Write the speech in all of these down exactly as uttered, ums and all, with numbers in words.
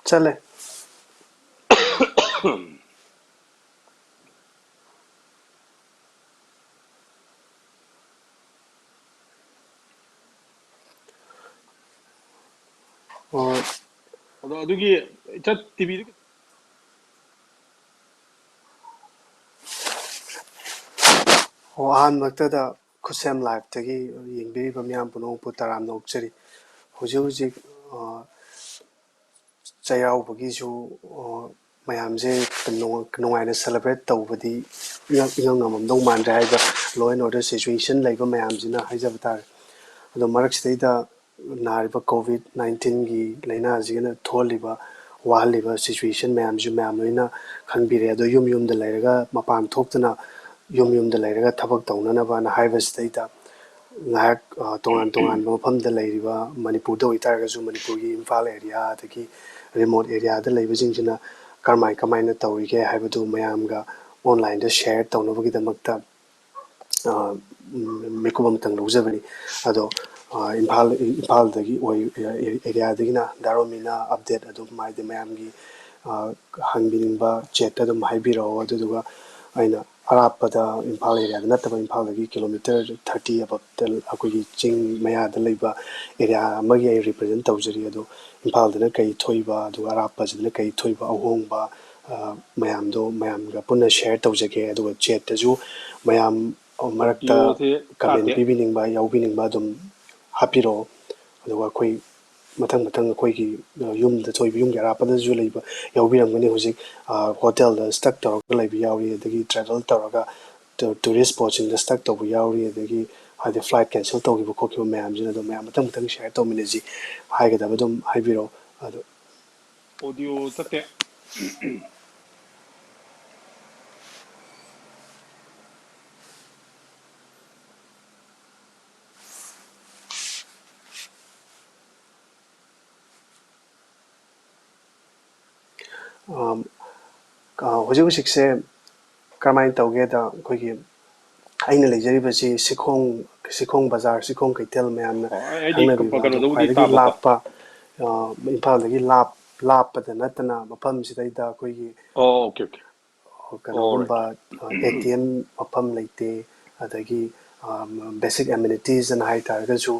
ꯆꯠꯂꯦ꯫ ꯑꯣ꯫ ꯑꯗꯣ ꯑꯗꯨꯒꯤ ꯏꯆꯠ ꯇꯤꯚꯤꯗ ꯑꯣ, ꯑꯍꯥꯟꯕꯃꯛꯇꯗ ꯈꯨꯠꯁꯦꯝ ꯂꯥꯏꯐꯇꯒꯤ ꯌꯦꯡꯕꯤꯔꯤꯕ ꯃꯤꯌꯥꯝ ꯄꯨꯝꯅꯃꯛꯄꯨ ꯇꯔꯥꯝꯅ ꯑꯣꯛꯆꯔꯤ꯫ ꯍꯧꯖꯤꯛ ꯍꯧꯖꯤꯛ, ꯑ, ꯆꯩꯔꯥꯎꯕꯒꯤꯁꯨ, ꯑ, ꯃꯌꯥꯝꯁꯦ ꯅꯨꯡꯉ-, ꯅꯨꯡꯉꯥꯏꯅ celebrate ꯇꯧꯕꯗꯤ ꯏꯉꯝ-, ꯏꯉꯝ ꯉꯝꯃꯝꯗꯧ ꯃꯥꯟꯗ꯭ꯔꯦ, ꯍꯥꯏꯕ law and order situation ꯂꯩꯕ ꯃꯌꯥꯝꯁꯤꯅ ꯍꯥꯏꯖꯕ ꯇꯥꯔꯦ꯫ ꯑꯗꯣ ꯃꯔꯛꯁꯤꯗꯩꯗ ꯅꯥꯔꯤꯕ COVID nineteenꯒꯤ ꯂꯥꯏꯅꯥꯁꯤꯒꯤꯅ ꯊꯣꯛꯍꯜꯂꯤꯕ, ꯋꯥꯍꯜꯂꯤꯕ situation ꯃꯌꯥꯝꯁꯤꯁꯨ ꯃꯌꯥꯝ ꯂꯣꯏꯅ ꯈꯪꯕꯤꯔꯦ꯫ ꯑꯗꯣ ꯌꯨꯝ ꯌꯨꯝꯗ ꯂꯩꯔꯒ, ꯃꯄꯥꯟ ꯊꯣꯛꯇꯅ ꯌꯨꯝ ꯌꯨꯝꯗ ꯂꯩꯔꯒ ꯊꯕꯛ ꯇꯧꯅꯅꯕꯅ ꯍꯥꯏꯕꯁꯤꯗꯩꯗ, ꯉꯥꯏꯍꯥꯛ, ꯑ, ꯇꯣꯉꯥꯟ ꯇꯣꯉꯥꯟꯕ ꯃꯐꯝꯗ ꯂꯩꯔꯤꯕ, ꯃꯅꯤꯄꯨꯔꯗ ꯑꯣꯏꯇꯥꯔꯒꯁꯨ ꯃꯅꯤꯄꯨꯔꯒꯤ ꯏꯝꯐꯥꯜ area ꯑꯗꯒꯤ remote areaꯗ ꯂꯩꯕꯁꯤꯡꯁꯤꯅ ꯀꯔꯝꯍꯥꯏ ꯀꯃꯥꯏꯅ ꯇꯧꯔꯤꯒꯦ ꯍꯥꯏꯕꯗꯨ ꯃꯌꯥꯝꯒ onlineꯗ share ꯇꯧꯅꯕꯒꯤꯗꯃꯛꯇ, ꯑ, ꯎꯝ, ꯃꯤꯀꯨꯞ ꯑꯃꯇꯪ ꯂꯧꯖꯕꯅꯤ꯫ ꯑꯗꯣ, ꯑ, ꯏꯝꯐꯥꯜ, ꯏꯝꯐꯥꯜꯗꯒꯤ ꯑꯣꯏ-, areaꯗꯒꯤꯅ ꯗꯥ ꯔꯣꯃꯤꯅ update ꯑꯗꯨꯝ, ꯍꯥꯏꯗꯤ, ꯃꯌꯥꯝꯒꯤ, ꯑ, ꯍꯪꯕꯤꯅꯤꯡꯕ chatꯇ ꯑꯗꯨꯝ ꯍꯥꯏꯕꯤꯔꯛꯑꯣ꯫ ꯑꯗꯨꯗꯨꯒ ꯑꯩꯅ ꯑꯔꯥꯞꯄꯗ, ꯏꯝꯐꯥꯜ areaꯗ ꯅꯠꯇꯕ, ꯏꯝꯐꯥꯜꯗꯒꯤ kilometre thirty aboveꯇ ꯑꯩꯈꯣꯏꯒꯤ ꯆꯤꯡ ꯃꯌꯥꯗ ꯂꯩꯕ area ꯑꯃꯒꯤ ꯑꯩ represent ꯇꯧꯖꯔꯤ꯫ ꯑꯗꯣ ꯏꯝꯐꯥꯜꯗꯅ ꯀꯩ ꯊꯣꯛꯏꯕ, ꯑꯗꯨꯒ ꯑꯔꯥꯞꯄꯁꯤꯗꯅ ꯀꯩ ꯊꯣꯛꯏꯕ ꯑꯍꯣꯡꯕ, ꯑ, ꯃꯌꯥꯝꯗꯣ ꯃꯌꯥꯝꯒ ꯄꯨꯟꯅ share ꯇꯧꯖꯒꯦ꯫ ꯑꯗꯨꯒ chatꯇꯁꯨ ꯃꯌꯥꯝ ꯃꯔꯛꯇ ꯑꯣꯗꯤꯑꯣꯁꯦ comment ꯇꯥꯗꯦ꯫ ꯄꯤꯕꯤꯅꯤꯡꯕ, ꯌꯥꯎꯕꯤꯅꯤꯡꯕ ꯑꯗꯨꯝ ꯍꯥꯞꯄꯤꯔꯛꯑꯣ꯫ ꯑꯗꯨꯒ ꯑꯩꯈꯣꯏ ꯃꯊꯪ ꯃꯊꯪ ꯑꯩꯈꯣꯏꯒꯤ, ꯑ, ꯌꯨꯝꯗ ꯊꯣꯛꯏꯕ, ꯌꯨꯝꯒꯤ ꯑꯔꯥꯞꯄꯗꯁꯨ ꯂꯩꯕ ꯌꯥꯎꯕꯤꯔꯝꯒꯅꯤ꯫ ꯍꯧꯖꯤꯛ, ꯑ, hotelꯗ stuck ꯇꯧꯔꯒ ꯂꯩꯕ ꯌꯥꯎꯔꯤ, ꯑꯗꯒꯤ travel ꯇꯧꯔꯒ ꯇꯨ-, tourist spotꯁꯤꯡꯗ stuck ꯇꯧꯕ ꯌꯥꯎꯔꯤ, ꯑꯗꯒꯤ ꯍꯥꯏꯗꯤ flight cancel ꯇꯧꯈꯤꯕ ꯈꯣꯠꯈꯤꯕ ꯃꯌꯥꯝꯁꯤꯅ꯫ ꯑꯗꯣ ꯃꯌꯥꯝ ꯃꯊꯪ ꯃꯊꯪ share ꯇꯧꯃꯤꯟꯅꯁꯤ꯫ ꯍꯥꯏꯒꯗꯕ ꯑꯗꯨꯝ ꯍꯥꯏꯕꯤꯔꯛꯑꯣ꯫ ꯑꯗꯣ ꯑꯣꯗꯤꯑꯣ ꯆꯠꯇꯦ꯫ ꯑꯝ, ꯑ, ꯍꯧꯖꯤꯛ ꯍꯧꯖꯤꯛꯁꯦ ꯀꯔꯝꯍꯥꯏꯅ ꯇꯧꯒꯦꯗ, ꯑꯩꯈꯣꯏꯒꯤ ꯑꯩꯅ ꯂꯩꯖꯔꯤꯕꯁꯤ ꯁꯤꯈꯣꯡ, ꯁꯤꯈꯣꯡ ꯕꯖꯥꯔ, ꯁꯤꯈꯣꯡ ꯀꯩꯊꯦꯜ ꯃꯌꯥꯝꯅ ꯑꯣ, ꯑꯩꯗꯤ ꯈꯪꯅꯕꯤꯕ, ꯍꯥꯏꯗꯤ ꯀꯩꯅꯣꯗꯕꯨꯗꯤ ꯈ꯭ꯋꯥꯏꯗꯒꯤ ꯇꯥꯕꯀꯣ꯫ ꯂꯥꯞꯄ, ꯑ, ꯏꯝꯐꯥꯜꯗꯒꯤ ꯂꯥꯞ-, ꯂꯥꯞꯄꯗ ꯅꯠꯇꯅ ꯃꯐꯝꯁꯤꯗꯩꯗ ꯑꯩꯈꯣꯏꯒꯤ ꯑꯣ, ꯑꯣꯀꯦ, ꯑꯣꯀꯦ꯫ ꯀꯩꯅꯣꯒꯨꯝꯕ, ꯑꯦ ꯇꯤ ꯑꯦꯝ ꯃꯐꯝ ꯂꯩꯇꯦ, ꯑꯗꯒꯤ ꯕꯦꯁꯤꯛ ꯑꯦꯃꯦꯅꯤꯇꯤꯁ ꯑꯅ ꯍꯥꯏ ꯇꯥꯔꯒꯁꯨ,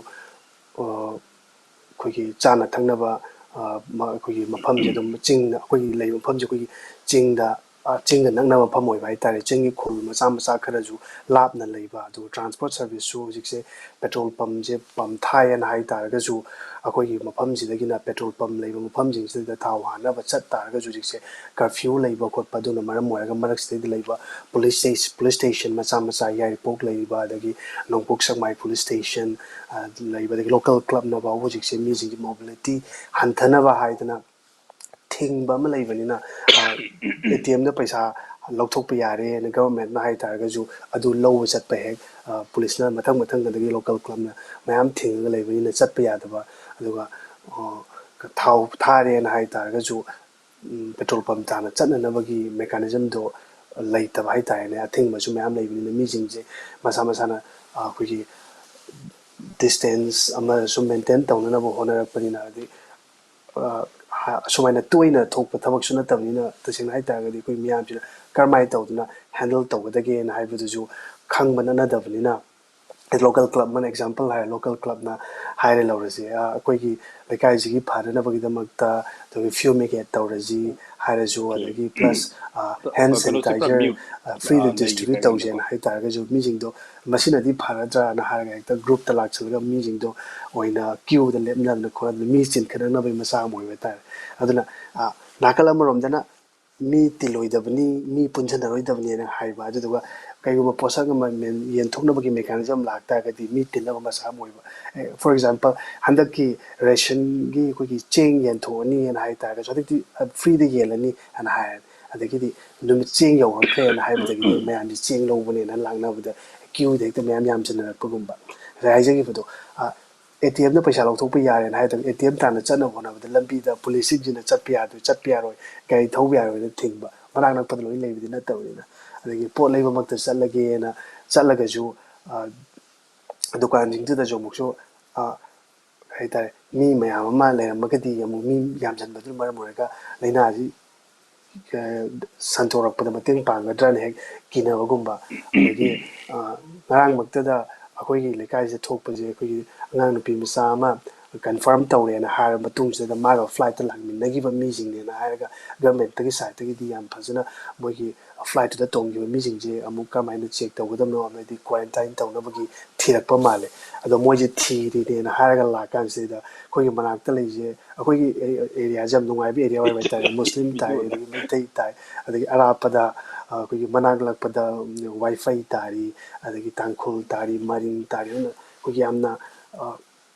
ꯑ, ꯑꯩꯈꯣꯏꯒꯤ ꯆꯥꯅ ꯊꯛꯅꯕ, ꯑ, ꯃ-, ꯑꯩꯈꯣꯏꯒꯤ ꯃꯐꯝꯁꯦ ꯑꯗꯨꯝ ꯆꯤꯡꯗ, ꯑꯩꯈꯣꯏꯒꯤ ꯂꯩꯕ ꯃꯐꯝꯁꯦ ꯑꯩꯈꯣꯏꯒꯤ ꯆꯤꯡꯗ, ꯑ, ꯆꯤꯡꯒ ꯅꯛꯅꯕ ꯃꯐꯝ ꯑꯣꯏꯕ ꯍꯥꯏꯇꯥꯔꯦ꯫ ꯆꯤꯡꯒꯤ ꯈꯨꯜ ꯃꯆꯥ ꯃꯆꯥ ꯈꯔꯁꯨ ꯂꯥꯞꯅ ꯂꯩꯕ, ꯑꯗꯨꯒ ꯇ꯭ꯔꯥꯟꯁꯄꯣꯔꯠ ꯁꯔꯚꯤꯁꯁꯨ ꯍꯧꯖꯤꯛꯁꯦ ꯄꯦꯇ꯭ꯔꯣꯜ ꯄꯝꯁꯦ ꯄꯝ ꯊꯥꯏꯌꯦꯅ ꯍꯥꯏ ꯇꯥꯔꯒꯁꯨ, ꯑꯩꯈꯣꯏꯒꯤ ꯃꯐꯝꯁꯤꯗꯒꯤꯅ ꯄꯦꯇ꯭ꯔꯣꯜ ꯄꯝ ꯂꯩꯕ ꯃꯐꯝꯁꯤꯡꯁꯤꯗ ꯊꯥꯎ ꯍꯥꯟꯅꯕ ꯆꯠ ꯇꯥꯔꯒꯁꯨ ꯍꯧꯖꯤꯛꯁꯦ ꯀꯔꯐ꯭ꯌꯨ ꯂꯩꯕ ꯈꯣꯠꯄ, ꯑꯗꯨꯅ ꯃꯔꯝ ꯑꯣꯏꯔꯒ ꯃꯔꯛꯁꯤꯗꯩꯗ ꯂꯩꯕ ꯄꯨꯂꯤꯁ ꯁ꯭ꯇꯦ-, ꯄꯨꯂꯤꯁ ꯁ꯭ꯇꯦꯁꯟ ꯃꯆꯥ ꯃꯆꯥ, ꯌꯥꯏꯔꯤꯄꯣꯛ ꯂꯩꯔꯤꯕ, ꯑꯗꯒꯤ ꯅꯣꯡꯄꯣꯛ ꯁꯦꯛꯃꯥꯏ ꯄꯨꯂꯤꯁ ꯁ꯭ꯇꯦꯁꯟ, ꯑ, ꯂꯩꯕ, ꯑꯗꯒꯤ ꯂꯣꯀꯦꯜ ꯀ꯭ꯂꯕꯅ ꯐꯥꯎꯕ ꯍꯧꯖꯤꯛꯁꯦ ꯃꯤꯁꯤꯡꯒꯤ ꯃꯣꯕꯤꯂꯤꯇꯤ ꯍꯟꯊꯅꯕ ꯍꯥꯏꯗꯅ ꯊꯤꯡꯕ ꯑꯃ ꯂꯩꯕꯅꯤꯅ, ꯑ, ꯑꯦ ꯇꯤ ꯑꯦꯝꯗ ꯄꯩꯁꯥ ꯂꯧꯊꯣꯛꯄ ꯌꯥꯔꯦꯅ ꯒꯚꯔꯟꯃꯦꯟꯠꯅ ꯍꯥꯏ ꯇꯥꯔꯒꯁꯨ, ꯑꯗꯨ ꯂꯧꯕ ꯆꯠꯄ ꯍꯦꯛ, ꯑ, ꯄꯨꯂꯤꯁꯅ ꯃꯊꯪ ꯃꯊꯪ, ꯑꯗꯒꯤ ꯂꯣꯀꯦꯜ ꯀ꯭ꯂꯕꯅ ꯃꯌꯥꯝ ꯊꯤꯡꯉꯒ ꯂꯩꯕꯅꯤꯅ ꯆꯠꯄ ꯌꯥꯗꯕ, ꯑꯗꯨꯒ, ꯑ, ꯊꯥꯎ ꯊꯥꯔꯦꯅ ꯍꯥꯏ ꯇꯥꯔꯒꯁꯨ, ꯎꯝ, ꯄꯦꯇ꯭ꯔꯣꯜ ꯄꯝ ꯇꯥꯟꯅ ꯆꯠꯅꯅꯕꯒꯤ ꯃꯦꯀꯥꯅꯤꯖꯝꯗꯣ ꯂꯩꯇꯕ ꯍꯥꯏ ꯇꯥꯔꯦꯅꯦ꯫ ꯑꯊꯤꯡꯕꯁꯨ ꯃꯌꯥꯝ ꯂꯩꯕꯅꯤꯅ ꯃꯤꯁꯤꯡꯁꯦ ꯃꯁꯥ ꯃꯁꯥꯅ, ꯑ, ꯑꯩꯈꯣꯏꯒꯤ ꯗꯤꯁꯇꯦꯟꯁ ꯑꯃ ꯁꯨꯝ ꯃꯦꯟꯇꯦꯟ ꯇꯧꯅꯅꯕ ꯍꯣꯠꯅꯔꯛꯄꯅꯤꯅ, ꯍꯥꯏꯗꯤ, ꯑ, ꯍ-, ꯑꯁꯨꯃꯥꯏꯅ ꯇꯣꯏꯅ ꯊꯣꯛꯄ ꯊꯕꯛꯁꯨ ꯅꯠꯇꯕꯅꯤꯅ, ꯇꯁꯦꯡꯅ ꯍꯥꯏ ꯇꯥꯔꯒꯗꯤ ꯑꯩꯈꯣꯏ ꯃꯤꯌꯥꯝꯁꯤꯅ ꯀꯔꯝꯍꯥꯏꯅ ꯇꯧꯗꯅ ꯍꯦꯟꯗꯜ ꯇꯧꯒꯗꯒꯦꯅ ꯍꯥꯏꯕꯗꯨꯁꯨ ꯈꯪꯕ ꯅꯠꯅꯗꯕꯅꯤꯅ, ꯂꯣꯀꯦꯜ ꯀ꯭ꯂꯕ ꯑꯃꯅ ꯑꯦꯛꯖꯥꯝꯄꯜ ꯍꯥꯏꯔꯦ, ꯂꯣꯀꯦꯜ ꯀ꯭ꯂꯕꯅ ꯍꯥꯏꯔꯦ ꯂꯧꯔꯁꯤ, ꯑ, ꯑꯩꯈꯣꯏꯒꯤ ꯂꯩꯀꯥꯏꯁꯤꯒꯤ ꯐꯅꯅꯕꯒꯤꯗꯃꯛꯇ ꯑꯩꯈꯣꯏꯒꯤ ꯐ꯭ꯌꯨꯃꯤꯒꯦꯠ ꯇꯧꯔꯁꯤ ꯍꯥꯏꯔꯁꯨ, ꯑꯗꯒꯤ ꯄ꯭ꯂꯁ, ꯑ, ꯍꯦꯟ ꯁꯦꯅꯤꯇꯥꯏꯖꯔ, ꯑ, ꯐ꯭ꯔꯤꯗ ꯗꯤꯁꯇ꯭ꯔꯤꯕ꯭ꯌꯨꯠ ꯇꯧꯁꯦꯅ ꯍꯥꯏ ꯇꯥꯔꯒꯁꯨ, ꯃꯤꯁꯤꯡꯗꯣ ꯃꯁꯤꯅꯗꯤ ꯐꯔꯗ꯭ꯔꯥꯅ ꯍꯥꯏꯔꯒ ꯍꯦꯛꯇ ꯒ꯭ꯔꯨꯞꯇ ꯂꯥꯛꯁꯜꯂꯒ ꯃꯤꯁꯤꯡꯗꯣ ꯑꯣꯏꯅ ꯀ꯭ꯌꯨꯗ ꯂꯦꯞꯅꯗꯅ ꯈꯣꯠꯅꯗꯅ ꯃꯤ ꯆꯤꯟꯈꯠꯅꯅꯕꯒꯤ ꯃꯆꯥꯛ ꯑꯃ ꯑꯣꯏꯕ ꯍꯥꯏꯇꯥꯔꯦ꯫ ꯑꯗꯨꯅ, ꯑ, ꯅꯥꯀꯜ ꯑꯃꯔꯣꯝꯗꯅ ꯃꯤ ꯇꯤꯜꯂꯣꯏꯗꯕꯅꯤ, ꯃꯤ ꯄꯨꯟꯁꯤꯟꯅꯔꯣꯏꯗꯕꯅꯤꯅ ꯍꯥꯏꯕ꯫ ꯑꯗꯨꯗꯨꯒ ꯀꯩꯒꯨꯝꯕ ꯄꯣꯠꯁꯛ ꯑꯃ ꯃꯦꯟ-, ꯌꯦꯟꯊꯣꯛꯅꯕꯒꯤ ꯃꯦꯀꯥꯅꯤꯖꯝ ꯂꯥꯛꯇꯥꯔꯒꯗꯤ ꯃꯤ ꯇꯤꯟꯅꯕ ꯃꯆꯥꯛ ꯑꯃ ꯑꯣꯏꯕ꯫ ꯑꯦ, for example, ꯍꯟꯗꯛꯀꯤ ꯔꯦꯁꯟꯒꯤ ꯑꯩꯈꯣꯏꯒꯤ ꯆꯦꯡ ꯌꯦꯟꯊꯣꯛꯑꯅꯤꯅ ꯍꯥꯏ ꯇꯥꯔꯒꯁꯨ, ꯍꯟꯗꯛꯇꯤ, ꯑ, ꯐ꯭ꯔꯤꯗ ꯌꯦꯜꯂꯅꯤ ꯍꯥꯏꯅ ꯍꯥꯏꯔꯅꯤ꯫ ꯑꯗꯒꯤꯗꯤ ꯅꯨꯃꯤꯠ ꯆꯦꯡ ꯌꯧꯔꯛꯇ꯭ꯔꯦꯅ ꯍꯥꯏꯕꯗꯒꯤꯗꯤ ꯃꯌꯥꯝꯁꯤ ꯆꯦꯡ ꯂꯧꯕꯅꯦꯅ ꯂꯥꯛꯅꯕꯗ ꯀ꯭ꯌꯨꯗ ꯍꯦꯛꯇ ꯃꯌꯥꯝ ꯌꯥꯝꯁꯤꯟꯅꯔꯛꯄꯒꯨꯝꯕ꯫ ꯉꯁꯥꯏ ꯍꯥꯏꯖꯈꯤꯕꯗꯣ, ꯑ, ꯑꯦ ꯇꯤ ꯑꯦꯝꯗ ꯄꯩꯁꯥ ꯂꯧꯊꯣꯛꯄ ꯌꯥꯔꯦꯅ ꯍꯥꯏꯗꯅ ꯑꯦ ꯇꯤ ꯑꯦꯝ ꯇꯥꯟꯅ ꯆꯠꯅꯕ ꯍꯣꯠꯅꯕꯗ ꯂꯝꯕꯤꯗ ꯄꯨꯂꯤꯁꯁꯤꯡꯁꯤꯅ ꯆꯠꯄ ꯌꯥꯗꯣꯏ, ꯆꯠꯄ ꯌꯥꯔꯣꯏ, ꯒꯥꯔꯤ ꯊꯧꯕ ꯌꯥꯔꯣꯏꯅ ꯊꯤꯡꯕ, ꯃꯅꯥꯛ ꯅꯛꯄꯗ ꯂꯣꯏ ꯂꯩꯕꯗꯤ ꯅꯠꯇꯕꯅꯤꯅ꯫ ꯑꯗꯒꯤ ꯄꯣꯠ ꯂꯩꯕꯃꯛꯇ ꯆꯠꯂꯒꯦꯅ ꯆꯠꯂꯒꯁꯨ, ꯑ, ꯗꯨꯀꯥꯟꯁꯤꯡꯗꯨꯗꯁꯨ ꯑꯃꯨꯛꯁꯨ, ꯑ, ꯍꯥꯏꯇꯥꯔꯦ, ꯃꯤ ꯃꯌꯥꯝ ꯑꯃ ꯂꯩꯔꯝꯃꯒꯗꯤ ꯑꯃꯨꯛ ꯃꯤ ꯌꯥꯝꯁꯤꯟꯕꯗꯨꯅ ꯃꯔꯝ ꯑꯣꯏꯔꯒ ꯂꯥꯏꯅꯥꯁꯤ ꯁꯟꯗꯣꯔꯛꯄꯗ ꯃꯇꯦꯡ ꯄꯥꯡꯒꯗ꯭ꯔꯅ ꯍꯦꯛ ꯀꯤꯅꯕꯒꯨꯝꯕ, ꯑꯗꯒꯤ ꯉꯔꯥꯡꯃꯛꯇꯗ ꯑꯩꯈꯣꯏꯒꯤ ꯂꯩꯀꯥꯏꯁꯤꯗ ꯊꯣꯛꯄꯁꯦ, ꯑꯩꯈꯣꯏꯒꯤ ꯑꯉꯥꯡ ꯅꯨꯄꯤ ꯃꯆꯥ ꯑꯃ ꯀꯟꯐꯥꯔꯝ ꯇꯧꯔꯦꯅ ꯍꯥꯏꯔꯕ ꯃꯇꯨꯡꯁꯤꯗ ꯃꯥꯒ ꯐ꯭ꯂꯥꯏꯠꯇ ꯂꯥꯛꯃꯤꯟꯅꯈꯤꯕ ꯃꯤꯁꯤꯡꯅꯦꯅ ꯍꯥꯏꯔꯒ ꯒꯚꯔꯟꯃꯦꯟꯠꯇꯒꯤ ꯁꯥꯏꯠꯇꯒꯤꯗꯤ ꯌꯥꯝ ꯐꯖꯅ ꯃꯣꯏꯒꯤ ꯐ꯭ꯂꯥꯏꯠꯇꯨꯗ ꯇꯣꯡꯈꯤꯕ ꯃꯤꯁꯤꯡꯁꯦ ꯑꯃꯨꯛ ꯀꯔꯝꯍꯥꯏꯅ ꯆꯦꯛ ꯇꯧꯒꯗꯕꯅꯣ ꯑꯃꯗꯤ ꯀ꯭ꯋꯥꯔꯦꯟꯇꯥꯏꯟ ꯇꯧꯅꯕꯒꯤ ꯊꯤꯔꯛꯄ ꯃꯥꯜꯂꯦ꯫ ꯑꯗꯣ ꯃꯣꯏꯁꯦ ꯊꯤꯔꯤꯅꯦꯅ ꯍꯥꯏꯔꯒ ꯂꯥꯛꯀꯥꯟꯁꯤꯗ ꯑꯩꯈꯣꯏꯒꯤ ꯃꯅꯥꯛꯇ ꯂꯩꯁꯦ, ꯑꯩꯈꯣꯏꯒꯤ ꯑꯦꯔꯤꯌꯥꯁꯦ ꯌꯥꯝ ꯅꯨꯡꯉꯥꯏꯕ ꯑꯦꯔꯤꯌꯥ ꯑꯣꯏꯕ ꯍꯥꯏꯇꯥꯔꯦ꯫ ꯃꯨꯁꯂꯤꯝ ꯇꯥꯏ, ꯑꯗꯒꯤ ꯃꯩꯇꯩ ꯇꯥꯏ, ꯑꯗꯒꯤ ꯑꯔꯥꯞꯄꯗ ꯑꯩꯈꯣꯏꯒꯤ ꯃꯅꯥꯛ ꯅꯛꯄꯗ ꯋꯥꯏꯐꯥꯏ ꯇꯥꯔꯤ, ꯑꯗꯒꯤ ꯇꯥꯡꯈꯨꯜ ꯇꯥꯔꯤ, ꯃꯔꯤꯡ ꯇꯥꯔꯤ, ꯑꯗꯨꯅ ꯑꯩꯈꯣꯏꯒꯤ ꯌꯥꯝꯅ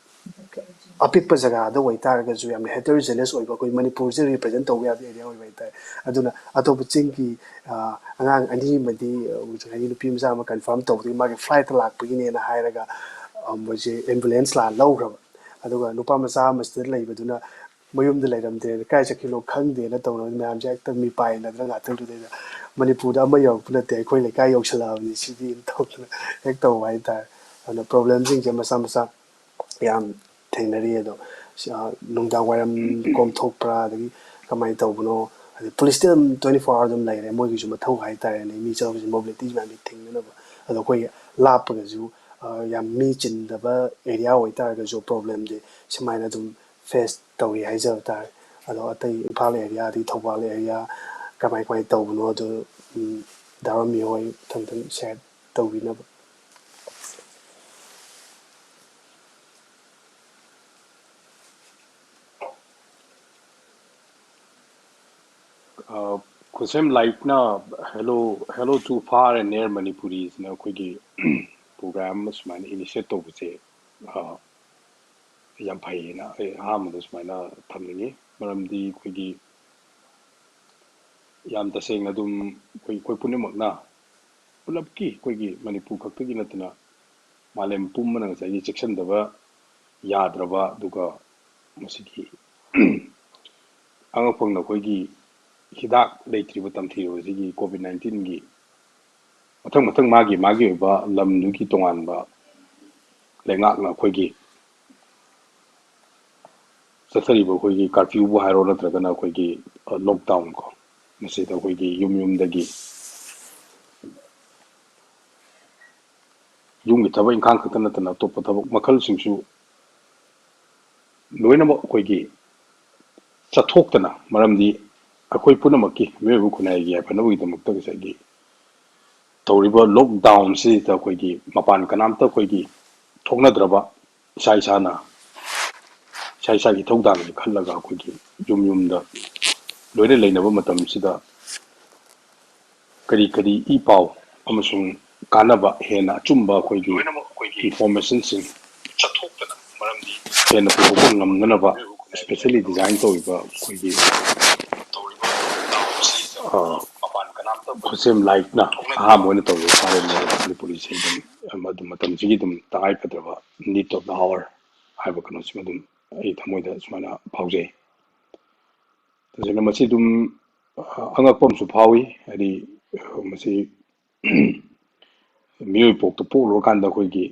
ꯑꯄꯤꯛꯄ ꯖꯒꯥꯗ ꯑꯣꯏꯇꯥꯔꯒꯁꯨ ꯌꯥꯝꯅ ꯍꯦꯇꯔꯣꯖꯦꯅꯁ ꯑꯣꯏꯕ, ꯑꯩꯈꯣꯏ ꯃꯅꯤꯄꯨꯔꯁꯦ ꯔꯤꯄ꯭ꯔꯖꯦꯟ ꯇꯧꯕ ꯌꯥꯕ ꯑꯦꯔꯤꯌꯥ ꯑꯣꯏꯕ ꯍꯥꯏꯇꯥꯔꯦ꯫ ꯑꯗꯨꯅ ꯑꯇꯣꯞꯄ ꯆꯤꯡꯒꯤ ꯑꯉꯥꯡ ꯑꯅꯤ ꯑꯃꯗꯤ ꯉꯁꯥꯏꯒꯤ ꯅꯨꯄꯤ ꯃꯆꯥ ꯑꯃ ꯀꯟꯐꯥꯔꯝ ꯇꯧꯕꯗꯒꯤ ꯃꯥꯒꯤ ꯐ꯭ꯂꯥꯏꯠꯇ ꯂꯥꯛꯄꯒꯤꯅꯦꯅ ꯍꯥꯏꯔꯒ ꯃꯣꯏꯁꯦ ꯑꯦꯝꯕꯨꯂꯦꯟꯁ ꯂꯥꯛꯑ ꯂꯧꯈ꯭ꯔꯕ꯫ ꯑꯗꯨꯒ ꯅꯨꯄꯥ ꯃꯆꯥ ꯑꯃꯁꯤꯗ ꯂꯩꯕꯗꯨꯅ ꯃꯌꯨꯝꯗ ꯂꯩꯔꯝꯗ꯭ꯔꯦꯅ, ꯀꯥꯏ ꯆꯠꯈꯤꯅꯣ ꯈꯪꯗꯦꯅ ꯇꯧꯅꯕ ꯃꯌꯥꯝꯁꯦ ꯍꯦꯛꯇ ꯃꯤꯄꯥꯏꯅꯗꯅ ꯉꯥꯛꯇꯪꯗꯨꯗꯩꯗ ꯃꯅꯤꯄꯨꯔꯗ ꯑꯃ ꯌꯧꯔꯛꯄ ꯅꯠꯇꯦ, ꯑꯩꯈꯣꯏ ꯂꯩꯀꯥꯏ ꯌꯧꯁꯜꯂꯛꯑꯕꯅꯤ ꯁꯤꯗꯤ ꯇꯧꯗꯅ ꯍꯦꯛ ꯇꯧꯕ ꯍꯥꯏꯇꯥꯔꯦ꯫ ꯑꯗꯨꯅ ꯄ꯭ꯔꯣꯕ꯭ꯂꯦꯝꯁꯤꯡꯁꯦ ꯃꯆꯥ ꯃꯆꯥ ꯌꯥꯝ ꯊꯦꯡꯅꯔꯤ꯫ ꯑꯗꯣ ꯅꯨꯡꯗꯥꯡ ꯋꯥꯏꯔꯝ ꯀꯣꯝꯊꯣꯛꯄ꯭ꯔꯥ, ꯑꯗꯒꯤ ꯀꯃꯥꯏꯅ ꯇꯧꯕꯅꯣ, ꯑꯗꯩ ꯄꯨꯂꯤꯁꯇꯤ ꯑꯗꯨꯝ twenty four hour ꯑꯗꯨꯝ ꯂꯩꯔꯦ, ꯃꯣꯏꯒꯤꯁꯨ ꯃꯊꯧ ꯍꯥꯏꯇꯥꯔꯦꯅꯦ, ꯃꯤ ꯆꯠꯊꯣꯛ ꯆꯠꯁꯤꯟ ꯃꯣꯕꯤꯂꯤꯇꯤ ꯃꯌꯥꯝꯁꯦ ꯊꯤꯡꯅꯅꯕ꯫ ꯑꯗꯣ ꯑꯩꯈꯣꯏꯒꯤ ꯂꯥꯞꯄꯒꯁꯨ ꯌꯥꯝ ꯃꯤ ꯆꯤꯟꯗꯕ ꯑꯦꯔꯤꯌꯥ ꯑꯣꯏꯇꯥꯔꯒꯁꯨ ꯄ꯭ꯔꯣꯕ꯭ꯂꯦꯝꯗꯤ ꯁꯨꯃꯥꯏꯅ ꯑꯗꯨꯝ ꯐꯦꯁ ꯇꯧꯔꯤ ꯍꯥꯏꯖꯕ ꯇꯥꯔꯦ꯫ ꯑꯗꯣ ꯑꯇꯩ ꯏꯝꯐꯥꯜ ꯑꯦꯔꯤꯌꯥ ꯑꯗꯒꯤ ꯊꯧꯕꯥꯜ ꯑꯦꯔꯤꯌꯥ ꯀꯃꯥꯏ ꯀꯃꯥꯏꯅ ꯇꯧꯕꯅꯣ ꯑꯗꯨ ꯗꯥ ꯔꯣꯃꯤ ꯍꯣꯏ ꯃꯊꯪ ꯃꯊꯪ ꯁꯤꯌꯔ ꯇꯧꯕꯤꯅꯕ꯫ ꯈꯨꯁꯦꯝ ꯂꯥꯏꯠꯅ Hello, Hello to Far and Near Manipurisꯅ ꯑꯩꯈꯣꯏꯒꯤ ꯄ꯭ꯔꯣꯒ꯭ꯔꯥꯝ ꯑꯃ ꯁꯨꯃꯥꯏꯅ ꯏꯅꯤꯁꯤꯌꯦꯠ ꯇꯧꯕꯁꯦ ꯌꯥꯝ ꯐꯩꯌꯦꯅ ꯑꯩ ꯑꯍꯥꯟꯕꯗ ꯁꯨꯃꯥꯏꯅ ꯊꯝꯅꯤꯡꯉꯤ꯫ ꯃꯔꯝꯗꯤ ꯑꯩꯈꯣꯏꯒꯤ ꯌꯥꯝ ꯇꯁꯦꯡꯅ ꯑꯗꯨꯝ ꯑꯩꯈꯣꯏ, ꯑꯩꯈꯣꯏ ꯄꯨꯝꯅꯃꯛꯅ, ꯄꯨꯂꯞꯀꯤ ꯑꯩꯈꯣꯏꯒꯤ ꯃꯅꯤꯄꯨꯔ ꯈꯛꯇꯒꯤ ꯅꯠꯇꯅ ꯃꯥꯂꯦꯝ ꯄꯨꯝꯕꯅ ꯉꯁꯥꯏꯒꯤ ꯆꯦꯛꯁꯤꯟꯗꯕ ꯌꯥꯗ꯭ꯔꯕ, ꯑꯗꯨꯒ ꯃꯁꯤꯒꯤ ꯑꯉꯛꯄ ꯑꯩꯈꯣꯏꯒꯤ ꯍꯤꯗꯥꯛ ꯂꯩꯇ꯭ꯔꯤꯕ ꯇꯝꯊꯤꯔꯕ ꯁꯤꯒꯤ ꯀꯣꯚꯤꯗ ꯅꯥꯏꯟꯇꯤꯟꯒꯤ ꯃꯊꯪ ꯃꯊꯪ ꯃꯥꯒꯤ ꯃꯥꯒꯤ ꯑꯣꯏꯕ ꯂꯝꯗꯨꯒꯤ ꯇꯣꯉꯥꯟꯕ ꯂꯩꯉꯥꯛꯅ ꯑꯩꯈꯣꯏꯒꯤ ꯆꯠꯊꯔꯤꯕ ꯑꯩꯈꯣꯏꯒꯤ ꯀꯥꯔꯐ꯭ꯌꯨꯕꯨ ꯍꯥꯏꯔꯣ, ꯅꯠꯇ꯭ꯔꯒꯅ ꯑꯩꯈꯣꯏꯒꯤ ꯂꯣꯛꯗꯥꯎꯟ ꯀꯣ, ꯃꯁꯤꯗ ꯑꯩꯈꯣꯏꯒꯤ ꯌꯨꯝ ꯌꯨꯝꯗꯒꯤ ꯌꯨꯝꯒꯤ ꯊꯕꯛ ꯏꯪꯈꯥꯡ ꯈꯛꯇ ꯅꯠꯇꯅ ꯑꯇꯣꯞꯄ ꯊꯕꯛ ꯃꯈꯜꯁꯤꯡꯁꯨ ꯂꯣꯏꯅꯃꯛ ꯑꯩꯈꯣꯏꯒꯤ ꯆꯠꯊꯣꯛꯇꯅ, ꯃꯔꯝꯗꯤ ꯑꯩꯈꯣꯏ ꯄꯨꯝꯅꯃꯛꯀꯤ ꯃꯤꯑꯣꯏꯕ ꯈꯨꯟꯅꯥꯏꯒꯤ ꯌꯥꯏꯐꯅꯕꯒꯤꯗꯃꯛꯇ ꯉꯁꯥꯏꯒꯤ ꯇꯧꯔꯤꯕ ꯂꯣꯛꯗꯥꯎꯟꯁꯤꯗ ꯑꯩꯈꯣꯏꯒꯤ ꯃꯄꯥꯟ ꯀꯅꯥꯝꯇ ꯑꯩꯈꯣꯏꯒꯤ ꯊꯣꯛꯅꯗ꯭ꯔꯕ, ꯏꯁꯥ ꯏꯁꯥꯅ ꯏꯁꯥ ꯏꯁꯥꯒꯤ ꯏꯊꯧꯗꯥꯡꯁꯦ ꯈꯜꯂꯒ ꯑꯩꯈꯣꯏꯒꯤ ꯌꯨꯝ ꯌꯨꯝꯗ ꯂꯣꯏꯅ ꯂꯩꯅꯕ ꯃꯇꯝꯁꯤꯗ ꯀꯔꯤ ꯀꯔꯤ ꯏ ꯄꯥꯎ ꯑꯃꯁꯨꯡ ꯀꯥꯟꯅꯕ, ꯍꯦꯟꯅ ꯑꯆꯨꯝꯕ ꯑꯩꯈꯣꯏꯒꯤ ꯏꯟꯐꯣꯔꯃꯦꯁꯟꯁꯤꯡ ꯍꯦꯟꯅ ꯄꯨꯊꯣꯛꯄ ꯉꯝꯅꯅꯕ specially design ꯇꯧꯔꯤꯕ ꯑꯩꯈꯣꯏꯒꯤ ꯈꯨꯠꯁꯦꯝ ꯂꯥꯏꯠꯅ ꯑꯍꯥꯟꯕ ꯑꯣꯏꯅ ꯇꯧꯖꯕ ꯁꯥꯔꯦ꯫ ꯃꯅꯤꯄꯨꯔꯤꯁꯦ ꯑꯗꯨꯝ ꯃꯗꯨ ꯃꯇꯝꯁꯤꯒꯤ ꯑꯗꯨꯝ ꯇꯉꯥꯏ ꯐꯗ꯭ꯔꯕ need of the hour ꯍꯥꯏꯕ ꯀꯩꯅꯣꯁꯤꯃ ꯑꯗꯨꯝ ꯑꯩ ꯊꯃꯣꯏꯗ ꯁꯨꯃꯥꯏꯅ ꯐꯥꯎꯖꯩ꯫ ꯇꯁꯦꯡꯅ ꯃꯁꯤ ꯑꯗꯨꯝ ꯑꯉꯛꯄ ꯑꯃꯁꯨ ꯐꯥꯎꯏ꯫ ꯍꯥꯏꯗꯤ ꯃꯁꯤ ꯃꯤꯑꯣꯏ ꯄꯣꯛꯇ ꯄꯣꯛꯂꯨꯔꯀꯥꯟꯗ ꯑꯩꯈꯣꯏꯒꯤ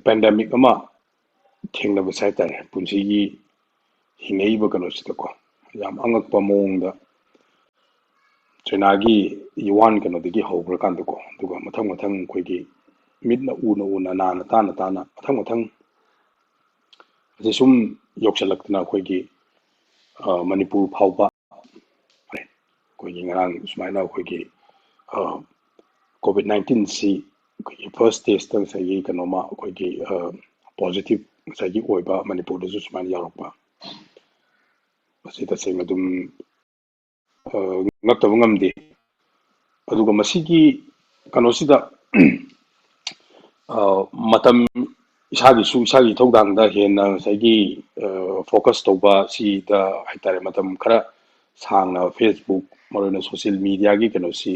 ꯄꯦꯟꯗꯦꯃꯤꯛ ꯑꯃ ꯊꯦꯡꯅꯕꯁꯦ ꯍꯥꯏꯇꯥꯔꯦ, ꯄꯨꯟꯁꯤꯒꯤ ꯍꯤꯡꯉꯛꯏꯕ ꯀꯩꯅꯣꯁꯤꯗꯀꯣ꯫ ꯌꯥꯝ ꯑꯉꯛꯄ ꯃꯑꯣꯡꯗ ꯆꯩꯅꯥꯒꯤ ꯌꯨꯋꯥꯟ ꯀꯩꯅꯣꯗꯒꯤ ꯍꯧꯈ꯭ꯔꯀꯥꯟꯗꯀꯣ, ꯑꯗꯨꯒ ꯃꯊꯪ ꯃꯊꯪ ꯑꯩꯈꯣꯏꯒꯤ ꯃꯤꯠꯅ ꯎꯅ ꯎꯅ, ꯅꯥꯅ ꯇꯥꯅ ꯇꯥꯅ ꯃꯊꯪ ꯃꯊꯪ ꯑꯁꯤ ꯁꯨꯝ ꯌꯧꯁꯤꯜꯂꯛꯇꯅ ꯑꯩꯈꯣꯏꯒꯤ ꯃꯅꯤꯄꯨꯔ ꯐꯥꯎꯕ ꯑꯩꯈꯣꯏꯒꯤ ꯉꯔꯥꯡ ꯁꯨꯃꯥꯏꯅ ꯑꯩꯈꯣꯏꯒꯤ COVID nineteenꯁꯤ ꯑꯩꯈꯣꯏꯒꯤ first stageꯇ ꯉꯁꯥꯏꯒꯤ ꯀꯩꯅꯣꯃ ꯑꯩꯈꯣꯏꯒꯤ positive ꯉꯁꯥꯏꯒꯤ ꯑꯣꯏꯕ ꯃꯅꯤꯄꯨꯔꯗꯁꯨ ꯁꯨꯃꯥꯏꯅ ꯌꯥꯎꯔꯛꯄ, ꯃꯁꯤ ꯇꯁꯦꯡꯅ ꯑꯗꯨꯝ ꯉꯛꯇꯕ ꯉꯝꯗꯦ꯫ ꯑꯗꯨꯒ ꯃꯁꯤꯒꯤ ꯀꯩꯅꯣꯁꯤꯗ ꯃꯇꯝ ꯏꯁꯥꯒꯤꯁꯨ, ꯏꯁꯥꯒꯤ ꯏꯊꯧꯗꯥꯡꯗ ꯍꯦꯟꯅ ꯉꯁꯥꯏꯒꯤ focus ꯇꯧꯕ ꯁꯤꯗ ꯍꯥꯏꯇꯥꯔꯦ, ꯃꯇꯝ ꯈꯔ ꯁꯥꯡꯅ Facebook, ꯃꯔꯨꯑꯣꯏꯅ social mediaꯒꯤ ꯀꯩꯅꯣꯁꯤ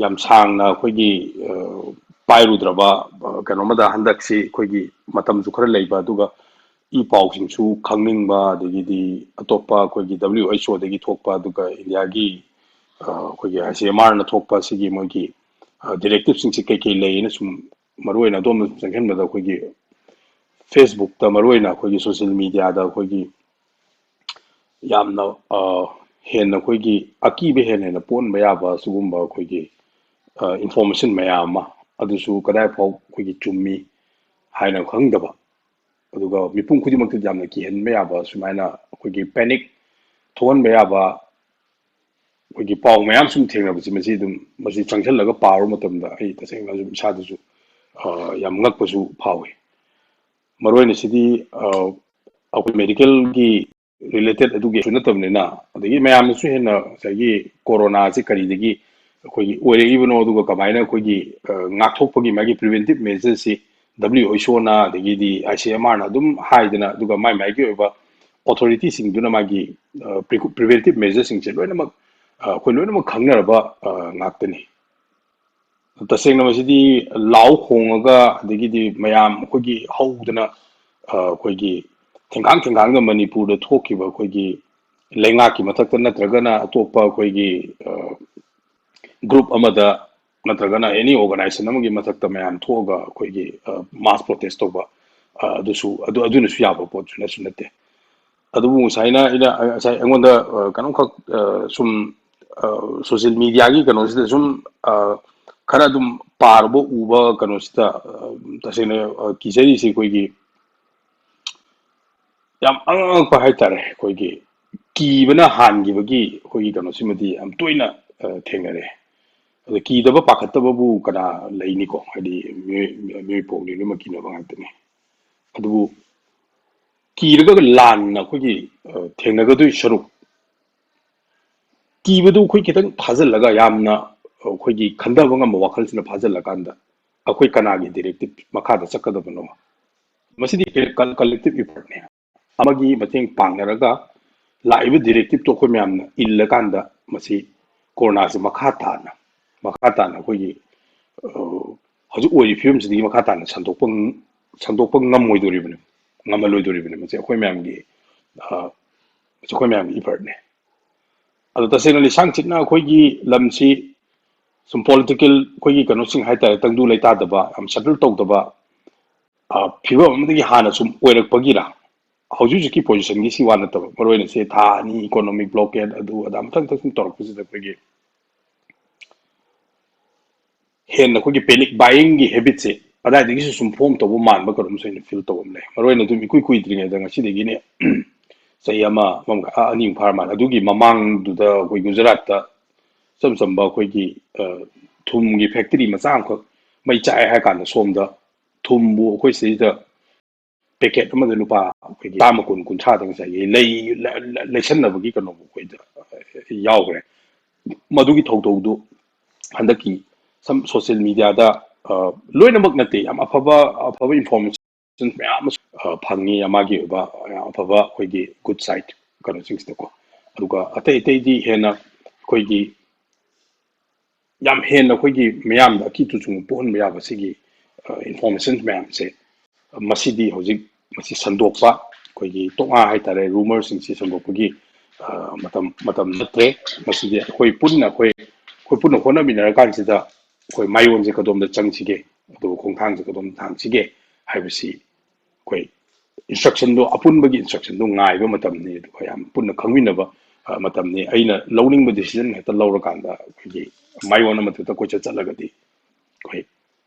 ꯌꯥꯝ ꯁꯥꯡꯅ ꯑꯩꯈꯣꯏꯒꯤ ꯄꯥꯏꯔꯨꯗ꯭ꯔꯕ ꯀꯩꯅꯣꯃꯗ ꯍꯟꯗꯛꯁꯤ ꯑꯩꯈꯣꯏꯒꯤ ꯃꯇꯝꯁꯨ ꯈꯔ ꯂꯩꯕ, ꯑꯗꯨꯒ ꯏ ꯄꯥꯎꯁꯤꯡꯁꯨ ꯈꯪꯅꯤꯡꯕ, ꯑꯗꯒꯤꯗꯤ ꯑꯇꯣꯞꯄ ꯑꯩꯈꯣꯏꯒꯤ WHOꯗꯒꯤ ꯊꯣꯛꯄ, ꯑꯗꯨꯒ ꯏꯟꯗꯤꯌꯥꯒꯤ ꯑꯩꯈꯣꯏꯒꯤ ICMRꯅ ꯊꯣꯛꯄ ꯁꯤꯒꯤ ꯃꯣꯏꯒꯤ directiveꯁꯤꯡꯁꯤ ꯀꯩꯀꯩ ꯂꯩꯌꯦꯅ ꯁꯨꯝ ꯃꯔꯨꯑꯣꯏꯅ ꯑꯗꯣꯝꯗ ꯁꯨꯝ ꯆꯪꯁꯤꯟꯕꯗ ꯑꯩꯈꯣꯏꯒꯤ ꯐꯦꯁꯕꯨꯛꯇ ꯃꯔꯨꯑꯣꯏꯅ ꯑꯩꯈꯣꯏꯒꯤ ꯁꯣꯁꯤꯌꯦꯜ ꯃꯤꯗꯤꯌꯥꯗ ꯑꯩꯈꯣꯏꯒꯤ ꯌꯥꯝꯅ ꯍꯦꯟꯅ ꯑꯩꯈꯣꯏꯒꯤ ꯑꯀꯤꯕ ꯍꯦꯟꯅ ꯍꯦꯟꯅ ꯄꯣꯛꯍꯟꯕ ꯌꯥꯕ ꯁꯤꯒꯨꯝꯕ ꯑꯩꯈꯣꯏꯒꯤ ꯏꯟꯐꯣꯔꯃꯦꯁꯟ ꯃꯌꯥꯝ ꯑꯃ, ꯑꯗꯨꯁꯨ ꯀꯗꯥꯏ ꯐꯥꯎ ꯑꯩꯈꯣꯏꯒꯤ ꯆꯨꯝꯃꯤ ꯍꯥꯏꯅ ꯈꯪꯗꯕ, ꯑꯗꯨꯒ ꯃꯤꯄꯨꯝ ꯈꯨꯗꯤꯡꯃꯛꯇ ꯌꯥꯝꯅ ꯀꯤꯍꯟꯕ ꯌꯥꯕ ꯁꯨꯃꯥꯏꯅ ꯑꯩꯈꯣꯏꯒꯤ ꯄꯦꯅꯤꯛ ꯊꯣꯛꯍꯟꯕ ꯌꯥꯕ ꯑꯩꯈꯣꯏꯒꯤ ꯄꯥꯎ ꯃꯌꯥꯝ ꯁꯨꯝ ꯊꯦꯡꯅꯕꯁꯤ, ꯃꯁꯤ ꯑꯗꯨꯝ, ꯃꯁꯤ ꯆꯪꯁꯤꯜꯂꯒ ꯄꯥꯔꯨꯕ ꯃꯇꯝꯗ ꯑꯩ ꯇꯁꯦꯡꯅ ꯑꯗꯨꯝ ꯏꯁꯥꯗꯁꯨ ꯌꯥꯝ ꯉꯛꯄꯁꯨ ꯐꯥꯎꯏ꯫ ꯃꯔꯨꯑꯣꯏꯅ ꯁꯤꯗꯤ ꯑꯩꯈꯣꯏ ꯃꯦꯗꯤꯀꯦꯜꯒꯤ ꯔꯤꯂꯦꯇꯦꯠ ꯑꯗꯨꯒꯤꯁꯨ ꯅꯠꯇꯕꯅꯤꯅ, ꯑꯗꯒꯤ ꯃꯌꯥꯝꯅꯁꯨ ꯍꯦꯟꯅ ꯉꯁꯥꯏꯒꯤ ꯀꯣꯔꯣꯅꯥꯁꯤ ꯀꯔꯤꯗꯒꯤ ꯑꯩꯈꯣꯏꯒꯤ ꯑꯣꯏꯔꯛꯏꯕꯅꯣ, ꯑꯗꯨꯒ ꯀꯃꯥꯏꯅ ꯑꯩꯈꯣꯏꯒꯤ ꯉꯥꯛꯊꯣꯛꯄꯒꯤ ꯃꯥꯒꯤ ꯄ꯭ꯔꯤꯚꯦꯟꯇꯤꯞ ꯃꯦꯖꯔꯁꯤ ꯗꯕ꯭ꯂꯤꯎ ꯑꯩꯆ ꯑꯣꯅ, ꯑꯗꯒꯤꯗꯤ ꯑꯥꯏ ꯁꯤ ꯑꯦꯝ ꯑꯥꯔꯅ ꯑꯗꯨꯝ ꯍꯥꯏꯗꯅ, ꯑꯗꯨꯒ ꯃꯥꯏ ꯃꯥꯏꯒꯤ ꯑꯣꯏꯕ ꯑꯣꯊꯣꯔꯤꯇꯤꯁꯤꯡꯗꯨꯅ ꯃꯥꯒꯤ ꯄ꯭ꯔꯤꯚꯦꯟꯇꯤꯞ ꯃꯦꯖꯔꯁꯤꯡꯁꯦ ꯂꯣꯏꯅꯃꯛ ꯑꯩꯈꯣꯏ ꯂꯣꯏꯅꯃꯛ ꯈꯪꯅꯔꯕ ꯉꯥꯛꯇꯅꯤ꯫ ꯇꯁꯦꯡꯅ ꯃꯁꯤꯗꯤ ꯂꯥꯎ ꯈꯣꯡꯉꯒ, ꯑꯗꯒꯤꯗꯤ ꯃꯌꯥꯝ ꯑꯩꯈꯣꯏꯒꯤ ꯍꯧꯗꯅ ꯑꯩꯈꯣꯏꯒꯤ ꯊꯦꯡꯒꯥꯡ ꯊꯦꯡꯒꯥꯡꯗ ꯃꯅꯤꯄꯨꯔꯗ ꯊꯣꯛꯈꯤꯕ ꯑꯩꯈꯣꯏꯒꯤ ꯂꯩꯉꯥꯛꯀꯤ ꯃꯊꯛꯇ ꯅꯠꯇ꯭ꯔꯒꯅ ꯑꯇꯣꯞꯄ ꯑꯩꯈꯣꯏꯒꯤ ꯒ꯭ꯔꯨꯞ ꯑꯃꯗ ꯅꯠꯇ꯭ꯔꯒꯅ ꯑꯦꯅꯤ ꯑꯣꯔꯒꯅꯥꯏꯖꯦꯁꯟ ꯑꯃꯒꯤ ꯃꯊꯛꯇ ꯃꯌꯥꯝ ꯊꯣꯛꯑꯒ ꯑꯩꯈꯣꯏꯒꯤ ꯃꯥꯁ ꯄ꯭ꯔꯣꯇꯦꯁ ꯇꯧꯕ, ꯑꯗꯨꯁꯨ, ꯑꯗꯨ, ꯑꯗꯨꯅꯁꯨ ꯌꯥꯕ ꯄꯣꯠꯁꯨ ꯅꯠꯁꯨ ꯅꯠꯇꯦ꯫ ꯑꯗꯨꯕꯨ ꯉꯁꯥꯏꯅ ꯑꯩꯅ ꯉꯁꯥꯏ ꯑꯩꯉꯣꯟꯗ ꯀꯩꯅꯣꯝꯈꯛ ꯁꯨꯝ ꯁꯣꯁꯤꯌꯦꯜ ꯃꯤꯗꯤꯌꯥꯒꯤ ꯀꯩꯅꯣꯁꯤꯗ ꯁꯨꯝ ꯈꯔ ꯑꯗꯨꯝ ꯄꯥꯔꯨꯕ ꯎꯕ ꯀꯩꯅꯣꯁꯤꯗ ꯇꯁꯦꯡꯅ ꯀꯤꯖꯔꯤꯁꯦ ꯑꯩꯈꯣꯏꯒꯤ ꯌꯥꯝ ꯑꯉꯛꯄ ꯍꯥꯏꯇꯥꯔꯦ꯫ ꯑꯩꯈꯣꯏꯒꯤ ꯀꯤꯕꯅ ꯍꯥꯟꯈꯤꯕꯒꯤ ꯑꯩꯈꯣꯏꯒꯤ ꯀꯩꯅꯣꯁꯤꯃꯗꯤ ꯌꯥꯝ ꯇꯣꯏꯅ ꯊꯦꯡꯅꯔꯦ꯫ ꯑꯗ ꯀꯤꯗꯕ ꯄꯥꯈꯠꯇꯕꯕꯨ ꯀꯅꯥ ꯂꯩꯅꯤꯀꯣ? ꯍꯥꯏꯗꯤ ꯃꯤꯑꯣꯏ ꯃꯤꯑꯣꯏ ꯄꯣꯛꯅꯤ, ꯂꯣꯏꯅꯃꯛ ꯀꯤꯅꯕ ꯉꯥꯛꯇꯅꯤ꯫ ꯑꯗꯨꯕꯨ ꯀꯤꯔꯒ ꯂꯥꯟꯅ ꯑꯩꯈꯣꯏꯒꯤ ꯊꯦꯡꯅꯒꯗꯣꯏ ꯁꯔꯨꯛ, ꯀꯤꯕꯗꯨ ꯑꯩꯈꯣꯏ ꯈꯤꯇꯪ ꯐꯥꯖꯤꯜꯂꯒ, ꯌꯥꯝꯅ ꯑꯩꯈꯣꯏꯒꯤ ꯈꯟꯊꯕ ꯉꯝꯕ ꯋꯥꯈꯜꯁꯤꯅ ꯐꯥꯖꯤꯜꯂꯀꯥꯟꯗ, ꯑꯩꯈꯣꯏ ꯀꯅꯥꯒꯤ ꯗꯤꯔꯦꯛꯇꯤꯞ ꯃꯈꯥꯗ ꯆꯠꯀꯗꯕꯅꯣ? ꯃꯁꯤꯗꯤ ꯀꯂꯦꯛꯇꯤꯞ ꯏꯐꯔꯠꯅꯦ꯫ ꯑꯃꯒꯤ ꯃꯇꯦꯡ ꯄꯥꯡꯅꯔꯒ ꯂꯥꯛꯏꯕ ꯗꯤꯔꯦꯛꯇꯤꯞꯇꯣ ꯑꯩꯈꯣꯏ ꯃꯌꯥꯝꯅ ꯏꯜꯂꯀꯥꯟꯗ, ꯃꯁꯤ ꯀꯣꯔꯣꯅꯥꯁꯦ ꯃꯈꯥ ꯇꯥꯅ, ꯃꯈꯥ ꯇꯥꯅ ꯑꯩꯈꯣꯏꯒꯤ ꯍꯧꯖꯤꯛ ꯑꯣꯏꯔꯤꯕ ꯐꯤꯕꯝꯁꯤꯗꯒꯤ ꯃꯈꯥ ꯇꯥꯅ ꯁꯟꯗꯣꯛꯄ, ꯁꯟꯗꯣꯛꯄ ꯉꯝꯃꯣꯏꯗꯣꯔꯤꯕꯅꯤ, ꯉꯝꯍꯜꯂꯣꯏꯗꯣꯔꯤꯕꯅꯤ꯫ ꯃꯁꯤ ꯑꯩꯈꯣꯏ ꯃꯌꯥꯝꯒꯤ, ꯃꯁꯤ ꯑꯩꯈꯣꯏ ꯃꯌꯥꯝꯒꯤ ꯏꯐꯔꯠꯅꯦ꯫ ꯑꯗꯣ ꯇꯁꯦꯡꯅ ꯂꯤꯁꯥꯡ ꯁꯤꯠꯅ ꯑꯩꯈꯣꯏꯒꯤ ꯂꯝꯁꯤ ꯁꯨꯝ ꯄꯣꯂꯤꯇꯤꯀꯦꯜ ꯑꯩꯈꯣꯏꯒꯤ ꯀꯩꯅꯣꯁꯤꯡ ꯍꯥꯏꯇꯥꯔꯦ, ꯇꯪꯗꯨ ꯂꯩꯇꯥꯗꯕ, ꯌꯥꯝ ꯁꯦꯇꯜ ꯇꯧꯗꯕ, ꯐꯤꯕꯝ ꯑꯃꯗꯒꯤ ꯍꯥꯟꯅ ꯁꯨꯝ ꯑꯣꯏꯔꯛꯄꯒꯤꯔ? ꯍꯧꯖꯤꯛ ꯍꯧꯖꯤꯛꯀꯤ ꯄꯣꯖꯤꯁꯟꯒꯤ ꯁꯤ ꯋꯥ ꯅꯠꯇꯕ, ꯃꯔꯨ ꯑꯣꯏꯅ ꯁꯤ ꯊꯥ ꯑꯅꯤ ꯏꯀꯣꯅꯣꯃꯤꯛ ꯕ꯭ꯂꯣꯀꯦꯠ ꯑꯗꯨ ꯑꯗꯥ ꯃꯊꯪ ꯃꯊꯪ ꯁꯨꯝ ꯇꯧꯔꯛꯄꯁꯤꯗ ꯑꯩꯈꯣꯏꯒꯤ ꯍꯦꯟꯅ ꯑꯩꯈꯣꯏꯒꯤ ꯄꯦꯅꯤꯛ ꯕꯥꯏꯌꯤꯡꯒꯤ ꯍꯦꯕꯤꯠꯁꯦ ꯑꯗꯥꯏꯗꯒꯤꯁꯨ ꯁꯨꯝ ꯐꯣꯝ ꯇꯧꯕ ꯃꯥꯟꯕ ꯀꯩꯅꯣꯝꯁꯨ ꯑꯩꯅ ꯐꯤꯜ ꯇꯧꯕ ꯑꯃ ꯂꯩ꯫ ꯃꯔꯨ ꯑꯣꯏꯅ ꯑꯗꯨꯝ ꯏꯀꯨꯏ ꯀꯨꯏꯗ꯭ꯔꯤꯉꯩꯗ ꯉꯁꯤꯗꯒꯤꯅꯦ ꯆꯍꯤ ꯑꯃ, ꯑꯃ ꯃꯈꯥꯏ, ꯑ, ꯑꯅꯤꯃꯨꯛ ꯐꯥꯔ ꯃꯥꯜꯂꯦ꯫ ꯑꯗꯨꯒꯤ ꯃꯃꯥꯡꯗꯨꯗ ꯑꯩꯈꯣꯏ ꯒꯨꯖꯔꯥꯠꯇ ꯏꯆꯝ ꯆꯝꯕ ꯑꯩꯈꯣꯏꯒꯤ, ꯑ, ꯊꯨꯝꯒꯤ ꯐꯦꯛꯇꯔꯤ ꯃꯆꯥ ꯑꯃꯈꯛ ꯃꯩ ꯆꯥꯛꯑꯦ ꯍꯥꯏ ꯀꯥꯟꯗ ꯁꯣꯝꯗ ꯊꯨꯝꯕꯨ ꯑꯩꯈꯣꯏ ꯁꯤꯗꯩꯗ ꯄꯦꯀꯦꯠ ꯑꯃꯗ ꯂꯨꯄꯥ ꯑꯩꯈꯣꯏꯒꯤ ꯆꯥꯝꯃ, ꯀꯨꯟ, ꯀꯨꯟꯊ꯭ꯔꯥꯗ ꯉꯁꯥꯏꯒꯤ ꯂꯩ-, ꯂ-, ꯂ-, ꯂꯩꯁꯟꯅꯕꯒꯤ ꯀꯩꯅꯣꯕꯨ ꯑꯩꯈꯣꯏꯗ, ꯑ, ꯌꯥꯎꯈ꯭ꯔꯦ꯫ ꯃꯗꯨꯒꯤ ꯊꯧꯗꯧꯗꯨ ꯍꯟꯗꯛꯀꯤ ꯁꯝ ꯁꯣꯁꯤꯌꯦꯜ ꯃꯦꯗꯤꯌꯥꯗ, ꯑ, ꯂꯣꯏꯅꯃꯛ ꯅꯠꯇꯦ, ꯌꯥꯝ ꯑꯐꯕ, ꯑꯐꯕ ꯏꯟꯐꯣꯔꯃꯦꯁꯟ ꯃꯌꯥꯝ ꯑꯃꯁꯨ, ꯑ, ꯐꯪꯉꯤ, ꯃꯥꯒꯤ ꯑꯣꯏꯕ ꯌꯥꯝ ꯑꯐꯕ ꯑꯩꯈꯣꯏꯒꯤ ꯒꯨꯗ ꯁꯥꯏꯠ ꯀꯩꯅꯣꯁꯤꯡꯁꯤꯗꯀꯣ꯫ ꯑꯗꯨꯒ ꯑꯇꯩ ꯑꯇꯩꯗꯤ ꯍꯦꯟꯅ ꯑꯩꯈꯣꯏꯒꯤ ꯌꯥꯝ ꯍꯦꯟꯅ ꯑꯩꯈꯣꯏꯒꯤ ꯃꯤꯌꯥꯝꯗ ꯑꯀꯤ ꯇꯨꯖꯨꯡꯕ ꯄꯣꯛꯍꯟꯕ ꯌꯥꯕ ꯁꯤꯒꯤ, ꯑ, ꯏꯟꯐꯣꯔꯃꯦꯁꯟ ꯃꯌꯥꯝꯁꯦ, ꯃꯁꯤꯗꯤ ꯍꯧꯖꯤꯛ ꯃꯁꯤ ꯁꯟꯗꯣꯛꯄ, ꯑꯩꯈꯣꯏꯒꯤ ꯇꯣꯉꯥ ꯍꯥꯏꯇꯥꯔꯦ, ꯔꯨꯃꯔꯁꯤꯡꯁꯤ ꯁꯟꯗꯣꯛꯄꯒꯤ, ꯑ, ꯃꯇꯝ, ꯃꯇꯝ ꯅꯠꯇ꯭ꯔꯦ꯫ ꯃꯁꯤꯗꯤ ꯑꯩꯈꯣꯏ ꯄꯨꯟꯅ, ꯑꯩꯈꯣꯏ, ꯑꯩꯈꯣꯏ ꯄꯨꯟꯅ ꯍꯣꯠꯅꯃꯤꯟꯅꯔꯀꯥꯟꯁꯤꯗ ꯑꯩꯈꯣꯏ ꯃꯥꯏꯑꯣꯟꯁꯦ ꯀꯗꯣꯝꯗ ꯆꯪꯁꯤꯒꯦ, ꯑꯗꯨꯒ ꯈꯣꯡꯊꯥꯡꯁꯦ ꯀꯗꯣꯝꯗ ꯊꯥꯡꯁꯤꯒꯦ ꯍꯥꯏꯕꯁꯤ ꯑꯩꯈꯣꯏ ꯏꯟꯁꯇ꯭ꯔꯛꯁꯟꯗꯣ, ꯑꯄꯨꯟꯕꯒꯤ ꯏꯟꯁꯇ꯭ꯔꯛꯁꯟꯗꯣ ꯉꯥꯏꯕ ꯃꯇꯝꯅꯤ꯫ ꯑꯗꯨꯒ ꯌꯥꯝ ꯄꯨꯟꯅ ꯈꯪꯃꯤꯟꯅꯕ, ꯑ, ꯃꯇꯝꯅꯤ꯫ ꯑꯩꯅ ꯂꯧꯅꯤꯡꯕ ꯗꯤꯁꯤꯖꯟ ꯍꯦꯛꯇ ꯂꯧꯔꯀꯥꯟꯗ ꯑꯩꯈꯣꯏꯒꯤ ꯃꯥꯏꯑꯣꯟ ꯑꯃꯗ ꯍꯦꯛꯇ ꯀꯣꯏꯆꯠ ꯆꯠꯂꯒꯗꯤ ꯑꯩꯈꯣꯏ,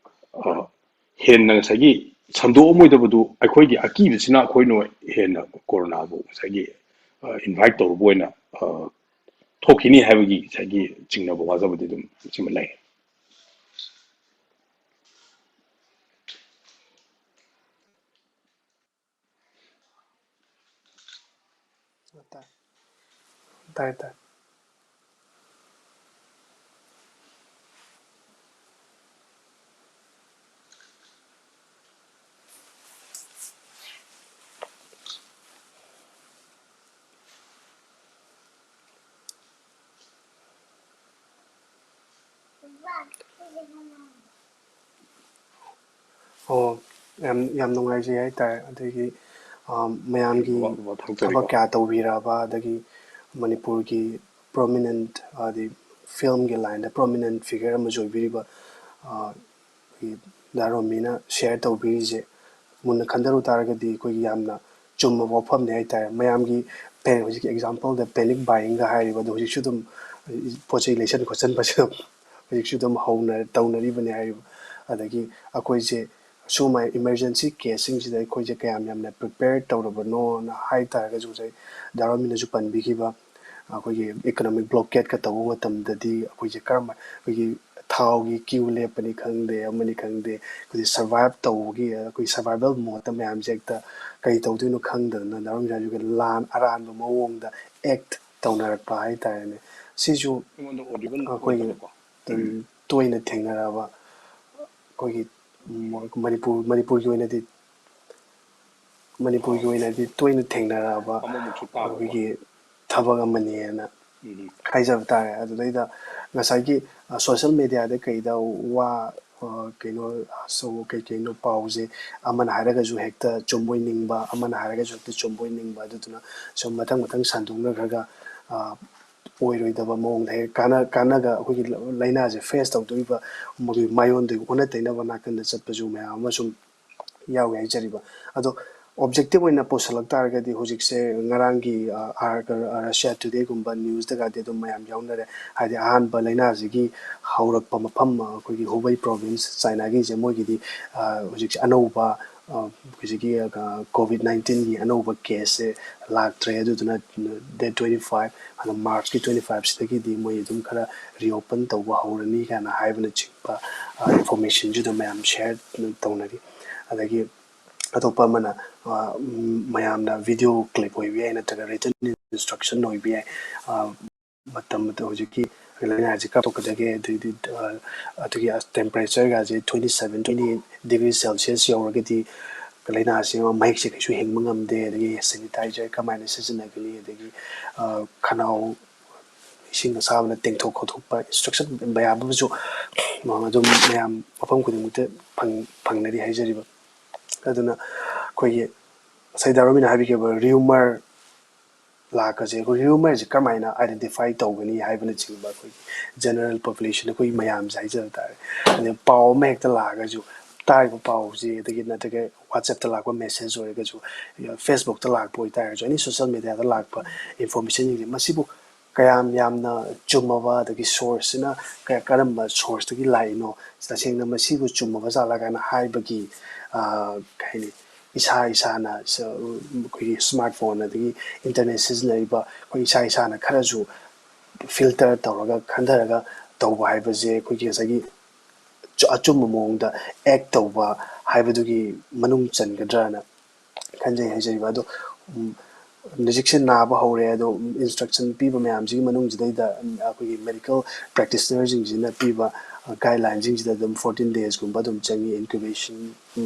ꯑ, ꯍꯦꯟꯅ ꯉꯁꯥꯏꯒꯤ ꯁꯟꯗꯣꯛꯑꯝꯃꯣꯏꯗꯕꯗꯨ, ꯑꯩꯈꯣꯏꯒꯤ ꯑꯀꯤꯕꯁꯤꯅ ꯑꯩꯈꯣꯏꯅ ꯍꯦꯟꯅ ꯀꯣꯔꯣꯅꯥꯕꯨ ꯉꯁꯥꯏꯒꯤ, ꯑ, ꯏꯟꯚꯥꯏꯠ ꯇꯧꯔꯨꯕ ꯑꯣꯏꯅ, ꯑ, ꯊꯣꯛꯈꯤꯅꯤ ꯍꯥꯏꯕꯒꯤ ꯉꯁꯥꯏꯒꯤ ꯆꯤꯡꯅꯕ ꯋꯥꯖꯕꯗꯤ ꯑꯗꯨꯝ ꯁꯤꯃ ꯂꯩ꯫ ꯇꯥꯏ, ꯇꯥꯏ꯫ ꯑꯣ, ꯌꯥꯝ, ꯌꯥꯝ ꯅꯨꯡꯉꯥꯏꯖꯩ ꯍꯥꯏꯇꯥꯔꯦ꯫ ꯑꯗꯒꯤ, ꯑ, ꯃꯌꯥꯝꯒꯤ ꯋꯥ-, ꯋꯥ ꯊꯥꯡꯖꯔꯤꯀꯣ꯫ ꯊꯕꯛ ꯀꯌꯥ ꯇꯧꯕꯤꯔꯛꯑꯕ, ꯑꯗꯒꯤ ꯃꯅꯤꯄꯨꯔꯒꯤ prominent, ꯍꯥꯏꯗꯤ film ꯒꯤ line ꯗ prominent figure ꯑꯃꯁꯨ ꯑꯣꯏꯕꯤꯔꯤꯕ, ꯑ, ꯑꯩꯈꯣꯏꯒꯤ ꯗꯥ ꯔꯣꯃꯤꯅ share ꯇꯧꯕꯤꯔꯤꯁꯦ, ꯃꯨꯟꯅ ꯈꯟꯊꯔꯨ ꯇꯥꯔꯒꯗꯤ ꯑꯩꯈꯣꯏꯒꯤ ꯌꯥꯝꯅ ꯆꯨꯝꯕ ꯋꯥꯐꯝꯅꯤ ꯍꯥꯏꯇꯥꯔꯦ꯫ ꯃꯌꯥꯝꯒꯤ ꯄꯦ-, ꯍꯧꯖꯤꯛꯀꯤ ꯑꯦꯛꯖꯥꯝꯄꯜꯗ ꯄꯦꯅꯤꯛ ꯕꯥꯏꯌꯤꯡꯒ ꯍꯥꯏꯔꯤꯕ ꯑꯗꯣ, ꯍꯧꯖꯤꯛꯁꯨ ꯑꯗꯨꯝ ꯄꯣꯠ ꯆꯩ ꯂꯩꯁꯟ ꯈꯣꯠꯆꯟꯕꯁꯦ ꯑꯗꯨꯝ ꯍꯧꯖꯤꯛꯁꯨ ꯑꯗꯨꯝ ꯍꯧꯅ ꯇꯧꯅꯔꯤꯕꯅꯤ ꯍꯥꯏꯔꯤꯕ꯫ ꯑꯗꯒꯤ ꯑꯩꯈꯣꯏꯁꯦ ꯁꯨꯃꯥꯏꯅ ꯏꯃꯔꯖꯦꯟꯁꯤ ꯀꯦꯁꯁꯤꯡꯁꯤꯗ ꯑꯩꯈꯣꯏꯁꯦ ꯀꯌꯥꯝ ꯌꯥꯝꯅ ꯄ꯭ꯔꯤꯄꯦꯌꯔ ꯇꯧꯔꯕꯅꯣꯅ ꯍꯥꯏ ꯇꯥꯔꯒꯁꯨ, ꯉꯁꯥꯏ ꯗꯥ ꯔꯣꯃꯤꯅꯁꯨ ꯄꯟꯕꯤꯈꯤꯕ ꯑꯩꯈꯣꯏꯒꯤ ꯏꯀꯣꯅꯣꯃꯤꯛ ꯕ꯭ꯂꯣꯀꯦꯠꯀ ꯇꯧꯕ ꯃꯇꯝꯗꯗꯤ ꯑꯩꯈꯣꯏꯁꯦ ꯀꯔꯝꯕ, ꯑꯩꯈꯣꯏꯒꯤ ꯊꯥꯎꯒꯤ ꯀ꯭ꯌꯨ ꯂꯦꯞꯄꯅꯤ ꯈꯪꯗꯦ, ꯑꯃꯅꯤ ꯈꯪꯗꯦ, ꯑꯩꯈꯣꯏꯒꯤ ꯁꯔꯚꯥꯏꯚ ꯇꯧꯕꯒꯤ, ꯑꯩꯈꯣꯏ ꯁꯔꯚꯥꯏꯚꯦꯜ ꯃꯣꯠꯇ ꯃꯌꯥꯝꯁꯦ ꯍꯦꯛꯇ ꯀꯔꯤ ꯇꯧꯗꯣꯏꯅꯣ ꯈꯪꯗꯗꯅ ꯗꯥ ꯔꯣꯃꯤꯅꯁꯨ ꯂꯥꯟ ꯑꯔꯥꯟꯕ ꯃꯑꯣꯡꯗ ꯑꯦꯛ ꯇꯧꯅꯔꯛꯄ ꯍꯥꯏꯇꯥꯔꯦꯅꯦ꯫ ꯁꯤꯁꯨ ꯑꯩꯉꯣꯟꯗ ꯑꯣꯗꯤꯕꯜ ꯑꯩꯈꯣꯏꯒꯤ ꯑꯣꯏꯗꯕꯀꯣ꯫ ꯑꯗꯨꯝ ꯇꯣꯏꯅ ꯊꯦꯡꯅꯔꯛꯑꯕ ꯑꯩꯈꯣꯏꯒꯤ ꯃ-, ꯃꯅꯤꯄꯨꯔ, ꯃꯅꯤꯄꯨꯔꯒꯤ ꯑꯣꯏꯅꯗꯤ, ꯃꯅꯤꯄꯨꯔꯒꯤ ꯑꯣꯏꯅꯗꯤ ꯇꯣꯏꯅ ꯊꯦꯡꯅꯔꯛꯑꯕ ꯑꯃꯃꯨꯛꯁꯨ ꯇꯥꯕꯀꯣ꯫ ꯑꯩꯈꯣꯏꯒꯤ ꯊꯕꯛ ꯑꯃꯅꯤꯅ ꯎꯝ꯫ ꯍꯥꯏꯖꯕ ꯇꯥꯔꯦ꯫ ꯑꯗꯨꯗꯩꯗ ꯉꯁꯥꯏꯒꯤ, ꯑ, ꯁꯣꯁꯦꯜ ꯃꯦꯗꯤꯌꯥꯗ ꯀꯩꯗ ꯋꯥ, ꯑ, ꯀꯩꯅꯣ, ꯑ, ꯁꯣ-, ꯀꯩ ꯀꯩꯅꯣ ꯄꯥꯎꯁꯦ ꯑꯃꯅ ꯍꯥꯏꯔꯒꯁꯨ ꯍꯦꯛꯇ ꯆꯨꯝꯕꯣꯏ ꯅꯤꯡꯕ, ꯑꯃꯅ ꯍꯥꯏꯔꯒꯁꯨ ꯍꯦꯛꯇ ꯆꯨꯝꯕꯣꯏ ꯅꯤꯡꯕ, ꯑꯗꯨꯗꯨꯅ ꯁꯨꯝ ꯃꯊꯪ ꯃꯊꯪ ꯁꯟꯗꯣꯛꯅꯈ꯭ꯔꯒ, ꯑ, ꯑꯣꯏꯔꯣꯏꯗꯕ ꯃꯑꯣꯡꯗ ꯍꯦꯛ ꯀꯥꯟꯅ-, ꯀꯥꯟꯅꯒ ꯑꯩꯈꯣꯏꯒꯤ ꯂꯥꯏꯅꯥꯁꯦ ꯐꯦꯁ ꯇꯧꯗꯣꯔꯤꯕ ꯃꯈꯣꯏꯒꯤ ꯃꯥꯏꯌꯣꯟꯗꯒꯤ ꯑꯣꯟꯅ ꯇꯩꯅꯕ ꯅꯥꯀꯟꯗ ꯆꯠꯄꯁꯨ ꯃꯌꯥꯝ ꯑꯃ ꯁꯨꯝ ꯌꯥꯎꯏ ꯍꯥꯏꯖꯔꯤꯕ꯫ ꯑꯗꯣ ꯑꯣꯕꯖꯦꯛꯇꯤꯚ ꯑꯣꯏꯅ ꯄꯨꯁꯜꯂꯛ ꯇꯥꯔꯒꯗꯤ ꯍꯧꯖꯤꯛꯁꯦ ꯉꯔꯥꯡꯒꯤ, ꯑ, ꯑꯥꯔ-, ꯔꯁꯤꯌꯥ ꯇꯨꯗꯦꯒꯨꯝꯕ ꯅ꯭ꯌꯨꯁꯇꯒꯗꯤ ꯑꯗꯨꯝ ꯃꯌꯥꯝ ꯌꯥꯎꯅꯔꯦ꯫ ꯍꯥꯏꯗꯤ ꯑꯍꯥꯟꯕ ꯂꯥꯏꯅꯥꯁꯤꯒꯤ ꯍꯧꯔꯛꯄ ꯃꯐꯝ, ꯑ, ꯑꯩꯈꯣꯏꯒꯤ ꯍꯨꯕꯩ ꯄ꯭ꯔꯣꯚꯤꯟꯁ ꯆꯥꯏꯅꯥꯒꯤꯁꯦ, ꯃꯣꯏꯒꯤꯗꯤ, ꯑ, ꯍꯧꯖꯤꯛꯁꯦ ꯑꯅꯧꯕ, ꯑ, ꯍꯧꯖꯤꯛꯀꯤ, ꯑ, ꯀꯣꯚꯤꯗ ꯅꯥꯏꯟꯇꯤꯟꯒꯤ ꯑꯅꯧꯕ ꯀꯦꯁꯁꯦ ꯂꯥꯛꯇ꯭ꯔꯦ꯫ ꯑꯗꯨꯗꯨꯅ ꯗꯦꯠ ꯇ꯭ꯋꯦꯟꯇꯤ ꯐꯥꯏꯚ, ꯑꯗꯣ ꯃꯥꯔꯆꯀꯤ ꯇ꯭ꯋꯦꯟꯇꯤ ꯐꯥꯏꯚꯁꯤꯗꯒꯤꯗꯤ ꯃꯣꯏ ꯑꯗꯨꯝ ꯈꯔ ꯔꯤꯑꯣꯄꯟ ꯇꯧꯕ ꯍꯧꯔꯅꯤ ꯀꯥꯏꯅ ꯍꯥꯏꯕꯅꯆꯤꯡꯕ, ꯑ, ꯏꯟꯐꯣꯔꯃꯦꯁꯟꯁꯨ ꯑꯗꯨꯝ ꯃꯌꯥꯝ ꯁꯤꯌꯔ ꯇꯧꯅꯔꯤ꯫ ꯑꯗꯒꯤ ꯑꯇꯣꯞꯄ ꯑꯃꯅ, ꯑ, ꯎꯝ, ꯃꯌꯥꯝꯅ ꯚꯤꯗꯤꯑꯣ ꯀ꯭ꯂꯤꯞ ꯑꯣꯏꯕ ꯌꯥꯏ, ꯅꯠꯇ꯭ꯔꯒ ꯔꯤꯇꯟ ꯏꯟꯁꯇ꯭ꯔꯛꯁꯟ ꯑꯣꯏꯕ ꯌꯥꯏ꯫ ꯑ, ꯃꯇꯝ, ꯃꯇꯝ ꯍꯧꯖꯤꯛꯀꯤ ꯂꯥꯏꯅꯥꯁꯤ ꯀꯥꯞꯊꯣꯛꯀꯗꯒꯦ, ꯑꯗꯨꯗꯤ, ꯑ, ꯑꯗꯨꯒꯤ ꯇꯦꯝꯄꯔꯦꯆꯔꯒꯁꯦ twenty seven, twenty eight degree Celsius ꯌꯧꯔꯒꯗꯤ ꯂꯥꯏꯅꯥꯁꯤ ꯃꯍꯤꯛꯁꯦ ꯀꯩꯁꯨ ꯍꯤꯡꯕ ꯉꯝꯗꯦ꯫ ꯑꯗꯒꯤ ꯁꯦꯅꯤꯇꯥꯏꯖꯔ ꯀꯃꯥꯏꯅ ꯁꯤꯖꯤꯟꯅꯒꯅꯤ, ꯑꯗꯒꯤ, ꯑ, ꯈꯅꯥꯎ ꯏꯁꯤꯡ ꯑꯁꯥꯕꯅ ꯇꯦꯡꯊꯣꯛ ꯈꯣꯠꯇꯣꯛꯄ ꯏꯟꯁꯇ꯭ꯔꯛꯁꯟ ꯃꯌꯥꯝ ꯑꯃꯁꯨ ꯑꯗꯨꯝ ꯃꯌꯥꯝ ꯃꯐꯝ ꯈꯨꯗꯤꯡꯃꯛꯇ ꯐꯪ-, ꯐꯪꯅꯔꯤ ꯍꯥꯏꯖꯔꯤꯕ꯫ ꯑꯗꯨꯅ ꯑꯩꯈꯣꯏꯒꯤ ꯉꯁꯥꯏ ꯗꯥ ꯔꯣꯃꯤꯅ ꯍꯥꯏꯕꯤꯈꯤꯕ ꯔꯤꯌꯨꯃꯔ ꯂꯥꯛꯀꯁꯦ, ꯑꯩꯈꯣꯏ ꯔꯤꯌꯨꯃꯔꯁꯦ ꯀꯔꯝꯍꯥꯏꯅ ꯑꯥꯏꯗꯦꯟꯇꯤꯐꯥꯏ ꯇꯧꯒꯅꯤ ꯍꯥꯏꯕꯅꯆꯤꯡꯕ, ꯑꯩꯈꯣꯏꯒꯤ ꯖꯦꯅꯔꯦꯜ ꯄꯣꯄꯨꯂꯦꯁꯟ, ꯑꯩꯈꯣꯏ ꯃꯌꯥꯝꯁꯦ ꯍꯥꯏꯖꯕ ꯇꯥꯔꯦ꯫ ꯑꯗꯩ ꯄꯥꯎ ꯑꯃ ꯍꯦꯛꯇ ꯂꯥꯛꯑꯒꯁꯨ ꯇꯥꯔꯤꯕ ꯄꯥꯎꯁꯦ, ꯑꯗꯒꯤ ꯅꯠꯇ꯭ꯔꯒ WhatsApp-ꯇ ꯂꯥꯛꯄ message ꯑꯣꯏꯔꯒꯁꯨ, Facebook-ꯇ ꯂꯥꯛꯄ ꯑꯣꯏꯇꯥꯔꯒꯁꯨ, any social media-ꯗ ꯂꯥꯛꯄ information-ꯁꯤꯡꯁꯦ, ꯃꯁꯤꯕꯨ ꯀꯌꯥꯝ ꯌꯥꯝꯅ ꯆꯨꯝꯃꯕ, ꯑꯗꯒꯤ source-ꯁꯤꯅ ꯀꯌꯥ, ꯀꯔꯝꯕ source-ꯇꯒꯤ ꯂꯥꯛꯏꯅꯣ, ꯇꯁꯦꯡꯅ ꯃꯁꯤꯕꯨ ꯆꯨꯝꯃꯕ ꯖꯥꯠꯂꯥ ꯀꯥꯏꯅ ꯍꯥꯏꯕꯒꯤ, ꯑ, ꯀꯩ ꯍꯥꯏꯅꯤ, ꯏꯁꯥ ꯏꯁꯥꯅ ꯁ-, ꯑꯩꯈꯣꯏꯒꯤ smartphone ꯑꯗꯒꯤ internet ꯁꯤꯖꯤꯟꯅꯔꯤꯕ ꯑꯩꯈꯣꯏ ꯏꯁꯥ ꯏꯁꯥꯅ ꯈꯔꯁꯨ filter ꯇꯧꯔꯒ, ꯈꯟꯊꯔꯒ ꯇꯧꯕ ꯍꯥꯏꯕꯁꯦ ꯑꯩꯈꯣꯏꯒꯤ ꯉꯁꯥꯏꯒꯤ ꯆ-, ꯑꯆꯨꯝꯕ ꯃꯑꯣꯡꯗ act ꯇꯧꯕ ꯍꯥꯏꯕꯗꯨꯒꯤ ꯃꯅꯨꯡ ꯆꯟꯒꯗ꯭ꯔꯅ ꯈꯟꯖꯩ ꯍꯥꯏꯖꯔꯤꯕ꯫ ꯑꯗꯣ, ꯎꯝ, ꯍꯧꯖꯤꯛꯁꯦ ꯅꯥꯕ ꯍꯧꯔꯦ, ꯑꯗꯣ instruction ꯄꯤꯕ ꯃꯌꯥꯝꯁꯤꯒꯤ ꯃꯅꯨꯡꯁꯤꯗꯩꯗ, ꯎꯝ, ꯑꯩꯈꯣꯏꯒꯤ medical practitioner-ꯁꯤꯡꯁꯤꯅ ꯄꯤꯕ, ꯑ, guideline-ꯁꯤꯡꯁꯤꯗ ꯑꯗꯨꯝ fourteen days-ꯀꯨꯝꯕ ꯑꯗꯨꯝ ꯆꯪꯉꯤ, incubation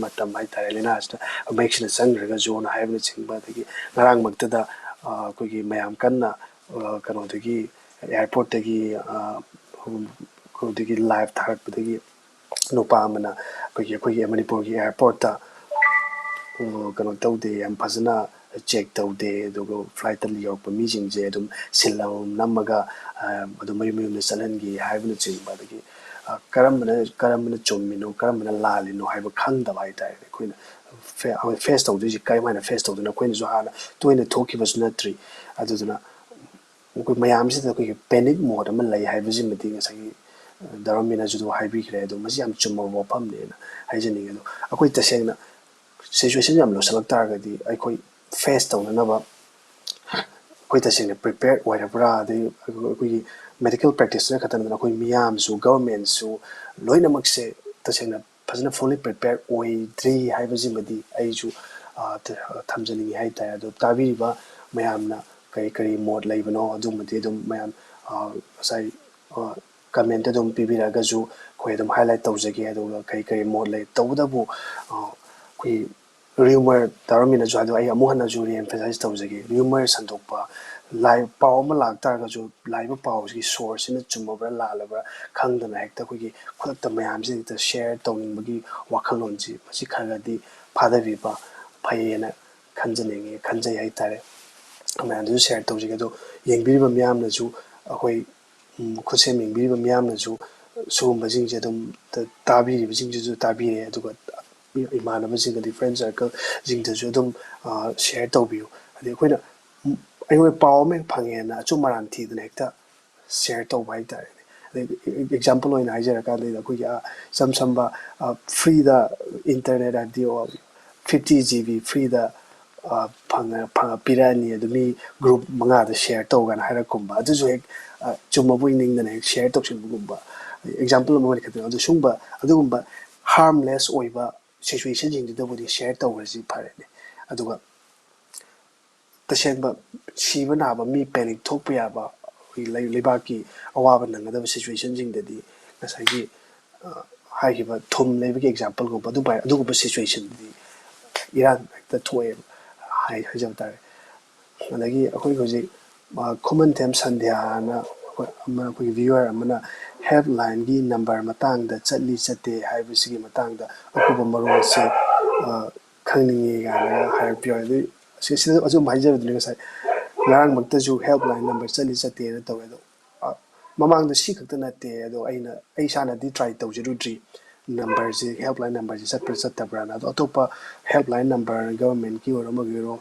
ꯃꯇꯝ ꯍꯥꯏꯇꯥꯔꯦ, ꯂꯥꯏꯅꯥꯁꯤꯗ ꯃꯍꯤꯛꯁꯤꯅ ꯆꯪꯈ꯭ꯔꯒꯁꯨꯅ ꯍꯥꯏꯕꯅꯆꯤꯡꯕ꯫ ꯑꯗꯒꯤ ꯉꯔꯥꯡꯃꯛꯇꯗ, ꯑ, ꯑꯩꯈꯣꯏꯒꯤ ꯃꯌꯥꯝ ꯀꯟꯅ, ꯑ, ꯀꯩꯅꯣꯗꯒꯤ, airport-ꯇꯒꯤ, ꯑ, ꯑꯗꯒꯤ live ꯊꯥꯔꯛꯄꯗꯒꯤ ꯅꯨꯄꯥ ꯑꯃꯅ ꯑꯩꯈꯣꯏꯒꯤ, ꯑꯩꯈꯣꯏꯒꯤ ꯃꯅꯤꯄꯨꯔꯒꯤ airport-ꯇ, ꯎꯝ, ꯀꯩꯅꯣ ꯇꯧꯗꯦ, ꯌꯥꯝ ꯐꯖꯅ check ꯇꯧꯗꯦ, ꯑꯗꯨꯒ flight-ꯇ ꯌꯧꯔꯛꯄ ꯃꯤꯁꯤꯡꯁꯦ ꯑꯗꯨꯝ seal ꯑꯃꯃꯝ ꯅꯝꯃꯒ, ꯑ, ꯑꯗꯨꯝ ꯃꯌꯨꯝ ꯃꯌꯨꯝꯗ ꯆꯠꯍꯟꯈꯤ ꯍꯥꯏꯕꯅꯆꯤꯡꯕ꯫ ꯑꯗꯒꯤ, ꯑ, ꯀꯔꯝꯕꯅ, ꯀꯔꯝꯕꯅ ꯆꯨꯝꯃꯤꯅꯣ, ꯀꯔꯝꯕꯅ ꯂꯥꯜꯂꯤꯅꯣ ꯍꯥꯏꯕ ꯈꯪꯗꯕ ꯍꯥꯏꯇꯥꯔꯦ꯫ ꯑꯩꯈꯣꯏꯅ ꯐꯦ-, ꯑꯩꯈꯣꯏ face ꯇꯧꯗꯣꯏꯁꯦ ꯀꯔꯝꯍꯥꯏꯅ face ꯇꯧꯗꯣꯏꯅꯣ? ꯑꯩꯈꯣꯏꯅꯁꯨ ꯍꯥꯟꯅ ꯇꯣꯏꯅ ꯊꯣꯛꯈꯤꯕꯁꯨ ꯅꯠꯇ꯭ꯔꯤ꯫ ꯑꯗꯨꯗꯨꯅ ꯑꯩꯈꯣꯏ ꯃꯌꯥꯝꯁꯤꯗ ꯑꯩꯈꯣꯏꯒꯤ panic mode ꯑꯃ ꯂꯩ ꯍꯥꯏꯕꯁꯤꯃꯗꯤ ꯉꯁꯥꯏꯒꯤ, ꯑ, ꯗꯥ ꯔꯣꯃꯤꯅꯁꯨ ꯑꯗꯨ ꯍꯥꯏꯕꯤꯈ꯭ꯔꯦ꯫ ꯑꯗꯣ ꯃꯁꯤ ꯌꯥꯝ ꯆꯨꯝꯕ ꯋꯥꯐꯝꯅꯦꯅ ꯍꯥꯏꯖꯅꯤꯡꯉꯤ꯫ ꯑꯗꯣ ꯑꯩꯈꯣꯏ ꯇꯁꯦꯡꯅ situation ꯌꯥꯝ ꯂꯨꯁꯜꯂꯛ ꯇꯥꯔꯒꯗꯤ ꯑꯩꯈꯣꯏ face ꯇꯧꯅꯅꯕ ꯑꯩꯈꯣꯏ ꯇꯁꯦꯡꯅ prepared ꯑꯣꯏꯔꯕ꯭ꯔꯥ? ꯑꯗꯩ ꯑꯩꯈꯣꯏꯒꯤ medical practitioner ꯈꯛꯇ ꯅꯠꯇꯅ ꯑꯩꯈꯣꯏ ꯃꯤꯌꯥꯝꯁꯨ, government-ꯁꯨ, ꯂꯣꯏꯅꯃꯛꯁꯦ ꯇꯁꯦꯡꯅ ꯐꯖꯅ fully prepared ꯑꯣꯏꯗ꯭ꯔꯤ ꯍꯥꯏꯕꯁꯤꯃꯗꯤ ꯑꯩꯁꯨ, ꯑ, ꯊ-, ꯊꯝꯖꯅꯤꯡꯉꯤ ꯍꯥꯏꯇꯥꯔꯦ꯫ ꯑꯗꯣ ꯇꯥꯕꯤꯔꯤꯕ ꯃꯌꯥꯝꯅ ꯀꯔꯤ ꯀꯔꯤ ꯃꯣꯠ ꯂꯩꯕꯅꯣ, ꯑꯗꯨꯃꯗꯤ ꯑꯗꯨꯝ ꯃꯌꯥꯝ, ꯑ, ꯉꯁꯥꯏ, ꯑ, comment ꯑꯗꯨꯝ ꯄꯤꯕꯤꯔꯛꯑꯒꯁꯨ ꯑꯩꯈꯣꯏ ꯑꯗꯨꯝ highlight ꯇꯧꯖꯒꯦ꯫ ꯑꯗꯨꯒ ꯀꯔꯤ ꯀꯔꯤ ꯃꯣꯠ ꯂꯩ, ꯇꯧꯕꯇꯕꯨ, ꯑ, ꯑꯩꯈꯣꯏ rumor ꯇꯥꯔꯝꯃꯤꯅꯁꯨ ꯍꯥꯏꯗꯣ ꯑꯩ ꯑꯃꯨꯛ ꯍꯟꯅꯁꯨ re-emphasize ꯇꯧꯖꯒꯦ꯫ Rumor ꯁꯟꯗꯣꯛꯄ, ꯂꯥꯏ-, ꯄꯥꯎ ꯑꯃ ꯂꯥꯛꯇꯥꯔꯒꯁꯨ ꯂꯥꯛꯏꯕ ꯄꯥꯎꯁꯤꯒꯤ source-ꯁꯤꯅ ꯆꯨꯝꯃꯕ꯭ꯔꯥ ꯂꯥꯜꯂꯕ꯭ꯔꯥ ꯈꯪꯗꯅ ꯍꯦꯛꯇ ꯑꯩꯈꯣꯏꯒꯤ ꯈꯨꯗꯛꯇ ꯃꯌꯥꯝꯁꯦ ꯍꯦꯛꯇ share ꯇꯧꯅꯤꯡꯕꯒꯤ ꯋꯥꯈꯜꯂꯣꯟꯁꯤ, ꯃꯁꯤ ꯈꯔ ꯈꯔꯗꯤ ꯐꯥꯗꯕꯤꯕ ꯐꯩꯌꯦꯅ ꯈꯟꯖꯅꯤꯡꯉꯤ, ꯈꯟꯖꯩ ꯍꯥꯏꯇꯥꯔꯦ꯫ ꯃꯌꯥꯝꯗꯁꯨ share ꯇꯧꯖꯒꯦ꯫ ꯑꯗꯣ ꯌꯦꯡꯕꯤꯔꯤꯕ ꯃꯤꯌꯥꯝꯅꯁꯨ, ꯑꯩꯈꯣꯏ, ꯎꯝ, ꯈꯨꯠꯁꯦꯝ ꯌꯦꯡꯕꯤꯔꯤꯕ ꯃꯤꯌꯥꯝꯅꯁꯨ ꯁꯤꯒꯨꯝꯕꯁꯤꯡꯁꯦ ꯑꯗꯨꯝ ꯇ-, ꯇꯥꯕꯤꯔꯤꯕꯁꯤꯡꯁꯤꯁꯨ ꯇꯥꯕꯤꯔꯦ, ꯑꯗꯨꯒ ꯏꯃꯥꯟꯅꯕꯁꯤꯡ ꯑꯗꯩ friend circleꯁꯤꯡꯗꯁꯨ ꯑꯗꯨꯝ share ꯇꯧꯕꯤꯌꯨ꯫ ꯍꯥꯏꯗꯤ ꯑꯩꯈꯣꯏꯅ ꯑꯩꯈꯣꯏ ꯄꯥꯎ ꯑꯃ ꯍꯦꯛ ꯐꯪꯉꯦꯅ ꯑꯆꯨꯝ ꯑꯔꯥꯟ ꯊꯤꯗꯅ ꯍꯦꯛꯇ share ꯇꯧꯕ ꯍꯥꯏꯇꯥꯔꯦꯅꯦ꯫ ꯑꯗꯩ example ꯑꯣꯏꯅ ꯍꯥꯏꯖꯔꯀꯥꯟꯗ ꯑꯩꯈꯣꯏꯒꯤ ꯏꯆꯝ ꯆꯝꯕ freeꯗ internet ꯍꯥꯏꯕꯗꯤ fifty G B freeꯗ ꯄꯤꯔꯛꯑꯅꯤ, ꯑꯗꯨ ꯃꯤ group ꯃꯉꯥꯗ share ꯇꯧ ꯀꯥꯏꯅ ꯍꯥꯏꯔꯛꯀꯨꯝꯕ, ꯑꯗꯨꯁꯨ ꯍꯦꯛ ꯆꯨꯝꯃꯕꯣꯏ ꯅꯤꯡꯗꯅ ꯍꯦꯛ share ꯇꯧꯁꯤꯟꯕꯒꯨꯝꯕ, example ꯑꯃ ꯑꯣꯏꯅ ꯈꯛꯇꯪ꯫ ꯑꯗꯨ ꯁꯨꯝꯕ ꯑꯗꯨꯒꯨꯝꯕ harmless ꯑꯣꯏꯕ situationꯁꯤꯡꯗꯨꯗꯕꯨꯗꯤ share ꯇꯧꯈ꯭ꯔꯁꯤ ꯐꯔꯦꯅꯦ꯫ ꯑꯗꯨꯒ ꯇꯁꯦꯡꯕ ꯁꯤꯕ ꯅꯥꯕ, ꯃꯤ panic ꯊꯣꯛꯄ ꯌꯥꯕ, ꯑꯩꯈꯣꯏꯒꯤ ꯂꯩ- ꯂꯩꯕꯥꯛꯀꯤ ꯑꯋꯥꯕ ꯅꯪꯒꯗꯕ situationꯁꯤꯡꯗꯗꯤ ꯉꯁꯥꯏꯒꯤ ꯍꯥꯏꯈꯤꯕ ꯊꯨꯝ ꯂꯩꯕꯒꯤ exampleꯒꯨꯝꯕ ꯑꯗꯨꯃꯥꯏ ꯑꯗꯨꯒꯨꯝꯕ situationꯗꯗꯤ ꯏꯔꯥꯡ ꯍꯦꯛꯇ ꯊꯣꯛꯑꯦꯕ ꯍꯥꯏ ꯍꯥꯏꯖꯕ ꯇꯥꯔꯦ꯫ ꯑꯗꯒꯤ ꯑꯩꯈꯣꯏ ꯍꯧꯖꯤꯛ ꯈꯨꯃꯟꯊꯦꯝ ꯁꯟꯙ꯭ꯌꯥꯅ ꯑꯩꯈꯣꯏ ꯑꯃ ꯑꯩꯈꯣꯏꯒꯤ viewer ꯑꯃꯅ helplineꯒꯤ number ꯃꯇꯥꯡꯗ ꯆꯠꯂꯤ ꯆꯠꯇꯦ ꯍꯥꯏꯕꯁꯤꯒꯤ ꯃꯇꯥꯡꯗ ꯑꯀꯨꯞꯄ ꯃꯔꯣꯜꯁꯦ ꯈꯪꯅꯤꯡꯉꯤ ꯀꯥꯏꯅ ꯍꯥꯏꯔꯛꯄ ꯌꯥꯎꯋꯦ꯫ ꯑꯗꯨ ꯁꯤꯗ ꯑꯆꯨꯝꯕ ꯍꯥꯏꯖꯕꯗꯨꯅꯤ꯫ ꯉꯁꯥꯏ ꯉꯔꯥꯡꯃꯛꯇꯁꯨ helpline number ꯆꯠꯂꯤ ꯆꯠꯇꯦꯅ ꯇꯧꯋꯦ꯫ ꯑꯗꯣ ꯃꯃꯥꯡꯗ ꯁꯤ ꯈꯛꯇ ꯅꯠꯇꯦ, ꯑꯗꯣ ꯑꯩꯅ ꯑꯩ ꯏꯁꯥꯅꯗꯤ try ꯇꯧꯖꯔꯨꯗ꯭ꯔꯤ numberꯁꯤ, helpline numberꯁꯤ ꯆꯠꯄ꯭ꯔꯥ ꯆꯠꯇꯕ꯭ꯔꯥꯅ꯫ ꯑꯗꯣ ꯑꯇꯣꯞꯄ helpline number governmentꯀꯤ ꯑꯣꯏꯔꯣ ꯑꯃꯒꯤ ꯑꯣꯏꯔꯣ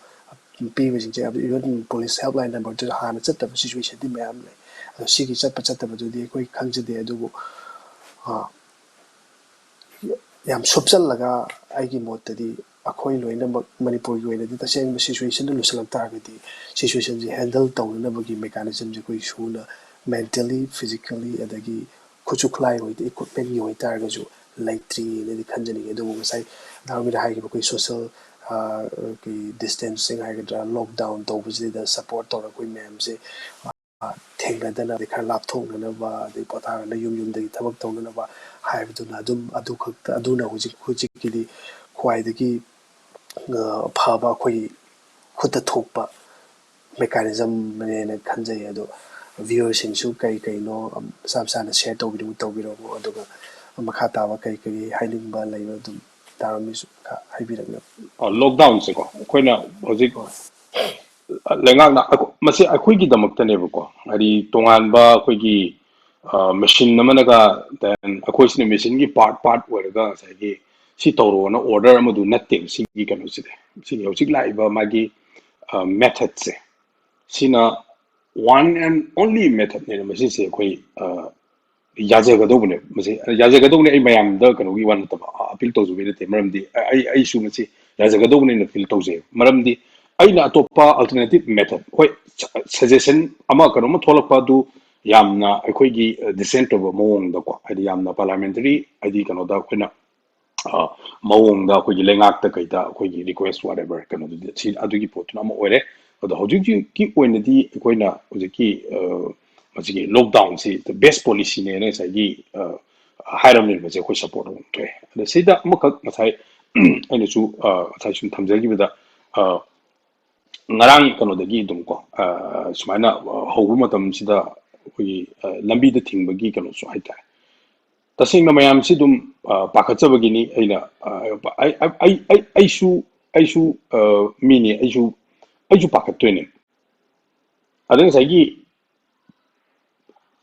ꯄꯤꯕꯁꯤꯡꯁꯦ, even police helpline numberꯗꯨ ꯍꯥꯟꯅ ꯆꯠꯇꯕ situationꯗꯤ ꯃꯌꯥꯝ ꯂꯩ꯫ ꯑꯗꯣ ꯁꯤꯒꯤ ꯆꯠꯄ ꯆꯠꯇꯕꯗꯨꯗꯤ ꯑꯩꯈꯣꯏ ꯈꯪꯖꯗꯦ꯫ ꯑꯗꯨꯕꯨ ꯌꯥꯝ ꯁꯨꯞꯆꯜꯂꯒ ꯑꯩꯒꯤ ꯃꯣꯠꯇꯗꯤ ꯑꯩꯈꯣꯏ ꯂꯣꯏꯅꯃꯛ ꯃꯅꯤꯄꯨꯔꯒꯤ ꯑꯣꯏꯅꯗꯤ ꯇꯁꯦꯡꯕ situationꯗ ꯂꯨꯁꯜꯂꯛ ꯇꯥꯔꯒꯗꯤ situationꯁꯤ handle ꯇꯧꯅꯅꯕꯒꯤ mechanismꯁꯦ ꯑꯩꯈꯣꯏ ꯁꯨꯅ mentally, physically ꯑꯗꯒꯤ ꯈꯨꯠꯁꯨ ꯈꯨꯠꯂꯥꯏ ꯑꯣꯏ equipmentꯀꯤ ꯑꯣꯏꯇꯥꯔꯒꯁꯨ ꯂꯩꯇ꯭ꯔꯤꯅꯗꯤ ꯈꯟꯖꯅꯤꯡꯉꯤ꯫ ꯑꯗꯨꯕꯨ ꯉꯁꯥꯏ ꯗꯥ ꯔꯣꯕꯤꯟꯅ ꯍꯥꯏꯈꯤꯕ ꯑꯩꯈꯣꯏ social distancing ꯍꯥꯏꯒꯗ꯭ꯔꯥ, lockdown ꯇꯧꯕꯁꯤꯗ support ꯇꯧꯔꯒ ꯑꯩꯈꯣꯏ ꯃꯌꯥꯝꯁꯦ ꯊꯦꯡꯅꯗꯅ ꯑꯗꯩ ꯈꯔ ꯂꯥꯞꯊꯣꯛꯅꯅꯕ ꯑꯗꯩ ꯄꯣꯊꯥꯔꯒ ꯌꯨꯝ ꯌꯨꯝꯗꯒꯤ ꯊꯕꯛ ꯇꯧꯅꯅꯕ ꯍꯥꯏꯕꯗꯨꯅ ꯑꯗꯨꯝ ꯑꯗꯨ ꯈꯛꯇ ꯑꯗꯨꯅ ꯍꯧꯖꯤꯛ ꯍꯧꯖꯤꯛꯀꯤꯗꯤ ꯈ꯭ꯋꯥꯏꯗꯒꯤ ꯐꯕ ꯑꯩꯈꯣꯏꯒꯤ ꯈꯨꯠꯇ ꯊꯣꯛꯄ mechanismꯅꯦꯅ ꯈꯟꯖꯩ꯫ ꯑꯗꯣ viewerꯁꯤꯡꯁꯨ ꯀꯩ ꯀꯩꯅꯣ ꯃꯆꯥ ꯃꯆꯥꯅ share ꯇꯧꯕꯤꯅꯤꯡꯕ ꯇꯧꯕꯤꯔꯛꯑꯣ꯫ ꯑꯗꯨꯒ ꯃꯈꯥ ꯇꯥꯕ ꯀꯩ ꯀꯩ ꯍꯥꯏꯅꯤꯡꯕ ꯂꯩꯕ ꯑꯗꯨꯝ ꯇꯥꯔꯝꯃꯤꯁꯨ ꯈꯔ ꯍꯥꯏꯕꯤꯔꯛꯅꯕ꯫ ꯂꯣꯛꯗꯥꯎꯟꯁꯦꯀꯣ ꯑꯩꯈꯣꯏꯅ ꯍꯧꯖꯤꯛ ꯂꯩꯉꯥꯛꯅ ꯃꯁꯤ ꯑꯩꯈꯣꯏꯒꯤꯗꯃꯛꯇꯅꯦꯕꯀꯣ, ꯍꯥꯏꯗꯤ ꯇꯣꯉꯥꯟꯕ ꯑꯩꯈꯣꯏꯒꯤ ꯃꯦꯁꯤꯟ ꯑꯃꯅꯒ then ꯑꯩꯈꯣꯏꯁꯤꯅ ꯃꯦꯁꯤꯟꯒꯤ part part ꯑꯣꯏꯔꯒ ꯉꯁꯥꯏꯒꯤ ꯁꯤ ꯇꯧꯔꯣꯅ order ꯑꯃꯗꯨ ꯅꯠꯇꯦꯕ ꯁꯤꯒꯤ ꯀꯩꯅꯣꯁꯤꯗꯤ꯫ ꯁꯤꯒꯤ ꯍꯧꯖꯤꯛ ꯂꯥꯛꯏꯕ ꯃꯥꯒꯤ methodꯁꯦ, ꯁꯤꯅ one and only methodꯅꯦꯅ ꯃꯁꯤꯁꯦ ꯑꯩꯈꯣꯏ ꯌꯥꯖꯒꯗꯧꯕꯅꯦ꯫ ꯃꯁꯤ ꯌꯥꯖꯒꯗꯧꯕꯅꯦ꯫ ꯑꯩ ꯃꯌꯥꯝꯗ ꯀꯩꯅꯣꯒꯤ ꯋꯥ ꯅꯠꯇꯕ, appeal ꯇꯧꯖꯕꯒꯤ ꯅꯠꯇꯦ꯫ ꯃꯔꯝꯗꯤ ꯑꯩ ꯑꯩꯁꯨ ꯃꯁꯤ ꯌꯥꯖꯒꯗꯧꯕꯅꯦꯅ feel ꯇꯧꯖꯩ꯫ ꯃꯔꯝꯗꯤ ꯑꯩꯅ ꯑꯇꯣꯞꯄ alternative method, ꯍꯣꯏ, suggestion ꯑꯃ ꯀꯩꯅꯣꯝꯃ ꯊꯣꯛꯂꯛꯄ ꯑꯗꯨ ꯌꯥꯝꯅ ꯑꯩꯈꯣꯏꯒꯤ decent ꯑꯣꯏꯕ ꯃꯑꯣꯡꯗꯀꯣ, ꯍꯥꯏꯗꯤ ꯌꯥꯝꯅ parliamentary, ꯍꯥꯏꯗꯤ ꯀꯩꯅꯣꯗ ꯑꯩꯈꯣꯏꯅ ꯃꯑꯣꯡꯗ ꯑꯩꯈꯣꯏꯒꯤ ꯂꯩꯉꯥꯛꯇ ꯀꯩꯗ ꯑꯩꯈꯣꯏꯒꯤ request, whatever, ꯀꯩꯅꯣꯗꯨꯗꯤ ꯁꯤ ꯑꯗꯨꯒꯤ ꯄꯣꯠꯇꯨꯅ ꯑꯃ ꯑꯣꯏꯔꯦ꯫ ꯑꯗꯣ ꯍꯧꯖꯤꯛ ꯍꯧꯖꯤꯛꯀꯤ ꯑꯣꯏꯅꯗꯤ ꯑꯩꯈꯣꯏꯅ ꯍꯧꯖꯤꯛꯀꯤ ꯃꯁꯤꯒꯤ lockdownꯁꯤ the best policyꯅꯦꯅ ꯉꯁꯥꯏꯒꯤ ꯍꯥꯏꯔꯝꯃꯤꯕꯁꯦ ꯑꯩꯈꯣꯏ support ꯑꯗꯨꯝ ꯊꯣꯛꯑꯦ꯫ ꯑꯗ ꯁꯤꯗ ꯑꯃꯈꯛ ꯉꯁꯥꯏ ꯑꯩꯅꯁꯨ ꯉꯁꯥꯏ ꯁꯨꯝ ꯊꯝꯖꯈꯤꯕꯗ, ꯉꯔꯥꯡ ꯀꯩꯅꯣꯗꯒꯤ ꯑꯗꯨꯝ ꯀꯣ, ꯁꯨꯃꯥꯏꯅ ꯍꯧꯕ ꯃꯇꯝꯁꯤꯗ ꯑꯩꯈꯣꯏꯒꯤ ꯂꯝꯕꯤꯗ ꯊꯤꯡꯕꯒꯤ ꯀꯩꯅꯣꯁꯨ ꯍꯥꯏꯇꯥꯔꯦ꯫ ꯇꯁꯦꯡꯅ ꯃꯌꯥꯝꯁꯤ ꯑꯗꯨꯝ ꯄꯥꯈꯠꯆꯕꯒꯤꯅꯤ꯫ ꯑꯩꯅ ꯑꯩꯁꯨ ꯑꯩꯁꯨ ꯃꯤꯅꯤ꯫ ꯑꯩꯁꯨ ꯑꯩꯁꯨ ꯄꯥꯈꯠꯇꯣꯏꯅꯦ꯫ ꯑꯗ ꯉꯁꯥꯏꯒꯤ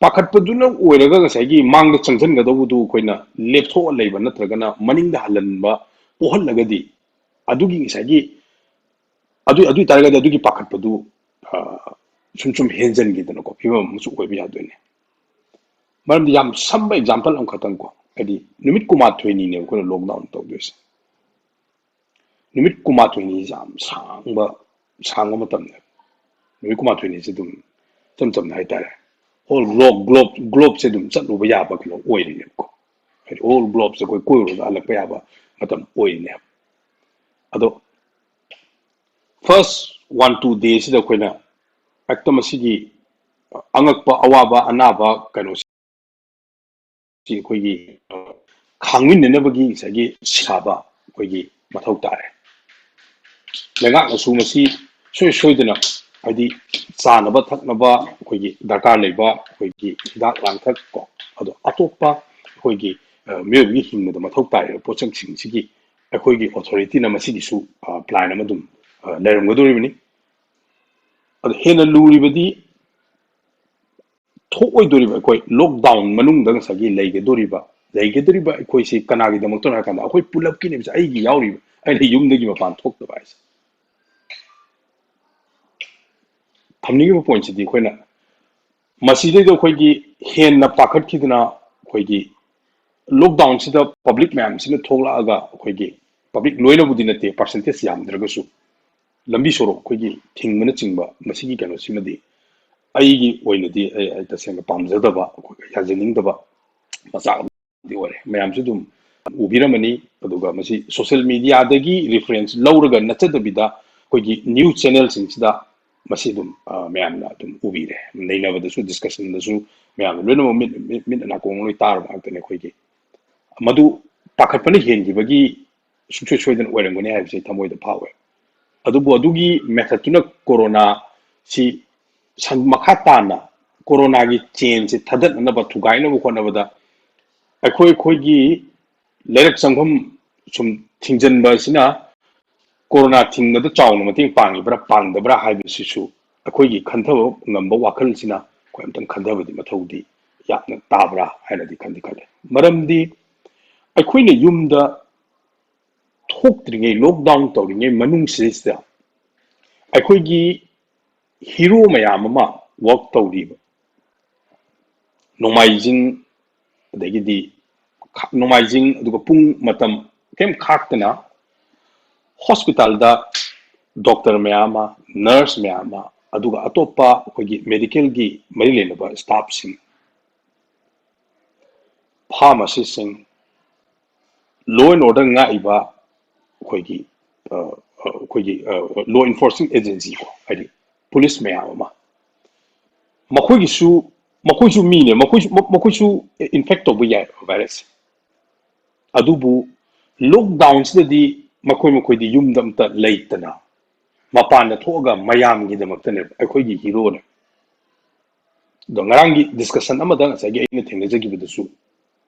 ꯄꯥꯈꯠꯄꯗꯨꯅ ꯑꯣꯏꯔꯒ ꯉꯁꯥꯏꯒꯤ ꯃꯥꯡꯗ ꯆꯪꯁꯤꯟꯒꯗꯧꯕꯗꯨ ꯑꯩꯈꯣꯏꯅ ꯂꯦꯞꯊꯣꯛꯑ ꯂꯩꯕ ꯅꯠꯇ꯭ꯔꯒꯅ ꯃꯅꯤꯡꯗ ꯍꯜꯍꯟꯕ, ꯄꯣꯛꯍꯜꯂꯒꯗꯤ ꯑꯗꯨꯒꯤ ꯉꯁꯥꯏꯒꯤ ꯑꯗꯨ ꯑꯗꯨ ꯑꯣꯏꯇꯥꯔꯒꯗꯤ ꯑꯗꯨꯒꯤ ꯄꯥꯈꯠꯄꯗꯨ ꯁꯨꯝ ꯁꯨꯝ ꯍꯦꯟꯖꯟꯈꯤꯗꯅꯀꯣ, ꯐꯤꯕꯝ ꯑꯃꯁꯨ ꯑꯣꯏꯕ ꯌꯥꯗꯣꯏꯅꯦ꯫ ꯃꯔꯝꯗꯤ ꯌꯥꯝ ꯁꯝꯕ example ꯑꯃꯈꯛꯇꯪ ꯀꯣ, ꯍꯥꯏꯗꯤ ꯅꯨꯃꯤꯠ ꯀꯨꯟꯃꯥꯊꯣꯏꯅꯤꯅꯦꯕ ꯑꯩꯈꯣꯏꯅ lockdown ꯇꯧꯗꯣꯏꯁꯦ꯫ ꯅꯨꯃꯤꯠ ꯀꯨꯟꯃꯥꯊꯣꯏꯅꯤꯁꯦ ꯌꯥꯝ ꯁꯥꯡꯕ ꯁꯥꯡꯕ ꯃꯇꯝꯅꯦꯕ꯫ ꯅꯨꯃꯤꯠ ꯀꯨꯟꯃꯥꯊꯣꯏꯅꯤꯁꯦ ꯑꯗꯨꯝ ꯏꯆꯝ ꯆꯝꯅ ꯍꯥꯏꯇꯥꯔꯦ, whole globe globe globeꯁꯦ ꯑꯗꯨꯝ ꯆꯠꯂꯨꯕ ꯌꯥꯕ ꯀꯩꯅꯣ ꯑꯣꯏꯔꯤꯅꯦꯕꯀꯣ꯫ ꯍꯥꯏꯗꯤ whole globeꯁꯦ ꯑꯩꯈꯣꯏ ꯀꯣꯏꯔꯨꯔꯒ ꯍꯜꯂꯛꯄ ꯌꯥꯕ ꯃꯇꯝ ꯑꯣꯏꯔꯤꯅꯦꯕ꯫ ꯑꯗꯣ first one two dayꯁꯤꯗ ꯑꯩꯈꯣꯏꯅ ꯍꯦꯛꯇ ꯃꯁꯤꯒꯤ ꯑꯉꯛꯄ, ꯑꯋꯥꯕ, ꯑꯅꯥꯕ ꯀꯩꯅꯣꯁꯤ ꯑꯩꯈꯣꯏꯒꯤ ꯈꯥꯡꯃꯤꯟꯅꯅꯕꯒꯤ ꯉꯁꯥꯏꯒꯤ ꯁꯥꯕ ꯑꯩꯈꯣꯏꯒꯤ ꯃꯊꯧ ꯇꯥꯔꯦ꯫ ꯂꯩꯉꯥꯛꯅꯁꯨ ꯃꯁꯤ ꯁꯣꯏ ꯁꯣꯏꯗꯅ, ꯍꯥꯏꯗꯤ ꯆꯥꯅꯕ ꯊꯛꯅꯕ ꯑꯩꯈꯣꯏꯒꯤ ꯗꯔꯀꯥꯔ ꯂꯩꯕ ꯑꯩꯈꯣꯏꯒꯤ ꯍꯤꯗꯥꯛ ꯂꯥꯡꯊꯛ ꯀꯣ, ꯑꯗꯣ ꯑꯇꯣꯞꯄ ꯑꯩꯈꯣꯏꯒꯤ ꯃꯤꯑꯣꯏꯕꯒꯤ ꯍꯤꯡꯕꯗ ꯃꯊꯧ ꯇꯥꯔꯤꯕ ꯄꯣꯠꯁꯛꯁꯤꯡꯁꯤꯒꯤ ꯑꯩꯈꯣꯏꯒꯤ authorityꯅ ꯃꯁꯤꯒꯤꯁꯨ plan ꯑꯃ ꯑꯗꯨꯝ ꯂꯩꯔꯝꯒꯗꯧꯔꯤꯕꯅꯤ꯫ ꯑꯗꯣ ꯍꯦꯟꯅ ꯂꯨꯔꯤꯕꯗꯤ ꯊꯣꯛꯑꯣꯏꯗꯣꯔꯤꯕ, ꯑꯩꯈꯣꯏ lockdown ꯃꯅꯨꯡꯗ ꯉꯁꯥꯏꯒꯤ ꯂꯩꯒꯗꯧꯔꯤꯕ ꯂꯩꯒꯗꯧꯔꯤꯕ ꯑꯩꯈꯣꯏꯁꯤ ꯀꯅꯥꯒꯤꯗꯃꯛꯇꯅꯣ ꯍꯥꯏ ꯀꯥꯟꯗ, ꯑꯩꯈꯣꯏ ꯄꯨꯂꯞꯀꯤꯅꯦꯕꯁꯦ, ꯑꯩꯒꯤ ꯌꯥꯎꯔꯤꯕ, ꯑꯩꯅ ꯌꯨꯝꯗꯒꯤ ꯃꯄꯥꯟ ꯊꯣꯛꯇꯕ ꯍꯥꯏꯁꯦ꯫ ꯊꯝꯅꯤꯡꯉꯤꯕ ꯄꯣꯏꯟꯠꯁꯤꯗꯤ, ꯑꯩꯈꯣꯏꯅ ꯃꯁꯤꯗꯩꯗ ꯑꯩꯈꯣꯏꯒꯤ ꯍꯦꯟꯅ ꯄꯥꯈꯠꯈꯤꯗꯅ, ꯑꯩꯈꯣꯏꯒꯤ ꯂꯣꯛꯗꯥꯎꯟꯁꯤꯗ ꯄꯕ꯭ꯂꯤꯛ ꯃꯌꯥꯝꯁꯤꯅ ꯊꯣꯛꯂꯛꯑꯒ, ꯑꯩꯈꯣꯏꯒꯤ ꯄꯕ꯭ꯂꯤꯛ ꯂꯣꯏꯅꯕꯨꯗꯤ ꯅꯠꯇꯦ, ꯄꯥꯔꯁꯦꯟꯇꯦꯖ ꯌꯥꯝꯗ꯭ꯔꯒꯁꯨ, ꯂꯝꯕꯤ ꯁꯣꯔꯣꯛ ꯑꯩꯈꯣꯏꯒꯤ ꯊꯤꯡꯕꯅꯆꯤꯡꯕ, ꯃꯁꯤꯒꯤ ꯀꯩꯅꯣꯁꯤꯃꯗꯤ ꯑꯩꯒꯤ ꯑꯣꯏꯅꯗꯤ ꯑꯩ, ꯑꯩ ꯇꯁꯦꯡꯅ ꯄꯥꯝꯖꯗꯕ, ꯑꯩꯈꯣꯏ ꯌꯥꯖꯅꯤꯡꯗꯕ ꯃꯆꯥꯛ ꯑꯃꯗꯤ ꯑꯣꯏꯔꯦ꯫ ꯃꯌꯥꯝꯁꯨ ꯑꯗꯨꯝ ꯎꯕꯤꯔꯝꯃꯅꯤ꯫ ꯑꯗꯨꯒ ꯃꯁꯤ ꯁꯣꯁꯤꯌꯦꯜ ꯃꯤꯗꯤꯌꯥꯗꯒꯤ ꯔꯤꯐꯔꯦꯟꯁ ꯂꯧꯔꯒ ꯅꯠꯆꯗꯕꯤꯗ, ꯑꯩꯈꯣꯏꯒꯤ ꯅ꯭ꯌꯨꯁ ꯆꯦꯅꯦꯜꯁꯤꯡꯁꯤꯗ ꯃꯁꯤ ꯑꯗꯨꯝ, ꯑ, ꯃꯌꯥꯝꯅ ꯑꯗꯨꯝ ꯎꯕꯤꯔꯦ꯫ ꯅꯩꯅꯕꯗꯁꯨ, ꯗꯤꯁꯀꯁꯟꯗꯁꯨ ꯃꯌꯥꯝꯅ ꯂꯣꯏꯅꯃꯛ ꯃꯤꯠ, ꯃꯤꯠ, ꯃꯤꯠ ꯅꯥꯀꯣꯡ ꯂꯣꯏ ꯇꯥꯔꯕ ꯉꯥꯛꯇꯅꯤ꯫ ꯑꯩꯈꯣꯏꯒꯤ ꯃꯗꯨ ꯄꯥꯈꯠꯄꯅ ꯍꯦꯟꯈꯤꯕꯒꯤ ꯁꯨꯡꯁꯣꯏ ꯁꯣꯏꯗꯅ ꯑꯣꯏꯔꯝꯒꯅꯤ ꯍꯥꯏꯕꯁꯦ ꯑꯩ ꯊꯃꯣꯏꯗ ꯐꯥꯎꯋꯦ꯫ ꯑꯗꯨꯕꯨ ꯑꯗꯨꯒꯤ ꯃꯦꯊꯠꯇꯨꯅ ꯀꯣꯔꯣꯅꯥꯁꯤ ꯁꯟ-, ꯃꯈꯥ ꯇꯥꯅ ꯀꯣꯔꯣꯅꯥꯒꯤ ꯆꯦꯟꯁꯤ ꯊꯥꯗꯠꯅꯅꯕ, ꯊꯨꯒꯥꯏꯅꯕ ꯍꯣꯠꯅꯕꯗ ꯑꯩꯈꯣꯏ, ꯑꯩꯈꯣꯏꯒꯤ ꯂꯩꯔꯛ ꯆꯪꯐꯝ ꯁꯨꯝ ꯊꯤꯡꯖꯤꯟꯕ ꯑꯁꯤꯅ ꯀꯣꯔꯣꯅꯥ ꯊꯤꯡꯕꯗ ꯆꯥꯎꯅ ꯃꯇꯦꯡ ꯄꯥꯡꯉꯤꯕ꯭ꯔꯥ ꯄꯥꯡꯗꯕ꯭ꯔꯥ ꯍꯥꯏꯕꯁꯤꯁꯨ ꯑꯩꯈꯣꯏꯒꯤ ꯈꯟꯊꯕ ꯉꯝꯕ ꯋꯥꯈꯜꯁꯤꯅ ꯑꯩꯈꯣꯏ ꯑꯝꯇꯪ ꯈꯟꯊꯕꯗꯤ ꯃꯊꯧꯗꯤ ꯌꯥꯝꯅ ꯇꯥꯕ꯭ꯔꯥ ꯍꯥꯏꯅꯗꯤ ꯈꯟꯗꯤ ꯈꯜꯂꯦ꯫ ꯃꯔꯝꯗꯤ ꯑꯩꯈꯣꯏꯅ ꯌꯨꯝꯗ ꯊꯣꯛꯇ꯭ꯔꯤꯉꯩ, ꯂꯣꯛꯗꯥꯎꯟ ꯇꯧꯔꯤꯉꯩ ꯃꯅꯨꯡꯁꯤꯗꯩꯁꯤꯗ ꯑꯩꯈꯣꯏꯒꯤ ꯍꯤꯔꯣ ꯃꯌꯥꯝ ꯑꯃ ꯋꯥꯛ ꯇꯧꯔꯤꯕ, ꯅꯣꯡꯃꯥꯏꯖꯤꯡ, ꯑꯗꯒꯤꯗꯤ ꯈꯥ-, ꯅꯣꯡꯃꯥꯏꯖꯤꯡ, ꯑꯗꯨꯒ ꯄꯨꯡ ꯃꯇꯝ ꯀꯔꯤꯝ ꯈꯥꯛꯇꯅ ꯍꯣꯁꯄꯤꯇꯥꯜꯗ ꯗꯣꯛꯇꯔ ꯃꯌꯥꯝ ꯑꯃ, ꯅꯔꯁ ꯃꯌꯥꯝ ꯑꯃ, ꯑꯗꯨꯒ ꯑꯇꯣꯞꯄ ꯑꯩꯈꯣꯏꯒꯤ ꯃꯦꯗꯤꯀꯦꯜꯒꯤ ꯃꯔꯤ ꯂꯩꯅꯕ ꯁ꯭ꯇꯥꯐꯁꯤꯡ, ꯐꯥꯔꯃꯥꯁꯤꯁꯁꯤꯡ, ꯂꯣ ꯑꯦꯟ ꯑꯣꯔꯗꯔ ꯉꯥꯛꯏꯕ ꯑꯩꯈꯣꯏꯒꯤ, ꯑ, ꯑ, ꯑꯩꯈꯣꯏꯒꯤ, ꯑ, ꯂꯣ ꯏꯟꯐꯣꯔꯁꯤꯡ ꯑꯦꯖꯦꯟꯁꯤꯀꯣ, ꯍꯥꯏꯗꯤ ꯄꯨꯂꯤꯁ ꯃꯌꯥꯝ ꯑꯃ, ꯃꯈꯣꯏꯒꯤꯁꯨ, ꯃꯈꯣꯏꯁꯨ ꯃꯤꯅꯦ, ꯃꯈꯣꯏꯁꯨ, ꯃ-, ꯃꯈꯣꯏꯁꯨ ꯏꯟꯐꯦꯛ ꯇꯧꯕ ꯌꯥꯏ ꯚꯥꯏꯔꯁꯁꯦ꯫ ꯑꯗꯨꯕꯨ ꯂꯣꯛꯗꯥꯎꯟꯁꯤꯗꯗꯤ ꯃꯈꯣꯏ ꯃꯈꯣꯏꯗꯤ ꯌꯨꯝꯗ ꯑꯝꯇ ꯂꯩꯇꯅ ꯃꯄꯥꯟꯗ ꯊꯣꯛꯑꯒ ꯃꯌꯥꯝꯒꯤꯗꯃꯛꯇꯅꯦꯕ ꯑꯩꯈꯣꯏꯒꯤ ꯍꯤꯔꯣꯅꯦ꯫ ꯑꯗꯣ ꯉꯔꯥꯡꯒꯤ ꯗꯤꯁꯀꯁꯟ ꯑꯃꯗ ꯉꯁꯥꯏꯒꯤ ꯑꯩꯅ ꯊꯦꯡꯅꯖꯈꯤꯕꯗꯨꯁꯨ,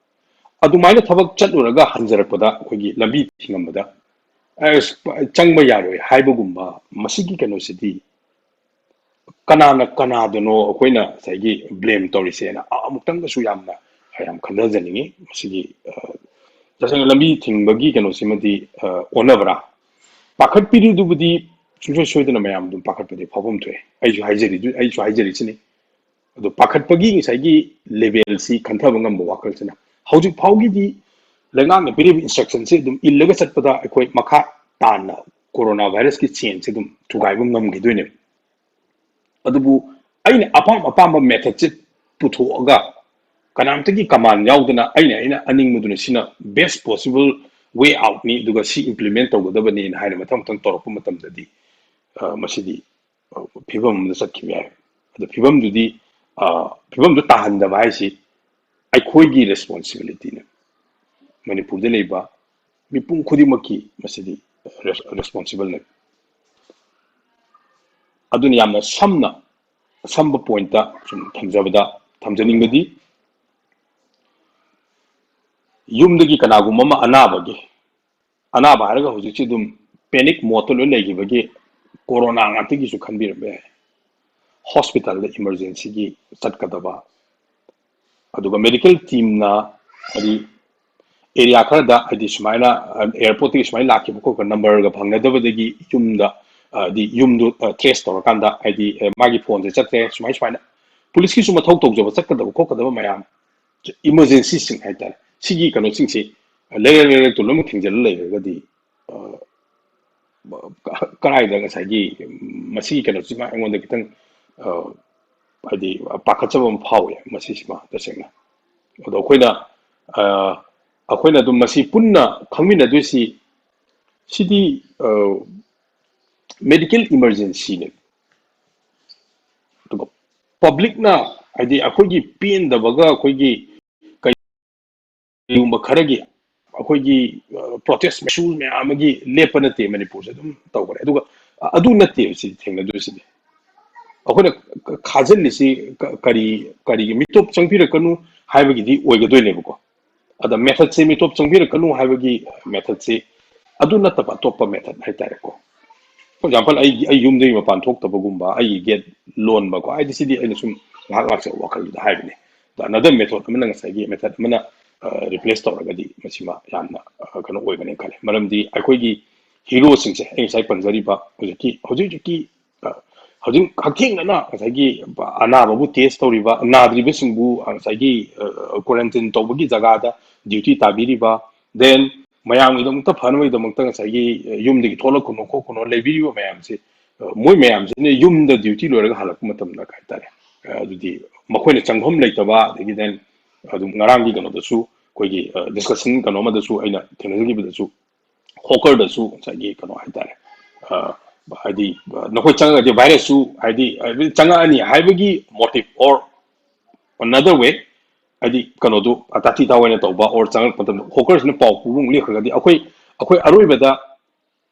ꯑꯗꯨꯃꯥꯏꯅ ꯊꯕꯛ ꯆꯠꯂꯨꯔꯒ ꯍꯟꯖꯔꯛꯄꯗ ꯑꯩꯈꯣꯏꯒꯤ ꯂꯝꯕꯤ ꯊꯤꯡꯉꯝꯕꯗ, "ꯑꯁ, ꯆꯪꯕ ꯌꯥꯔꯣꯏ" ꯍꯥꯏꯕꯒꯨꯝꯕ, ꯃꯁꯤꯒꯤ ꯀꯩꯅꯣꯁꯤꯗꯤ ꯀꯅꯥꯅ ꯀꯅꯥꯗꯅꯣ ꯑꯩꯈꯣꯏꯅ ꯉꯁꯥꯏꯒꯤ ꯕ꯭ꯂꯦꯝ ꯇꯧꯔꯤꯁꯦꯅ ꯑꯃꯨꯛꯇꯪꯒꯁꯨ ꯌꯥꯝꯅ ꯌꯥꯝ ꯈꯟꯊꯖꯅꯤꯡꯉꯤ꯫ ꯃꯁꯤꯒꯤ, ꯑ, ꯇꯁꯦꯡꯅ ꯂꯝꯕꯤ ꯊꯤꯡꯕꯒꯤ ꯀꯩꯅꯣꯁꯤꯃꯗꯤ, ꯑ, ꯑꯣꯟꯅꯕ꯭ꯔꯥ? ꯄꯥꯈꯠꯄꯤꯔꯤꯗꯨꯕꯨꯗꯤ ꯁꯨꯡꯁꯣꯏ ꯁꯣꯏꯗꯅ ꯃꯌꯥꯝ ꯑꯗꯨꯝ ꯄꯥꯈꯠꯄꯗꯤ ꯐꯥꯎꯐꯝ ꯊꯣꯛꯑꯦ꯫ ꯑꯩꯁꯨ ꯍꯥꯏꯖꯔꯤ, ꯑꯩꯁꯨ ꯍꯥꯏꯖꯔꯤꯁꯤꯅꯤ꯫ ꯑꯗꯣ ꯄꯥꯈꯠꯄꯒꯤ ꯉꯁꯥꯏꯒꯤ level ꯁꯤ ꯈꯟꯊꯕ ꯉꯝꯕ ꯋꯥꯈꯜꯁꯤꯅ, ꯍꯧꯖꯤꯛ ꯐꯥꯎꯒꯤꯗꯤ ꯂꯩꯉꯥꯛꯅ ꯄꯤꯔꯤꯕ instruction ꯁꯦ ꯑꯗꯨꯝ ꯏꯜꯂꯒ ꯆꯠꯄꯗ ꯑꯩꯈꯣꯏ ꯃꯈꯥ ꯇꯥꯅ corona virus ꯀꯤ chain ꯁꯦ ꯑꯗꯨꯝ ꯊꯨꯒꯥꯏꯕ ꯉꯝꯈꯤꯗꯣꯏꯅꯦꯕ꯫ ꯑꯗꯨꯕꯨ ꯑꯩꯅ ꯑꯄꯥꯝ ꯑꯄꯥꯝꯕ method ꯁꯦ ꯄꯨꯊꯣꯛꯑꯒ ꯀꯅꯥꯝꯇꯒꯤ command ꯌꯥꯎꯗꯅ ꯑꯩꯅ, ꯑꯩꯅ ꯑꯅꯤꯡꯕꯗꯨꯅ ꯁꯤꯅ best possible way out ꯅꯤ, ꯑꯗꯨꯒ ꯁꯤ implement ꯇꯧꯒꯗꯕꯅꯤꯅ ꯍꯥꯏꯅ ꯃꯊꯪ ꯃꯊꯪ ꯇꯧꯔꯛꯄ ꯃꯇꯝꯗꯗꯤ, ꯑ, ꯃꯁꯤꯗꯤ, ꯑ, ꯐꯤꯕꯝ ꯑꯃꯗ ꯆꯠꯈꯤꯕ ꯌꯥꯏ꯫ ꯑꯗꯣ ꯐꯤꯕꯝꯗꯨꯗꯤ, ꯑ, ꯐꯤꯕꯝꯗꯨ ꯇꯥꯍꯟꯗꯕ ꯍꯥꯏꯁꯤ ꯑꯩꯈꯣꯏꯒꯤ responsibility ꯅꯦ꯫ ꯃꯅꯤꯄꯨꯔꯗ ꯂꯩꯕ ꯃꯤꯄꯨꯝ ꯈꯨꯗꯤꯡꯃꯛꯀꯤ ꯃꯁꯤꯗꯤ res-, responsible ꯅꯦ꯫ ꯑꯗꯨꯅ ꯌꯥꯝꯅ ꯁꯝꯅ, ꯑꯁꯝꯕ point ꯁꯨꯝ ꯊꯝꯖꯕꯗ, ꯊꯝꯖꯅꯤꯡꯕꯗꯤ, ꯌꯨꯝꯗꯒꯤ ꯀꯅꯥꯒꯨꯝꯕ ꯑꯃ ꯑꯅꯥꯕꯒꯤ, ꯑꯅꯥꯕ ꯍꯥꯏꯔꯒ ꯍꯧꯖꯤꯛꯁꯤ ꯑꯗꯨꯝ panic mode ꯇ ꯂꯣꯏ ꯂꯩꯈꯤꯕꯒꯤ corona ꯉꯥꯛꯇꯒꯤꯁꯨ ꯈꯟꯕꯤꯔꯝꯕ ꯌꯥꯏ꯫ Hospital ꯗ emergency ꯒꯤ ꯆꯠꯀꯗꯕ, ꯑꯗꯨꯒ medical team ꯅ, ꯍꯥꯏꯗꯤ, area ꯈꯔꯗ, ꯍꯥꯏꯗꯤ, ꯁꯨꯃꯥꯏꯅ, ꯑ, airport ꯇꯒꯤ ꯁꯨꯃꯥꯏꯅ ꯂꯥꯛꯈꯤꯕ ꯈꯣꯠꯄ number ꯒ ꯐꯪꯅꯗꯕꯗꯒꯤ ꯌꯨꯝꯗ, ꯑ, ꯍꯥꯏꯗꯤ, ꯌꯨꯝꯗꯨ, ꯑ, trace ꯇꯧꯔꯀꯥꯟꯗ, ꯍꯥꯏꯗꯤ, ꯑ, ꯃꯥꯒꯤ phone ꯁꯦ ꯆꯠꯈ꯭ꯔꯦ, ꯁꯨꯃꯥꯏ ꯁꯨꯃꯥꯏꯅ police ꯀꯤꯁꯨ ꯃꯊꯧ ꯇꯧꯖꯕ ꯆꯠꯀꯗꯕ ꯈꯣꯠꯀꯗꯕ ꯃꯌꯥꯝ, emergency ꯁꯤꯡ ꯍꯥꯏꯇꯥꯔꯦ, ꯁꯤꯒꯤ ꯀꯩꯅꯣꯁꯤꯡꯁꯤ ꯂꯩꯔꯛ ꯂꯩꯔꯛꯇ ꯂꯣꯏꯅꯃꯛ ꯊꯤꯡꯖꯤꯜꯂ ꯂꯩꯔꯒꯗꯤ, ꯑ, ꯀ-, ꯀꯗꯥꯏꯗ ꯉꯁꯥꯏꯒꯤ ꯃꯁꯤꯒꯤ ꯀꯩꯅꯣꯁꯤꯃ ꯑꯩꯉꯣꯟꯗ ꯈꯤꯇꯪ, ꯑ, ꯍꯥꯏꯗꯤ, ꯄꯥꯈꯠꯆꯕ ꯑꯃ ꯐꯥꯎꯋꯦ ꯃꯁꯤꯁꯤꯃ ꯇꯁꯦꯡꯅ꯫ ꯑꯗꯣ ꯑꯩꯈꯣꯏꯅ, ꯑ, ꯑꯩꯈꯣꯏꯅ ꯑꯗꯨꯝ ꯃꯁꯤ ꯄꯨꯟꯅ ꯈꯪꯃꯤꯟꯅꯗꯣꯏꯁꯤ, ꯁꯤꯗꯤ, ꯑ, medical emergency ꯅꯦ꯫ ꯑꯗꯨꯒ public ꯅ, ꯍꯥꯏꯗꯤ, ꯑꯩꯈꯣꯏꯒꯤ ꯄꯦꯟꯗꯕꯒ ꯑꯩꯈꯣꯏꯒꯤ ꯀꯩꯒꯨꯝꯕ ꯈꯔꯒꯤ ꯑꯩꯈꯣꯏꯒꯤ, ꯑ, protest ꯃꯌꯥꯝ ꯑꯃꯒꯤ ꯂꯦꯞꯄ ꯅꯠꯇꯦ, ꯃꯅꯤꯄꯨꯔꯁꯦ ꯑꯗꯨꯝ ꯇꯧꯈ꯭ꯔꯦ꯫ ꯑꯗꯨꯒ, ꯑ, ꯑꯗꯨ ꯅꯠꯇꯦꯕ ꯁꯤ ꯊꯦꯡꯅꯗꯣꯏꯁꯤꯗꯤ꯫ ꯑꯩꯈꯣꯏꯅ ꯈꯥꯖꯤꯜꯂꯤꯁꯤ ꯀ-, ꯀꯔꯤ, ꯀꯔꯤꯒꯤ ꯃꯤꯇꯣꯞ ꯆꯪꯕꯤꯔꯛꯀꯅꯨ ꯍꯥꯏꯕꯒꯤꯗꯤ ꯑꯣꯏꯒꯗꯣꯏꯅꯦꯕꯀꯣ꯫ ꯑꯗ method ꯁꯦ ꯃꯤꯇꯣꯞ ꯆꯪꯕꯤꯔꯛꯀꯅꯨ ꯍꯥꯏꯕꯒꯤ method ꯁꯦ ꯑꯗꯨ ꯅꯠꯇꯕ ꯑꯇꯣꯞꯄ method ꯍꯥꯏꯇꯥꯔꯦꯀꯣ꯫ For example, ꯑꯩꯒꯤ, ꯑꯩ ꯌꯨꯝꯗꯒꯤ ꯃꯄꯥꯟ ꯊꯣꯛꯇꯕꯒꯨꯝꯕ, ꯑꯩꯒꯤ gate ꯂꯣꯟꯕꯀꯣ, ꯍꯥꯏꯗꯤ ꯁꯤꯗꯤ ꯑꯩꯅ ꯁꯨꯝ ꯉꯥꯏꯍꯥꯛ ꯉꯥꯏꯍꯥꯛ ꯋꯥꯈꯜꯗꯨꯗ ꯍꯥꯏꯕꯅꯦ꯫ another method ꯑꯃꯅ, ꯉꯁꯥꯏꯒꯤ method ꯑꯃꯅ replace ꯇꯧꯔꯒꯗꯤ ꯃꯁꯤꯃ ꯌꯥꯝꯅ ꯀꯩꯅꯣ ꯑꯣꯏꯒꯅꯤ ꯈꯜꯂꯦ꯫ ꯃꯔꯝꯗꯤ ꯑꯩꯈꯣꯏꯒꯤ heroꯁꯤꯡꯁꯦ, ꯑꯩ ꯉꯁꯥꯏ ꯄꯟꯖꯔꯤꯕ ꯍꯧꯖꯤꯛꯀꯤ, ꯍꯧꯖꯤꯛ ꯍꯧꯖꯤꯛꯀꯤ ꯍꯧꯖꯤꯛ ꯍꯛꯊꯦꯡꯅꯅ ꯉꯁꯥꯏꯒꯤ ꯑꯅꯥꯕꯕꯨ test ꯇꯧꯔꯤꯕ, ꯅꯥꯗ꯭ꯔꯤꯕꯁꯤꯡꯕꯨ ꯉꯁꯥꯏꯒꯤ quarantine ꯇꯧꯕꯒꯤ ꯖꯒꯥꯗ duty ꯇꯥꯕꯤꯔꯤꯕ, then ꯃꯌꯥꯝꯒꯤꯗꯃꯛꯇ ꯐꯅꯕꯒꯤꯗꯃꯛꯇ ꯉꯁꯥꯏꯒꯤ ꯌꯨꯝꯗꯒꯤ ꯊꯣꯛꯂꯛꯀꯅꯨ ꯈꯣꯠꯀꯅꯨ ꯂꯩꯕꯤꯔꯤꯕ ꯃꯌꯥꯝꯁꯦ, ꯃꯣꯏ ꯃꯌꯥꯝꯁꯤꯅ ꯌꯨꯝꯗ duty ꯂꯣꯏꯔꯒ ꯍꯜꯂꯛꯄ ꯃꯇꯝꯗ ꯀꯩ ꯍꯥꯏꯇꯥꯔꯦ, ꯑꯗꯨꯗꯤ ꯃꯈꯣꯏꯅ ꯆꯪꯐꯝ ꯂꯩꯇꯕ, ꯑꯗꯒꯤ then ꯑꯗꯨꯝ ꯉꯔꯥꯡꯒꯤ ꯀꯩꯅꯣꯗꯁꯨ, ꯑꯩꯈꯣꯏꯒꯤ discussion ꯀꯩꯅꯣ ꯑꯃꯗꯁꯨ ꯑꯩꯅ ꯊꯦꯡꯅꯖꯈꯤꯕꯗꯁꯨ, hawkerꯗꯁꯨ ꯉꯁꯥꯏꯒꯤ ꯀꯩꯅꯣ ꯍꯥꯏꯇꯥꯔꯦ, ꯍꯥꯏꯗꯤ ꯅꯈꯣꯏ ꯆꯪꯉꯒꯗꯤ virusꯁꯨ ꯍꯥꯏꯗꯤ ꯆꯪꯉꯛꯑꯅꯤ ꯍꯥꯏꯕꯒꯤ motive or another way, ꯍꯥꯏꯗꯤ ꯀꯩꯅꯣꯗꯨ ꯇꯥꯊꯤ ꯇꯥꯑꯣꯏꯅ ꯇꯧꯕ or ꯆꯪꯉꯛꯄ ꯃꯇꯝꯗ hawkerꯁꯤꯅ ꯄꯥꯎ ꯄꯨꯕ ꯑꯃꯨꯛ ꯂꯦꯞꯈ꯭ꯔꯒꯗꯤ, ꯑꯩꯈꯣꯏ, ꯑꯩꯈꯣꯏ ꯑꯔꯣꯏꯕꯗ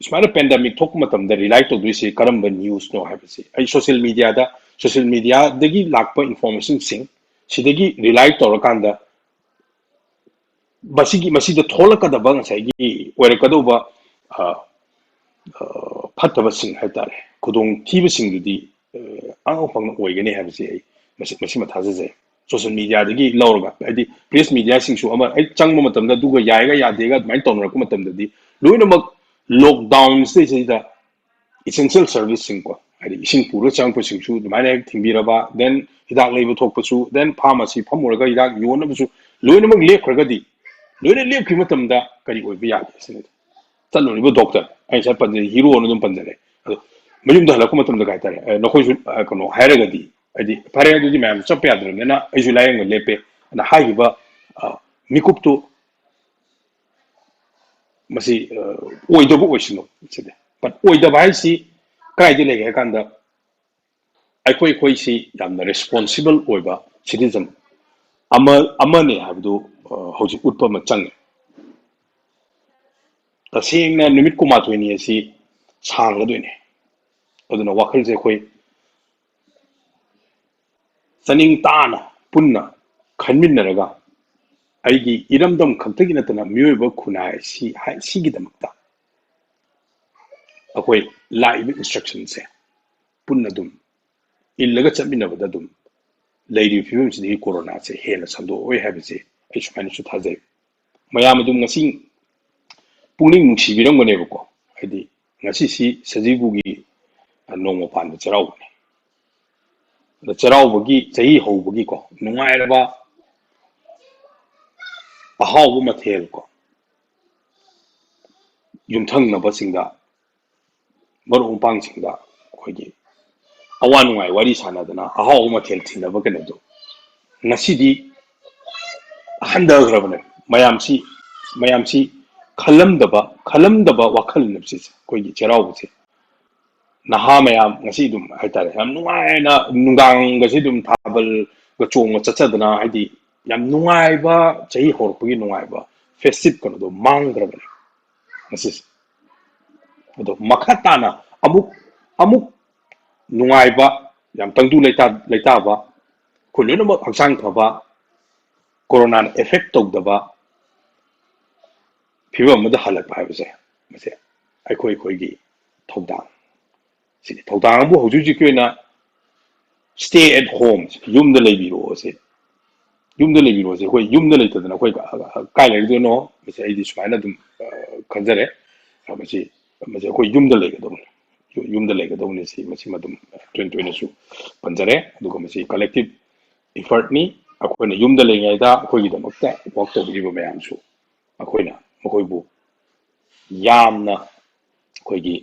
ꯁꯨꯃꯥꯏꯅ pandemic ꯊꯣꯛꯄ ꯃꯇꯝꯗ rely ꯇꯧꯗꯣꯏꯁꯤ ꯀꯔꯝꯕ newsꯅꯣ ꯍꯥꯏꯕꯁꯤ, ꯑꯩ social mediaꯗ, social mediaꯗꯒꯤ ꯂꯥꯛꯄ informationꯁꯤꯡ ꯁꯤꯗꯒꯤ rely ꯇꯧꯔꯀꯥꯟꯗ ꯃꯁꯤꯒꯤ, ꯃꯁꯤꯗ ꯊꯣꯛꯂꯛꯀꯗꯕ ꯉꯁꯥꯏꯒꯤ ꯑꯣꯏꯔꯛꯀꯗꯧꯕ ꯐꯠꯇꯕꯁꯤꯡ ꯍꯥꯏꯇꯥꯔꯦ, ꯈꯨꯗꯣꯡꯊꯤꯕꯁꯤꯡꯗꯨꯗꯤ ꯑꯉꯧ ꯐꯪꯅ ꯑꯣꯏꯒꯅꯤ ꯍꯥꯏꯕꯁꯤ ꯑꯩ ꯃꯁꯤ, ꯃꯁꯤꯃ ꯊꯥꯖꯖꯩ꯫ Social mediaꯗꯒꯤ ꯂꯧꯔꯒ, ꯍꯥꯏꯗꯤ press mediaꯁꯤꯡꯁꯨ ꯑꯃ ꯍꯦꯛ ꯆꯪꯕ ꯃꯇꯝꯗ ꯑꯗꯨꯒ ꯌꯥꯏꯒ ꯌꯥꯗꯦꯒ ꯑꯗꯨꯃꯥꯏꯅ ꯇꯧꯅꯔꯛꯄ ꯃꯇꯝꯗꯗꯤ ꯂꯣꯏꯅꯃꯛ lockdownꯁꯤꯗꯩꯁꯤꯗ essential serviceꯁꯤꯡꯀꯣ, ꯍꯥꯏꯗꯤ ꯏꯁꯤꯡ ꯄꯨꯔꯒ ꯆꯪꯉꯛꯄꯁꯤꯡꯁꯨ ꯑꯗꯨꯃꯥꯏꯅ ꯍꯦꯛ ꯊꯤꯡꯕꯤꯔꯕ, then ꯍꯤꯗꯥꯛ ꯂꯩꯕ ꯊꯣꯛꯄꯁꯨ, then pharmacy ꯐꯝꯃꯨꯔꯒ ꯍꯤꯗꯥꯛ ꯌꯣꯟꯅꯕꯁꯨ ꯂꯣꯏꯅꯃꯛ ꯂꯦꯞꯈ꯭ꯔꯒꯗꯤ, ꯂꯣꯏꯅ ꯂꯦꯞꯈꯤꯕ ꯃꯇꯝꯗ ꯀꯔꯤ ꯑꯣꯏꯕ ꯌꯥꯒꯦ ꯁꯤꯅꯤ꯫ ꯆꯠꯂꯨꯔꯤꯕ doctor, ꯑꯩ ꯉꯁꯥꯏ ꯄꯟꯖꯔꯦ, heroꯅ ꯑꯗꯨꯝ ꯄꯟꯖꯔꯦ, ꯑꯗꯣ ꯃꯌꯨꯝꯗ ꯍꯜꯂꯛꯄ ꯃꯇꯝꯗ ꯀꯩ ꯍꯥꯏꯇꯥꯔꯦ, ꯅꯈꯣꯏꯁꯨ ꯀꯩꯅꯣ ꯍꯥꯏꯔꯒꯗꯤ, ꯍꯥꯏꯗꯤ ꯐꯔꯦ ꯑꯗꯨꯗꯤ ꯃꯌꯥꯝ ꯆꯠꯄ ꯌꯥꯗ꯭ꯔꯕꯅꯤꯅ ꯑꯩꯁꯨ ꯂꯥꯏꯌꯦꯡꯕ ꯂꯦꯞꯄꯦ ꯑꯅ ꯍꯥꯏꯈꯤꯕ ꯃꯤꯀꯨꯞꯇꯨ ꯃꯁꯤ ꯑꯣꯏꯗꯕ ꯑꯣꯏꯁꯅꯨ ꯁꯤꯗꯤ꯫ But ꯑꯣꯏꯗꯕ ꯍꯥꯏꯁꯤ ꯀꯗꯥꯏꯗ ꯂꯩꯒꯦ ꯍꯥꯏ ꯀꯥꯟꯗ, ꯑꯩꯈꯣꯏ, ꯑꯩꯈꯣꯏꯁꯤ ꯌꯥꯝꯅ responsible ꯑꯣꯏꯕ citizen ꯑꯃ, ꯑꯃꯅꯦ ꯍꯥꯏꯕꯗꯨ ꯍꯧꯖꯤꯛ ꯎꯠꯄ ꯑꯃ ꯆꯪꯉꯦ꯫ ꯇꯁꯦꯡꯅ ꯅꯨꯃꯤꯠ ꯀꯨꯟꯃꯥꯊꯣꯏꯅꯤ ꯑꯁꯤ ꯁꯥꯡꯒꯗꯣꯏꯅꯦ꯫ ꯑꯗꯨꯅ ꯋꯥꯈꯜꯁꯦ ꯑꯩꯈꯣꯏ ꯆꯅꯤꯡ ꯇꯥꯅ ꯄꯨꯟꯅ ꯈꯟꯃꯤꯟꯅꯔꯒ, ꯑꯩꯒꯤ ꯏꯔꯝꯗꯝ ꯈꯛꯇꯒꯤ ꯅꯠꯇꯅ ꯃꯤꯑꯣꯏꯕ ꯈꯨꯟꯅꯥꯏ ꯑꯁꯤ, ꯁꯤꯒꯤꯗꯃꯛꯇ ꯑꯩꯈꯣꯏ ꯂꯥꯛꯏꯕ instructionꯁꯦ ꯄꯨꯟꯅ ꯑꯗꯨꯝ ꯏꯜꯂꯒ ꯆꯠꯃꯤꯟꯅꯕꯗ ꯑꯗꯨꯝ ꯂꯩꯔꯤꯕ ꯐꯤꯕꯝꯁꯤꯗꯒꯤ ꯀꯣꯔꯣꯅꯥꯁꯦ ꯍꯦꯟꯅ ꯁꯟꯗꯣꯛꯑꯣꯏ ꯍꯥꯏꯕꯁꯦ ꯑꯩ ꯁꯨꯃꯥꯏꯅꯁꯨ ꯊꯥꯖꯩ꯫ ꯃꯌꯥꯝ ꯑꯗꯨꯝ ꯉꯁꯤ ꯄꯨꯛꯅꯤꯡ ꯅꯨꯡꯁꯤꯕꯤꯔꯝꯒꯅꯦꯕꯀꯣ꯫ ꯍꯥꯏꯗꯤ ꯉꯁꯤꯁꯤ ꯁꯖꯤꯕꯨꯒꯤ ꯅꯣꯡꯃ ꯄꯥꯟꯕ ꯆꯩꯔꯥꯎꯕꯅꯤ꯫ ꯑꯗ ꯆꯩꯔꯥꯎꯕꯒꯤ ꯆꯍꯤ ꯍꯧꯕꯒꯤꯀꯣ, ꯅꯨꯡꯉꯥꯏꯔꯕ ꯑꯍꯥꯎꯕ ꯃꯊꯦꯜ ꯀꯣ, ꯌꯨꯝꯊꯪꯅꯕꯁꯤꯡꯗ, ꯃꯔꯨꯞ ꯃꯄꯥꯡꯁꯤꯡꯗ ꯑꯩꯈꯣꯏꯒꯤ ꯑꯋꯥ ꯅꯨꯡꯉꯥꯏ ꯋꯥꯔꯤ ꯁꯥꯟꯅꯗꯅ ꯑꯍꯥꯎꯕ ꯃꯊꯦꯜ ꯊꯤꯟꯅꯕ ꯀꯩꯅꯣꯗꯣ ꯉꯁꯤꯗꯤ ꯍꯟꯊꯈ꯭ꯔꯕꯅꯦ꯫ ꯃꯌꯥꯝꯁꯤ, ꯃꯌꯥꯝꯁꯤ ꯈꯜꯂꯝꯗꯕ, ꯈꯜꯂꯝꯗꯕ ꯋꯥꯈꯜꯅꯦꯕ ꯁꯤꯁꯦ, ꯑꯩꯈꯣꯏꯒꯤ ꯆꯩꯔꯥꯎꯕꯁꯦ꯫ ꯅꯍꯥ ꯃꯌꯥꯝ ꯉꯁꯤ ꯑꯗꯨꯝ ꯍꯥꯏꯇꯥꯔꯦ, ꯌꯥꯝ ꯅꯨꯡꯉꯥꯏꯅ ꯅꯨꯡꯗꯥꯡꯒꯁꯤ ꯑꯗꯨꯝ ꯊꯥꯕꯜꯒ ꯆꯣꯡꯕ ꯆꯠꯆꯗꯅ, ꯍꯥꯏꯗꯤ ꯌꯥꯝ ꯅꯨꯡꯉꯥꯏꯕ, ꯆꯍꯤ ꯍꯧꯔꯛꯄꯒꯤ ꯅꯨꯡꯉꯥꯏꯕ, ꯐꯦꯁꯇꯤꯚ ꯀꯩꯅꯣꯗꯣ ꯃꯥꯡꯈ꯭ꯔꯕꯅꯦ ꯉꯁꯤꯁꯦ꯫ ꯑꯗꯣ ꯃꯈꯥ ꯇꯥꯅ ꯑꯃꯨꯛ, ꯑꯃꯨꯛ ꯅꯨꯡꯉꯥꯏꯕ, ꯌꯥꯝ ꯇꯪꯗꯨ ꯂꯩꯇꯥ-, ꯂꯩꯇꯥꯕ, ꯑꯩꯈꯣꯏ ꯂꯣꯏꯅꯃꯛ ꯍꯛꯆꯥꯡ ꯐꯕ, ꯀꯣꯔꯣꯅꯥꯅ ꯑꯦꯐꯦꯛ ꯇꯧꯗꯕ ꯐꯤꯕꯝ ꯑꯃꯗ ꯍꯜꯂꯛꯄ ꯍꯥꯏꯕꯁꯦ, ꯃꯁꯦ ꯑꯩꯈꯣꯏ ꯑꯩꯈꯣꯏꯒꯤ ꯊꯧꯗꯥꯡ ꯁꯤꯅꯤ꯫ ꯊꯧꯗꯥꯡ ꯑꯃꯕꯨ ꯍꯧꯖꯤꯛ ꯍꯧꯖꯤꯛꯀꯤ ꯑꯣꯏꯅ stay at home, ꯌꯨꯝꯗ ꯂꯩꯕꯤꯔꯣ ꯁꯤ꯫ ꯌꯨꯝꯗ ꯂꯩꯕꯤꯔꯣ ꯁꯤ꯫ ꯑꯩꯈꯣꯏ ꯌꯨꯝꯗ ꯂꯩꯇꯗꯅ ꯑꯩꯈꯣꯏ ꯀꯥꯏ ꯂꯩꯗꯣꯏꯅꯣ? ꯃꯁꯤ ꯑꯩꯗꯤ ꯁꯨꯃꯥꯏꯅ ꯑꯗꯨꯝ, ꯑ, ꯈꯟꯖꯔꯦ꯫ ꯑ, ꯃꯁꯤ, ꯃꯁꯤ ꯑꯩꯈꯣꯏ ꯌꯨꯝꯗ ꯂꯩꯒꯗꯧꯕꯅꯤ꯫ ꯌꯨ-, ꯌꯨꯝꯗ ꯂꯩꯒꯗꯧꯕꯅꯤ ꯁꯤ ꯃꯁꯤꯃ ꯑꯗꯨꯝ ꯇꯣꯏꯅ ꯇꯣꯏꯅꯁꯨ ꯄꯟꯖꯔꯦ꯫ ꯑꯗꯨꯒ ꯃꯁꯤ collective effortꯅꯤ꯫ ꯑꯩꯈꯣꯏꯅ ꯌꯨꯝꯗ ꯂꯩꯔꯤꯉꯩꯗ ꯑꯩꯈꯣꯏꯒꯤꯗꯃꯛꯇ ꯋꯥꯛ ꯇꯧꯕꯤꯔꯤꯕ ꯃꯌꯥꯝꯁꯨ ꯑꯩꯈꯣꯏꯅ ꯃꯈꯣꯏꯕꯨ ꯌꯥꯝꯅ ꯑꯩꯈꯣꯏꯒꯤ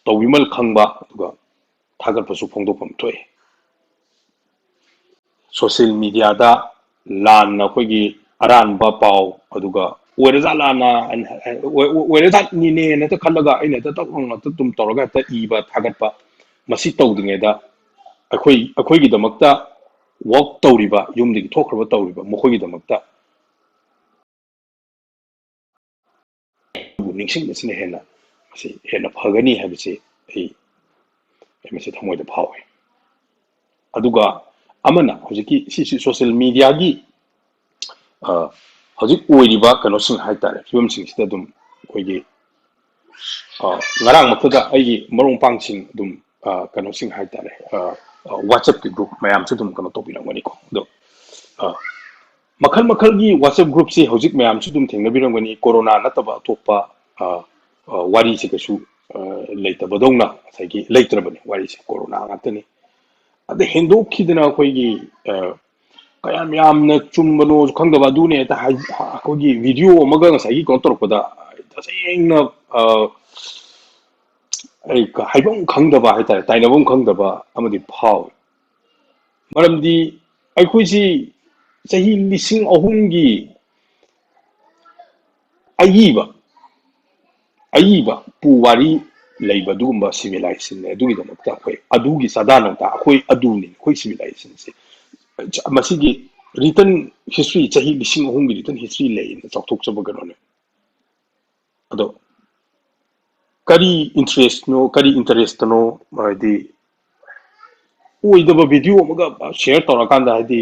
ꯇꯧꯕꯤꯃꯜ ꯈꯪꯕ, ꯑꯗꯨꯒ ꯊꯥꯒꯠꯄꯁꯨ ꯐꯣꯡꯗꯣꯛꯐꯝ ꯊꯣꯛꯏ꯫ ꯁꯣꯁꯤꯌꯦꯜ ꯃꯦꯗꯤꯌꯥꯗ ꯂꯥꯟꯅ ꯑꯩꯈꯣꯏꯒꯤ ꯑꯔꯥꯟꯕ ꯄꯥꯎ, ꯑꯗꯨꯒ ꯑꯣꯏꯔꯖꯥꯠꯂꯥꯅ, ꯑꯣꯏ-, ꯑꯣꯏ-, ꯑꯣꯏꯔꯖꯥꯠꯅꯤꯅꯦꯅ ꯍꯦꯛꯇ ꯈꯜꯂꯒ ꯑꯩꯅ ꯍꯦꯛꯇ ꯇꯧ-, ꯍꯦꯛꯇ ꯑꯗꯨꯝ ꯇꯧꯔꯒ ꯍꯦꯛꯇ ꯏꯕ ꯊꯥꯒꯠꯄ, ꯃꯁꯤ ꯇꯧꯗ꯭ꯔꯤꯉꯩꯗ ꯑꯩꯈꯣꯏ, ꯑꯩꯈꯣꯏꯒꯤꯗꯃꯛꯇ ꯋꯥꯛ ꯇꯧꯔꯤꯕ, ꯌꯨꯝꯗꯒꯤ ꯊꯣꯛꯈ꯭ꯔꯕ ꯇꯧꯔꯤꯕ ꯃꯈꯣꯏꯒꯤꯗꯃꯛꯇ ꯅꯤꯡꯁꯤꯡꯕꯁꯤꯅ ꯍꯦꯟꯅ, ꯃꯁꯤ ꯍꯦꯟꯅ ꯐꯒꯅꯤ ꯍꯥꯏꯕꯁꯤ ꯑꯩ, ꯑꯩ ꯃꯁꯤ ꯊꯃꯣꯏꯗ ꯐꯥꯎꯏ꯫ ꯑꯗꯨꯒ ꯑꯃꯅ ꯍꯧꯖꯤꯛꯀꯤ ꯁꯤꯁꯤ ꯁꯣꯁꯤꯌꯦꯜ ꯃꯦꯗꯤꯌꯥꯒꯤ, ꯑ, ꯍꯧꯖꯤꯛ ꯑꯣꯏꯔꯤꯕ ꯀꯩꯅꯣꯁꯤꯡ ꯍꯥꯏꯇꯥꯔꯦ, ꯐꯤꯕꯝꯁꯤꯡꯁꯤꯗ ꯑꯗꯨꯝ ꯑꯩꯈꯣꯏꯒꯤ, ꯑ, ꯉꯔꯥꯡꯃꯛꯇꯗ ꯑꯩꯒꯤ ꯃꯔꯨꯞ ꯃꯄꯥꯡꯁꯤꯡ ꯑꯗꯨꯝ, ꯑ, ꯀꯩꯅꯣꯁꯤꯡ ꯍꯥꯏꯇꯥꯔꯦ, ꯑ, ꯋꯥꯆꯞꯀꯤ ꯒ꯭ꯔꯨꯞ ꯃꯌꯥꯝꯁꯨ ꯑꯗꯨꯝ ꯀꯩꯅꯣ ꯇꯧꯕꯤꯔꯝꯒꯅꯤꯀꯣ꯫ ꯑꯗꯣ ꯑ, ꯃꯈꯜ ꯃꯈꯜꯒꯤ ꯋꯥꯆꯞ ꯒ꯭ꯔꯨꯞꯁꯤ ꯍꯧꯖꯤꯛ ꯃꯌꯥꯝꯁꯨ ꯑꯗꯨꯝ ꯊꯦꯡꯅꯕꯤꯔꯝꯒꯅꯤ꯫ ꯀꯣꯔꯣꯅꯥ ꯅꯠꯇꯕ ꯑꯇꯣꯞꯄ ꯑ, ꯑ, ꯋꯥꯔꯤꯁꯤ ꯀꯩꯁꯨ ꯑ, ꯂꯩꯇꯕꯗꯧꯅ ꯉꯁꯥꯏꯒꯤ ꯂꯩꯇ꯭ꯔꯕꯅꯤ꯫ ꯋꯥꯔꯤꯁꯤ ꯀꯣꯔꯣꯅꯥ ꯉꯥꯛꯇꯅꯤ꯫ ꯑꯗ ꯍꯦꯟꯗꯣꯛꯈꯤꯗꯅ ꯑꯩꯈꯣꯏꯒꯤ ꯑ, ꯀꯌꯥꯝ ꯌꯥꯝꯅ ꯆꯨꯝꯕꯅꯣꯁꯨ ꯈꯪꯗꯕ, ꯑꯗꯨꯅꯦ ꯍꯦꯛꯇ ꯍꯥꯏ-, ꯑꯩꯈꯣꯏꯒꯤ ꯚꯤꯗꯤꯑꯣ ꯑꯃꯒ ꯉꯁꯥꯏꯒꯤ ꯀꯩꯅꯣ ꯇꯧꯔꯛꯄꯗ ꯇꯁꯦꯡꯅ ꯑ, ꯑꯩ ꯀ-, ꯍꯥꯏꯐꯝ ꯈꯪꯗꯕ ꯍꯥꯏꯇꯥꯔꯦ, ꯇꯥꯏꯅꯐꯝ ꯈꯪꯗꯕ ꯑꯃꯗꯤ ꯐꯥꯎꯏ꯫ ꯃꯔꯝꯗꯤ ꯑꯩꯈꯣꯏꯁꯤ ꯆꯍꯤ ꯂꯤꯁꯤꯡ ꯑꯍꯨꯝꯒꯤ ꯑꯏꯕ, ꯑꯏꯕ ꯄꯨꯋꯥꯔꯤ ꯂꯩꯕ ꯑꯗꯨꯒꯨꯝꯕ ꯁꯤꯚꯤꯂꯥꯏꯖꯦꯁꯟꯅꯦ꯫ ꯑꯗꯨꯒꯤꯗꯃꯛꯇ ꯑꯩꯈꯣꯏ ꯑꯗꯨꯒꯤ ꯆꯥꯗꯥ ꯅꯧꯗꯥ ꯑꯩꯈꯣꯏ ꯑꯗꯨꯅꯤ, ꯑꯩꯈꯣꯏ ꯁꯤꯚꯤꯂꯥꯏꯖꯦꯁꯟꯁꯦ꯫ ꯃꯁꯤꯒꯤ ꯔꯤꯇꯟ ꯍꯤꯁꯇ꯭ꯔꯤ ꯆꯍꯤ ꯂꯤꯁꯤꯡ ꯑꯍꯨꯝꯒꯤ ꯔꯤꯇꯟ ꯍꯤꯁꯇ꯭ꯔꯤ ꯂꯩꯅ ꯆꯥꯎꯊꯣꯛꯆꯕ ꯀꯩꯅꯣꯅꯦ꯫ ꯑꯗꯣ ꯀꯔꯤ ꯏꯟꯇꯔꯦꯁꯅꯣ, ꯀꯔꯤ ꯏꯟꯇꯔꯦꯁꯇꯅꯣ, ꯍꯥꯏꯗꯤ ꯑꯣꯏꯗꯕ ꯚꯤꯗꯤꯑꯣ ꯑꯃꯒ ꯁꯤꯌꯔ ꯇꯧꯔꯀꯥꯟꯗ, ꯍꯥꯏꯗꯤ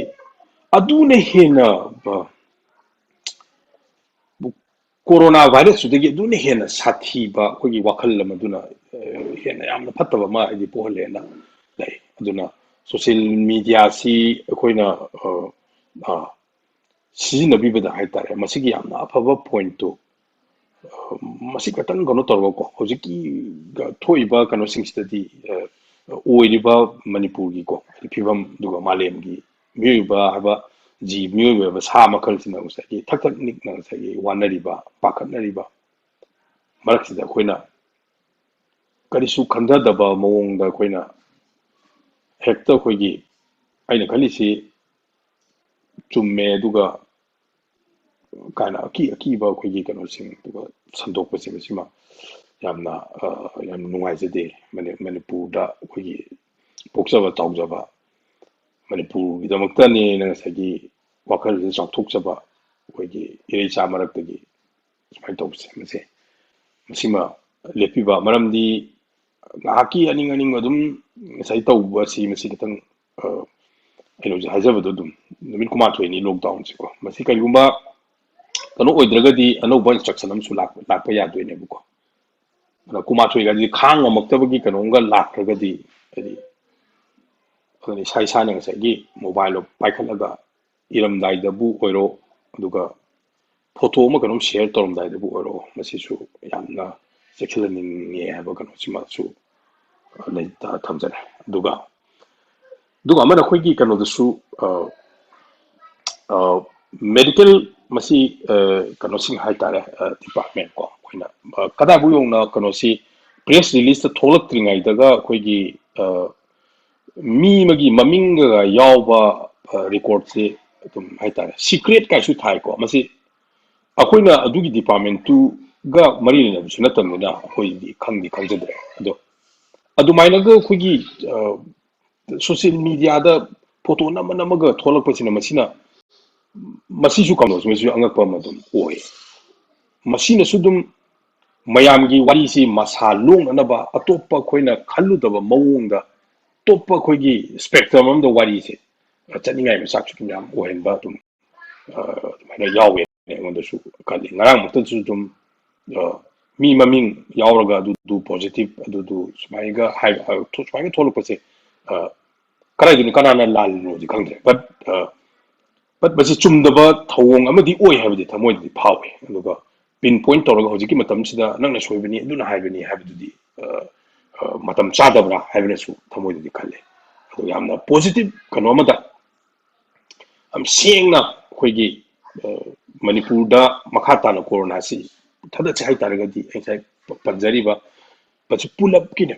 ꯑꯗꯨꯅ ꯍꯦꯟꯅ ꯑ, ꯀꯣꯔꯣꯅꯥ ꯚꯥꯏꯔꯁꯇꯨꯗꯒꯤ ꯑꯗꯨꯅ ꯍꯦꯟꯅ ꯁꯥꯊꯤꯕ ꯑꯩꯈꯣꯏꯒꯤ ꯋꯥꯈꯜ ꯑꯃ ꯑꯗꯨꯅ ꯑ, ꯍꯦꯟꯅ ꯌꯥꯝꯅ ꯐꯠꯇꯕ ꯑꯃ ꯍꯥꯏꯗꯤ ꯄꯣꯛꯍꯜꯂꯦꯅ ꯂꯩ꯫ ꯑꯗꯨꯅ ꯁꯣꯁꯤꯌꯦꯜ ꯃꯤꯗꯤꯌꯥꯁꯤ ꯑꯩꯈꯣꯏꯅ ꯑ, ꯑ, ꯁꯤꯖꯤꯟꯅꯕꯤꯕꯗ ꯍꯥꯏꯇꯥꯔꯦ, ꯃꯁꯤꯒꯤ ꯌꯥꯝꯅ ꯑꯐꯕ ꯄꯣꯏꯟꯠꯇꯣ ꯑ, ꯃꯁꯤ ꯈꯛꯇꯪ ꯀꯩꯅꯣ ꯇꯧꯔꯒꯀꯣ, ꯍꯧꯖꯤꯛꯀꯤ ꯊꯣꯛꯏꯕ ꯀꯩꯅꯣꯁꯤꯡꯁꯤꯗꯗꯤ ꯑ, ꯑꯣꯏꯔꯤꯕ ꯃꯅꯤꯄꯨꯔꯒꯤꯀꯣ ꯐꯤꯕꯝ, ꯑꯗꯨꯒ ꯃꯥꯂꯦꯝꯒꯤ ꯃꯤꯑꯣꯏꯕ ꯍꯥꯏꯕ ꯖꯤ ꯃꯤꯑꯣꯏꯕ ꯍꯥꯏꯕ ꯁꯥ ꯃꯈꯜꯁꯤꯅ ꯉꯁꯥꯏꯒꯤ ꯊꯛ ꯊꯛ ꯅꯤꯛꯅ ꯉꯁꯥꯏꯒꯤ ꯋꯥꯅꯔꯤꯕ, ꯄꯥꯈꯠꯅꯔꯤꯕ ꯃꯔꯛꯁꯤꯗ ꯑꯩꯈꯣꯏꯅ ꯀꯔꯤꯁꯨ ꯈꯟꯊꯗꯕ ꯃꯑꯣꯡꯗ ꯑꯩꯈꯣꯏꯅ ꯍꯦꯛꯇ ꯑꯩꯈꯣꯏꯒꯤ, ꯑꯩꯅ ꯈꯜꯂꯤꯁꯤ ꯆꯨꯝꯃꯦ, ꯑꯗꯨꯒ ꯀꯥꯏꯅ ꯑꯀꯤ ꯑꯀꯤꯕ ꯑꯩꯈꯣꯏꯒꯤ ꯀꯩꯅꯣꯁꯤꯡ ꯑꯗꯨꯒ ꯁꯟꯗꯣꯛꯄꯁꯦ, ꯃꯁꯤꯃ ꯌꯥꯝꯅ ꯑ, ꯌꯥꯝ ꯅꯨꯡꯉꯥꯏꯖꯗꯦ꯫ ꯃꯅꯤ-, ꯃꯅꯤꯄꯨꯔꯗ ꯑꯩꯈꯣꯏꯒꯤ ꯄꯣꯛꯆꯕ ꯆꯥꯎꯖꯕ ꯃꯅꯤꯄꯨꯔꯒꯤꯗꯃꯛꯇꯅꯦꯅ ꯉꯁꯥꯏꯒꯤ ꯋꯥꯈꯜꯁꯦ ꯆꯥꯎꯊꯣꯛꯆꯕ ꯑꯩꯈꯣꯏꯒꯤ ꯏꯔꯩꯆꯥ ꯃꯔꯛꯇꯒꯤ ꯁꯨꯃꯥꯏꯅ ꯇꯧꯕꯁꯦ, ꯃꯁꯦ, ꯃꯁꯤꯃ ꯂꯦꯞꯄꯤꯕ꯫ ꯃꯔꯝꯗꯤ ꯉꯥꯏꯍꯥꯛꯀꯤ ꯑꯅꯤꯡ ꯑꯅꯤꯡꯕ ꯑꯗꯨꯝ ꯉꯁꯥꯏ ꯇꯧꯕ ꯑꯁꯤ, ꯃꯁꯤ ꯈꯤꯇꯪ ꯑ, ꯑꯩꯅ ꯍꯧꯖꯤꯛ ꯍꯥꯏꯖꯕꯗꯣ ꯑꯗꯨꯝ ꯅꯨꯃꯤꯠ ꯀꯨꯟꯃꯥꯊꯣꯏꯅꯤ ꯂꯣꯛꯗꯥꯎꯟꯁꯦꯀꯣ꯫ ꯃꯁꯤ ꯀꯔꯤꯒꯨꯝꯕ ꯀꯩꯅꯣ ꯑꯣꯏꯗ꯭ꯔꯒꯗꯤ ꯑꯅꯧꯕ ꯏꯟꯁꯇ꯭ꯔꯛꯁꯟ ꯑꯃꯁꯨ ꯂꯥꯛꯄ, ꯂꯥꯛꯄ ꯌꯥꯗꯣꯏꯅꯦꯕꯀꯣ꯫ ꯑꯗꯨꯅ ꯀꯨꯟꯃꯥꯊꯣꯏꯒꯗꯤ ꯈꯥꯡ ꯉꯝꯃꯛꯇꯕꯒꯤ ꯀꯩꯅꯣꯝꯒ ꯂꯥꯛꯈ꯭ꯔꯒꯗꯤ, ꯍꯥꯏꯗꯤ ꯑꯗꯨꯅ ꯏꯁꯥ ꯏꯁꯥꯅ ꯉꯁꯥꯏꯒꯤ ꯃꯣꯕꯥꯏꯜꯗꯣ ꯄꯥꯏꯈꯠꯂꯒ ꯏꯔꯝꯗꯥꯏꯗꯕꯨ ꯑꯣꯏꯔꯣ, ꯑꯗꯨꯒ ꯐꯣꯇꯣ ꯑꯃ ꯀꯩꯅꯣꯝ ꯁꯤꯌꯔ ꯇꯧꯔꯝꯗꯥꯏꯗꯕꯨ ꯑꯣꯏꯔꯣ, ꯃꯁꯤꯁꯨ ꯌꯥꯝꯅ ꯆꯦꯛꯁꯤꯜꯍꯟꯅꯤꯡꯉꯦ ꯍꯥꯏꯕ ꯀꯩꯅꯣꯁꯤꯃꯁꯨ ꯂꯩ-, ꯊꯝꯖꯔꯦ꯫ ꯑꯗꯨꯒ, ꯑꯗꯨꯒ ꯑꯃꯅ ꯑꯩꯈꯣꯏꯒꯤ ꯀꯩꯅꯣꯗꯁꯨ, ꯑ, ꯑ, ꯃꯦꯗꯤꯀꯦꯜ ꯃꯁꯤ, ꯑ, ꯀꯩꯅꯣꯁꯤꯡ ꯍꯥꯏꯇꯥꯔꯦ, ꯑ, ꯗꯤꯄꯥꯔꯠꯃꯦꯟ ꯀꯣ, ꯑꯩꯈꯣꯏꯅ, ꯑ, ꯀꯗꯥꯏꯕꯨ ꯌꯧꯅ ꯀꯩꯅꯣꯁꯤ ꯄ꯭ꯔꯦꯁ ꯔꯤꯂꯤꯁꯇ ꯊꯣꯛꯂꯛꯇ꯭ꯔꯤꯉꯩꯗꯒ ꯑꯩꯈꯣꯏꯒꯤ, ꯑ, ꯃꯤ ꯑꯃꯒꯤ ꯃꯃꯤꯡꯒ ꯌꯥꯎꯕ, ꯑ, ꯔꯦꯀꯣꯔꯠꯁꯦ ꯑꯗꯨꯝ ꯍꯥꯏꯇꯥꯔꯦ, ꯁꯤꯀ꯭ꯔꯦꯠ ꯀꯥꯏꯁꯨ ꯊꯥꯏꯀꯣ꯫ ꯃꯁꯤ ꯑꯩꯈꯣꯏꯅ ꯑꯗꯨꯒꯤ ꯗꯤꯄꯥꯔꯠꯃꯦꯟꯇꯨꯒ ꯃꯔꯤ ꯂꯩꯅꯕꯁꯨ ꯅꯠꯇꯕꯅꯤꯅ ꯑꯩꯈꯣꯏꯗꯤ ꯈꯪꯗꯤ ꯈꯪꯖꯗ꯭ꯔꯦ꯫ ꯑꯗꯣ ꯑꯗꯨꯃꯥꯏꯅꯒ ꯑꯩꯈꯣꯏꯒꯤ, ꯑ, ꯁꯣꯁꯤꯌꯦꯜ ꯃꯤꯗꯤꯌꯥꯗ ꯐꯣꯇꯣ ꯅꯝꯃ ꯅꯝꯃꯒ ꯊꯣꯛꯂꯛꯄꯁꯤꯅ ꯃꯁꯤꯅ, ꯃꯁꯤꯁꯨ ꯀꯩꯅꯣꯁꯤ, ꯃꯁꯤꯁꯨ ꯑꯉꯛꯄ ꯑꯃ ꯑꯗꯨꯝ ꯑꯣꯏ꯫ ꯃꯁꯤꯅꯁꯨ ꯑꯗꯨꯝ ꯃꯌꯥꯝꯒꯤ ꯋꯥꯔꯤꯁꯤ ꯃꯁꯥ ꯂꯣꯡꯅꯅꯕ, ꯑꯇꯣꯞꯄ ꯑꯩꯈꯣꯏꯅ ꯈꯜꯂꯨꯗꯕ ꯃꯑꯣꯡꯗ, ꯑꯇꯣꯞꯄ ꯑꯩꯈꯣꯏꯒꯤ ꯁ꯭ꯄꯦꯛꯇ꯭ꯔꯝ ꯑꯃꯗ ꯋꯥꯔꯤꯁꯦ ꯆꯠꯅꯤꯡꯉꯥꯏ ꯃꯆꯥꯛꯁꯨ ꯑꯗꯨꯝ ꯌꯥꯝ ꯑꯣꯏꯍꯟꯕ ꯑꯗꯨꯝ, ꯑ, ꯑꯗꯨꯃꯥꯏꯅ ꯌꯥꯎꯋꯦ ꯑꯩꯉꯣꯟꯗꯁꯨ ꯈꯜꯂꯤ꯫ ꯉꯔꯥꯡꯃꯛꯇꯁꯨ ꯑꯗꯨꯝ, ꯑ, ꯃꯤ ꯃꯃꯤꯡ ꯌꯥꯎꯔꯒ ꯑꯗꯨꯗꯨ ꯄꯣꯖꯤꯇꯤꯚ, ꯑꯗꯨꯗꯨ ꯁꯨꯃꯥꯏꯅꯒ ꯍꯥꯏ-, ꯑ, ꯊꯣ-, ꯁꯨꯃꯥꯏꯅ ꯊꯣꯛꯂꯛꯄꯁꯦ, ꯑ, ꯀꯗꯥꯏꯗꯅꯣ ꯀꯅꯥꯅ ꯂꯥꯜꯂꯤꯅꯣꯗꯤ ꯈꯪꯗ꯭ꯔꯦ꯫ But, ꯑ, but ꯃꯁꯤ ꯆꯨꯝꯗꯕ ꯊꯧꯑꯣꯡ ꯑꯃꯗꯤ ꯑꯣꯏ ꯍꯥꯏꯕꯗꯤ ꯊꯃꯣꯏꯗꯗꯤ ꯐꯥꯎꯏ꯫ ꯑꯗꯨꯒ ꯄꯤꯟ ꯄꯣꯏꯟ ꯇꯧꯔꯒ ꯍꯧꯖꯤꯛꯀꯤ ꯃꯇꯝꯁꯤꯗ ꯅꯪꯅ ꯁꯣꯏꯕꯅꯤ, ꯑꯗꯨꯅ ꯍꯥꯏꯕꯅꯤ ꯍꯥꯏꯕꯗꯨꯗꯤ, ꯑ, ꯑ, ꯃꯇꯝ ꯆꯥꯗꯕ꯭ꯔꯥ ꯍꯥꯏꯕꯅꯁꯨ ꯊꯃꯣꯏꯗꯗꯤ ꯈꯜꯂꯦ꯫ ꯑꯗꯣ ꯌꯥꯝꯅ ꯄꯣꯖꯤꯇꯤꯚ ꯀꯩꯅꯣ ꯑꯃꯗ ꯌꯥꯝ ꯁꯦꯡꯅ ꯑꯩꯈꯣꯏꯒꯤ, ꯑ, ꯃꯅꯤꯄꯨꯔꯗ ꯃꯈꯥ ꯇꯥꯅ ꯀꯣꯔꯣꯅꯥꯁꯤ ꯊꯥꯗꯠꯁꯦ ꯍꯥꯏ ꯇꯥꯔꯒꯗꯤ, ꯑꯩ ꯉꯁꯥꯏ ꯄ-, ꯄꯟꯖꯔꯤꯕ, ꯃꯁꯤ ꯄꯨꯂꯞꯀꯤꯅꯦ,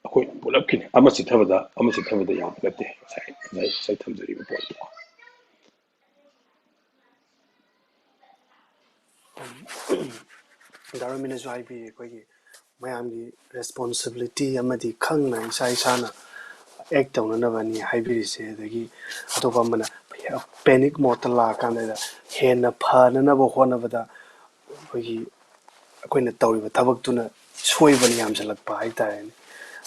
ꯑꯩꯈꯣꯏ ꯄꯨꯂꯞꯀꯤꯅꯦ, ꯑꯃ ꯆꯤꯠꯊꯕꯗ ꯑꯃ ꯆꯤꯠꯊꯕꯗ ꯌꯥꯕ ꯅꯠꯇꯦ, ꯉꯁꯥꯏ, ꯉꯁꯥꯏ, ꯉꯁꯥꯏ ꯊꯝꯖꯔꯤꯕ ꯄꯣꯠꯇꯣ꯫ ꯗꯥ ꯔꯣꯃꯤꯅꯁꯨ ꯍꯥꯏꯕꯤꯌꯦ, ꯑꯩꯈꯣꯏꯒꯤ ꯃꯌꯥꯝꯒꯤ ꯔꯦꯁꯄꯣꯟꯁꯤꯕꯤꯂꯤꯇꯤ ꯑꯃꯗꯤ ꯈꯪꯅ ꯏꯁꯥ ꯏꯁꯥꯅ ꯑꯦꯛ ꯇꯧꯅꯅꯕꯅꯤ ꯍꯥꯏꯕꯤꯔꯤꯁꯦ꯫ ꯑꯗꯒꯤ ꯑꯇꯣꯞꯄ ꯑꯃꯅ ꯄꯦꯅꯤꯛ ꯃꯣꯠꯇ ꯂꯥꯛꯑꯀꯥꯟꯗ ꯍꯦꯟꯅ ꯐꯅꯅꯕ ꯍꯣꯠꯅꯕꯗ ꯑꯩꯈꯣꯏꯒꯤ, ꯑꯩꯈꯣꯏꯅ ꯇꯧꯔꯤꯕ ꯊꯕꯛꯇꯨꯅ ꯁꯣꯏꯕꯅ ꯌꯥꯝꯁꯤꯜꯂꯛꯄ ꯍꯥꯏꯇꯥꯔꯦꯅꯦ꯫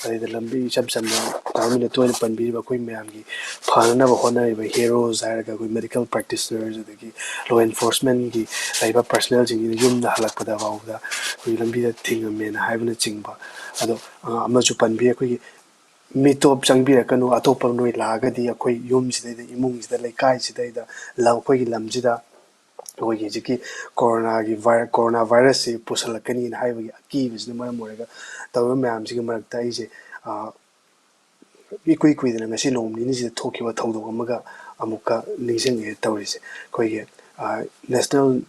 ꯑꯗꯩꯗ ꯂꯝꯕꯤ ꯏꯆꯝ ꯆꯝꯕ ꯇꯥꯃꯤꯅ ꯇꯣꯏꯅ ꯄꯟꯕꯤꯔꯤꯕ ꯑꯩꯈꯣꯏ ꯃꯌꯥꯝꯒꯤ ꯐꯅꯅꯕ ꯍꯣꯠꯅꯔꯤꯕ ꯍꯦꯔꯣꯁ ꯍꯥꯏꯔꯒ ꯑꯩꯈꯣꯏ ꯃꯦꯗꯤꯀꯦꯜ ꯄ꯭ꯔꯦꯛꯇꯤꯁꯅꯔꯁ, ꯑꯗꯒꯤ ꯂꯣ ꯑꯦꯟꯐꯣꯔꯁꯃꯦꯟꯒꯤ ꯂꯩꯕ ꯄꯔꯁꯅꯦꯜꯁꯤꯡꯁꯤꯅ ꯌꯨꯝꯗ ꯍꯜꯂꯛꯄꯗ ꯐꯥꯎꯕꯗ ꯑꯩꯈꯣꯏꯒꯤ ꯂꯝꯕꯤꯗ ꯊꯤꯡꯉꯝꯃꯦꯅ ꯍꯥꯏꯕꯅꯆꯤꯡꯕ꯫ ꯑꯗꯣ, ꯑ, ꯑꯃꯁꯨ ꯄꯟꯕꯤ, ꯑꯩꯈꯣꯏꯒꯤ ꯃꯤꯇꯣꯞ ꯆꯪꯕꯤꯔꯛꯀꯅꯨ, ꯑꯇꯣꯞꯄ ꯅꯣꯏ ꯂꯥꯛꯑꯒꯗꯤ ꯑꯩꯈꯣꯏ ꯌꯨꯝꯁꯤꯗꯩꯗ, ꯏꯃꯨꯡꯁꯤꯗ, ꯂꯩꯀꯥꯏꯁꯤꯗꯩꯗ, ꯂꯝ, ꯑꯩꯈꯣꯏꯒꯤ ꯂꯝꯁꯤꯗ ꯑꯩꯈꯣꯏꯒꯤ ꯍꯧꯖꯤꯛꯀꯤ ꯀꯣꯔꯣꯅꯥꯒꯤ ꯚꯥꯏ-, ꯀꯣꯔꯣꯅꯥ ꯚꯥꯏꯔꯁꯁꯤ ꯄꯨꯁꯜꯂꯛꯀꯅꯤꯅ ꯍꯥꯏꯕꯒꯤ ꯑꯀꯤꯕꯁꯤꯅ ꯃꯔꯝ ꯑꯣꯏꯔꯒ ꯇꯧꯔꯤꯕ ꯃꯌꯥꯝꯁꯤꯒꯤ ꯃꯔꯛꯇ ꯑꯩꯁꯦ, ꯑ, ꯏꯀꯨꯏ ꯀꯨꯏꯗꯅ ꯉꯁꯤ ꯅꯣꯡ ꯅꯤꯅꯤꯁꯤꯗ ꯊꯣꯛꯈꯤꯕ ꯊꯧꯗꯣꯛ ꯑꯃꯒ ꯑꯃꯨꯛꯀ ꯅꯤꯡꯁꯤꯡꯉꯛꯑꯦ ꯇꯧꯔꯤꯁꯦ꯫ ꯑꯩꯈꯣꯏꯒꯤ, ꯑ, ꯅꯦꯁꯅꯦꯜ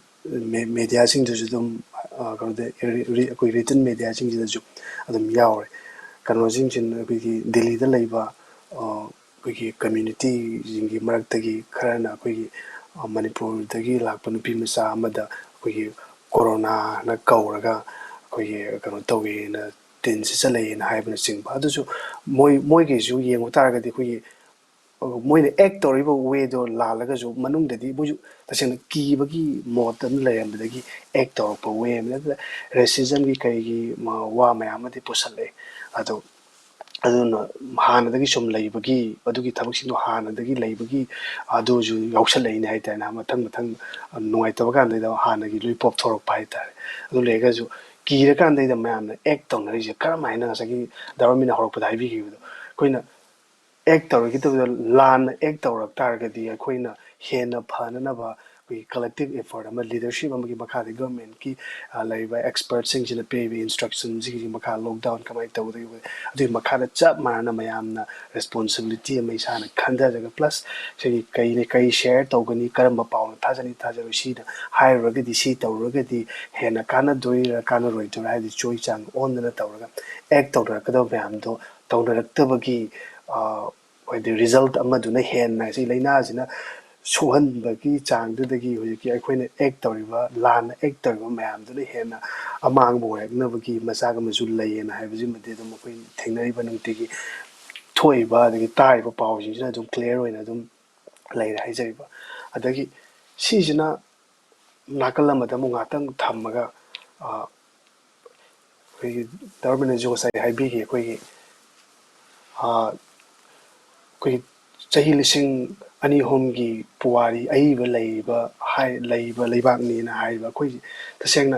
ꯃꯦ-, ꯃꯦꯗꯤꯌꯥꯁꯤꯡꯗꯁꯨ ꯑꯗꯨꯝ, ꯑ, ꯀꯩꯅꯣꯗ, ꯔꯤ-, ꯔꯤ-, ꯑꯩꯈꯣꯏ ꯔꯤꯇꯟ ꯃꯦꯗꯤꯌꯥꯁꯤꯡꯁꯤꯗꯁꯨ ꯑꯗꯨꯝ ꯌꯥꯎꯔꯦ꯫ ꯀꯩꯅꯣꯁꯤꯡꯁꯤꯅ ꯑꯩꯈꯣꯏꯒꯤ ꯗꯦꯜꯂꯤꯗ ꯂꯩꯕ, ꯑ, ꯑꯩꯈꯣꯏꯒꯤ ꯀꯝꯃ꯭ꯌꯨꯅꯤꯇꯤꯁꯤꯡꯒꯤ ꯃꯔꯛꯇꯒꯤ ꯈꯔꯅ ꯑꯩꯈꯣꯏꯒꯤ, ꯑ, ꯃꯅꯤꯄꯨꯔꯗꯒꯤ ꯂꯥꯛꯄ ꯅꯨꯄꯤ ꯃꯆꯥ ꯑꯃꯗ ꯑꯩꯈꯣꯏꯒꯤ ꯀꯣꯔꯣꯅꯥꯅ ꯀꯧꯔꯒ ꯑꯩꯈꯣꯏꯒꯤ ꯀꯩꯅꯣ ꯇꯧꯋꯦꯅ, ꯇꯤꯟ ꯁꯤꯠꯆꯜꯂꯛꯑꯦꯅ ꯍꯥꯏꯕꯅꯆꯤꯡꯕ꯫ ꯑꯗꯨꯁꯨ ꯃꯣꯏ, ꯃꯣꯏꯒꯤꯁꯨ ꯌꯦꯡꯉꯨ ꯇꯥꯔꯒꯗꯤ ꯑꯩꯈꯣꯏꯒꯤ, ꯑ, ꯃꯣꯏꯅ ꯑꯦꯛ ꯇꯧꯔꯤꯕ ꯋꯦꯗꯣ ꯂꯥꯜꯂꯒꯁꯨ ꯃꯅꯨꯡꯗꯗꯤ ꯃꯣꯏꯁꯨ ꯇꯁꯦꯡꯅ ꯀꯤꯕꯒꯤ ꯃꯣꯠ ꯑꯃ ꯂꯩꯔꯝꯕꯗꯒꯤ ꯑꯦꯛ ꯇꯧꯔꯛꯄ ꯋꯦ ꯑꯃ, ꯅꯠꯇ꯭ꯔꯒ ꯔꯦꯁꯤꯖꯝꯒꯤ ꯀꯩꯒꯤ ꯃ-, ꯋꯥ ꯃꯌꯥꯝ ꯑꯃꯗꯤ ꯄꯨꯁꯜꯂꯛꯑꯦ꯫ ꯑꯗꯣ ꯑꯗꯨꯅ ꯍꯥꯟꯅꯗꯒꯤ ꯁꯨꯝ ꯂꯩꯕꯒꯤ, ꯑꯗꯨꯒꯤ ꯊꯕꯛꯁꯤꯡꯗꯣ ꯍꯥꯟꯅꯗꯒꯤ ꯂꯩꯕꯒꯤ ꯑꯗꯨꯁꯨ ꯌꯥꯎꯁꯜꯂꯛꯏꯅꯦ ꯍꯥꯏꯇꯥꯔꯦꯅꯦ꯫ ꯃꯊꯪ ꯃꯊꯪ ꯅꯨꯡꯉꯥꯏꯇꯕ ꯀꯥꯟꯗ ꯍꯥꯟꯅꯒꯤ ꯂꯣꯏ ꯄꯣꯞꯊꯣꯔꯛꯄ ꯍꯥꯏꯇꯥꯔꯦ꯫ ꯑꯗꯨ ꯂꯩꯔꯒꯁꯨ ꯀꯤꯔꯀꯥꯟꯗꯩꯗ ꯃꯌꯥꯝꯅ ꯑꯦꯛ ꯇꯧꯅꯔꯤꯁꯦ ꯀꯔꯝ ꯍꯥꯏꯅ ꯉꯁꯥꯏꯒꯤ ꯗꯥ ꯔꯣꯃꯤꯅ ꯍꯧꯔꯛꯄꯗ ꯍꯥꯏꯕꯤꯈꯤꯕꯗꯣ, ꯑꯩꯈꯣꯏꯅ ꯑꯦꯛ ꯇꯧꯔꯒꯗꯕꯗꯣ ꯂꯥꯟꯅ ꯑꯦꯛ ꯇꯧꯔꯛ ꯇꯥꯔꯒꯗꯤ ꯑꯩꯈꯣꯏꯅ ꯍꯦꯟꯅ ꯐꯅꯅꯕ ꯑꯩꯈꯣꯏꯒꯤ ꯀꯂꯦꯛꯇꯤꯞ ꯑꯦꯐꯔꯠ ꯑꯃ ꯂꯤꯗꯔꯁꯤꯞ ꯑꯃꯒꯤ ꯃꯈꯥꯗ ꯒꯚꯔꯟꯃꯦꯟꯠꯀꯤ, ꯑ, ꯂꯩꯔꯤꯕ ꯑꯦꯛꯁꯄꯔꯠꯁꯤꯡꯁꯤꯅ ꯄꯤꯔꯤꯕ ꯏꯟꯁꯇ꯭ꯔꯛꯁꯟꯁꯤꯡꯒꯤ ꯃꯈꯥ ꯂꯣꯛꯗꯥꯎꯟ ꯀꯃꯥꯏꯅ ꯇꯧꯒꯗꯒꯦ, ꯑꯗꯨꯒꯤ ꯃꯈꯥꯗ ꯆꯞ ꯃꯥꯟꯅꯅ ꯃꯌꯥꯝꯅ ꯔꯦꯁꯄꯣꯟꯁꯤꯕꯤꯂꯤꯇꯤ ꯑꯃ ꯏꯁꯥꯅ ꯈꯟꯊꯔꯒ, ꯄ꯭ꯂꯁ ꯁꯤꯒꯤ ꯀꯩꯅ ꯀꯩ ꯁꯤꯌꯔ ꯇꯧꯒꯅꯤ, ꯀꯔꯝꯕ ꯄꯥꯎꯅ ꯊꯥꯖꯅꯤ, ꯊꯥꯖꯔꯣꯏ, ꯁꯤꯅ ꯍꯥꯏꯔꯨꯔꯒꯗꯤ, ꯁꯤ ꯇꯧꯔꯨꯔꯒꯗꯤ ꯍꯦꯟꯅ ꯀꯥꯟꯅꯗꯣꯏꯔꯥ ꯀꯥꯟꯅꯔꯣꯏꯗꯣꯏꯔꯥ ꯍꯥꯏꯕꯗꯤ ꯆꯣꯏ ꯆꯥꯡ ꯑꯣꯟꯗꯅ ꯇꯧꯔꯒ ꯑꯦꯛ ꯇꯧꯅꯔꯛꯀꯗꯕ ꯃꯌꯥꯝꯗꯣ ꯇꯧꯅꯔꯛꯇꯕꯒꯤ, ꯑ, ꯍꯥꯏꯗꯤ ꯔꯤꯖꯜꯠ ꯑꯃꯗꯨꯅ ꯍꯦꯟꯅ ꯁꯤ ꯂꯥꯏꯅꯥꯁꯤꯅ ꯁꯣꯛꯍꯟꯕꯒꯤ ꯆꯥꯡꯗꯨꯗꯒꯤ ꯍꯧꯖꯤꯛꯀꯤ ꯑꯩꯈꯣꯏꯅ ꯑꯦꯛ ꯇꯧꯔꯤꯕ, ꯂꯥꯟꯅ ꯑꯦꯛ ꯇꯧꯔꯤꯕ ꯃꯌꯥꯝꯗꯨꯅ ꯍꯦꯟꯅ ꯑꯃꯥꯡꯕ ꯑꯣꯏꯔꯛꯅꯕꯒꯤ ꯃꯆꯥꯛ ꯑꯃꯁꯨ ꯂꯩꯌꯦꯅ ꯍꯥꯏꯕꯁꯤꯃꯗꯤ ꯑꯗꯨꯝ ꯑꯩꯈꯣꯏ ꯊꯦꯡꯅꯔꯤꯕ ꯅꯨꯡꯇꯤꯒꯤ ꯊꯣꯛꯏꯕ ꯑꯗꯒꯤ ꯇꯥꯔꯤꯕ ꯄꯥꯎꯁꯤꯡꯁꯤꯅ ꯑꯗꯨꯝ ꯀ꯭ꯂꯤꯌꯥꯔ ꯑꯣꯏꯅ ꯑꯗꯨꯝ ꯂꯩꯔꯦ ꯍꯥꯏꯖꯔꯤꯕ꯫ ꯑꯗꯒꯤ ꯁꯤꯁꯤꯅ ꯅꯥꯀꯜ ꯑꯃꯗ ꯑꯃꯨꯛ ꯉꯥꯛꯇꯪ ꯊꯝꯃꯒ, ꯑ, ꯑꯩꯈꯣꯏꯒꯤ ꯗꯥ ꯔꯣꯃꯤꯅꯁꯨ ꯉꯁꯥꯏ ꯍꯥꯏꯕꯤꯈꯤ, ꯑꯩꯈꯣꯏꯒꯤ, ꯑ, ꯑꯩꯈꯣꯏꯒꯤ ꯆꯍꯤ ꯂꯤꯁꯤꯡ ꯑꯅꯤ ꯑꯍꯨꯝꯒꯤ ꯄꯨꯋꯥꯔꯤ ꯑꯏꯕ ꯂꯩꯔꯤꯕ ꯍꯥꯏ-, ꯂꯩꯔꯤꯕ ꯂꯩꯕꯥꯛꯅꯤꯅ ꯍꯥꯏꯔꯤꯕ꯫ ꯑꯩꯈꯣꯏꯁꯦ ꯇꯁꯦꯡꯅ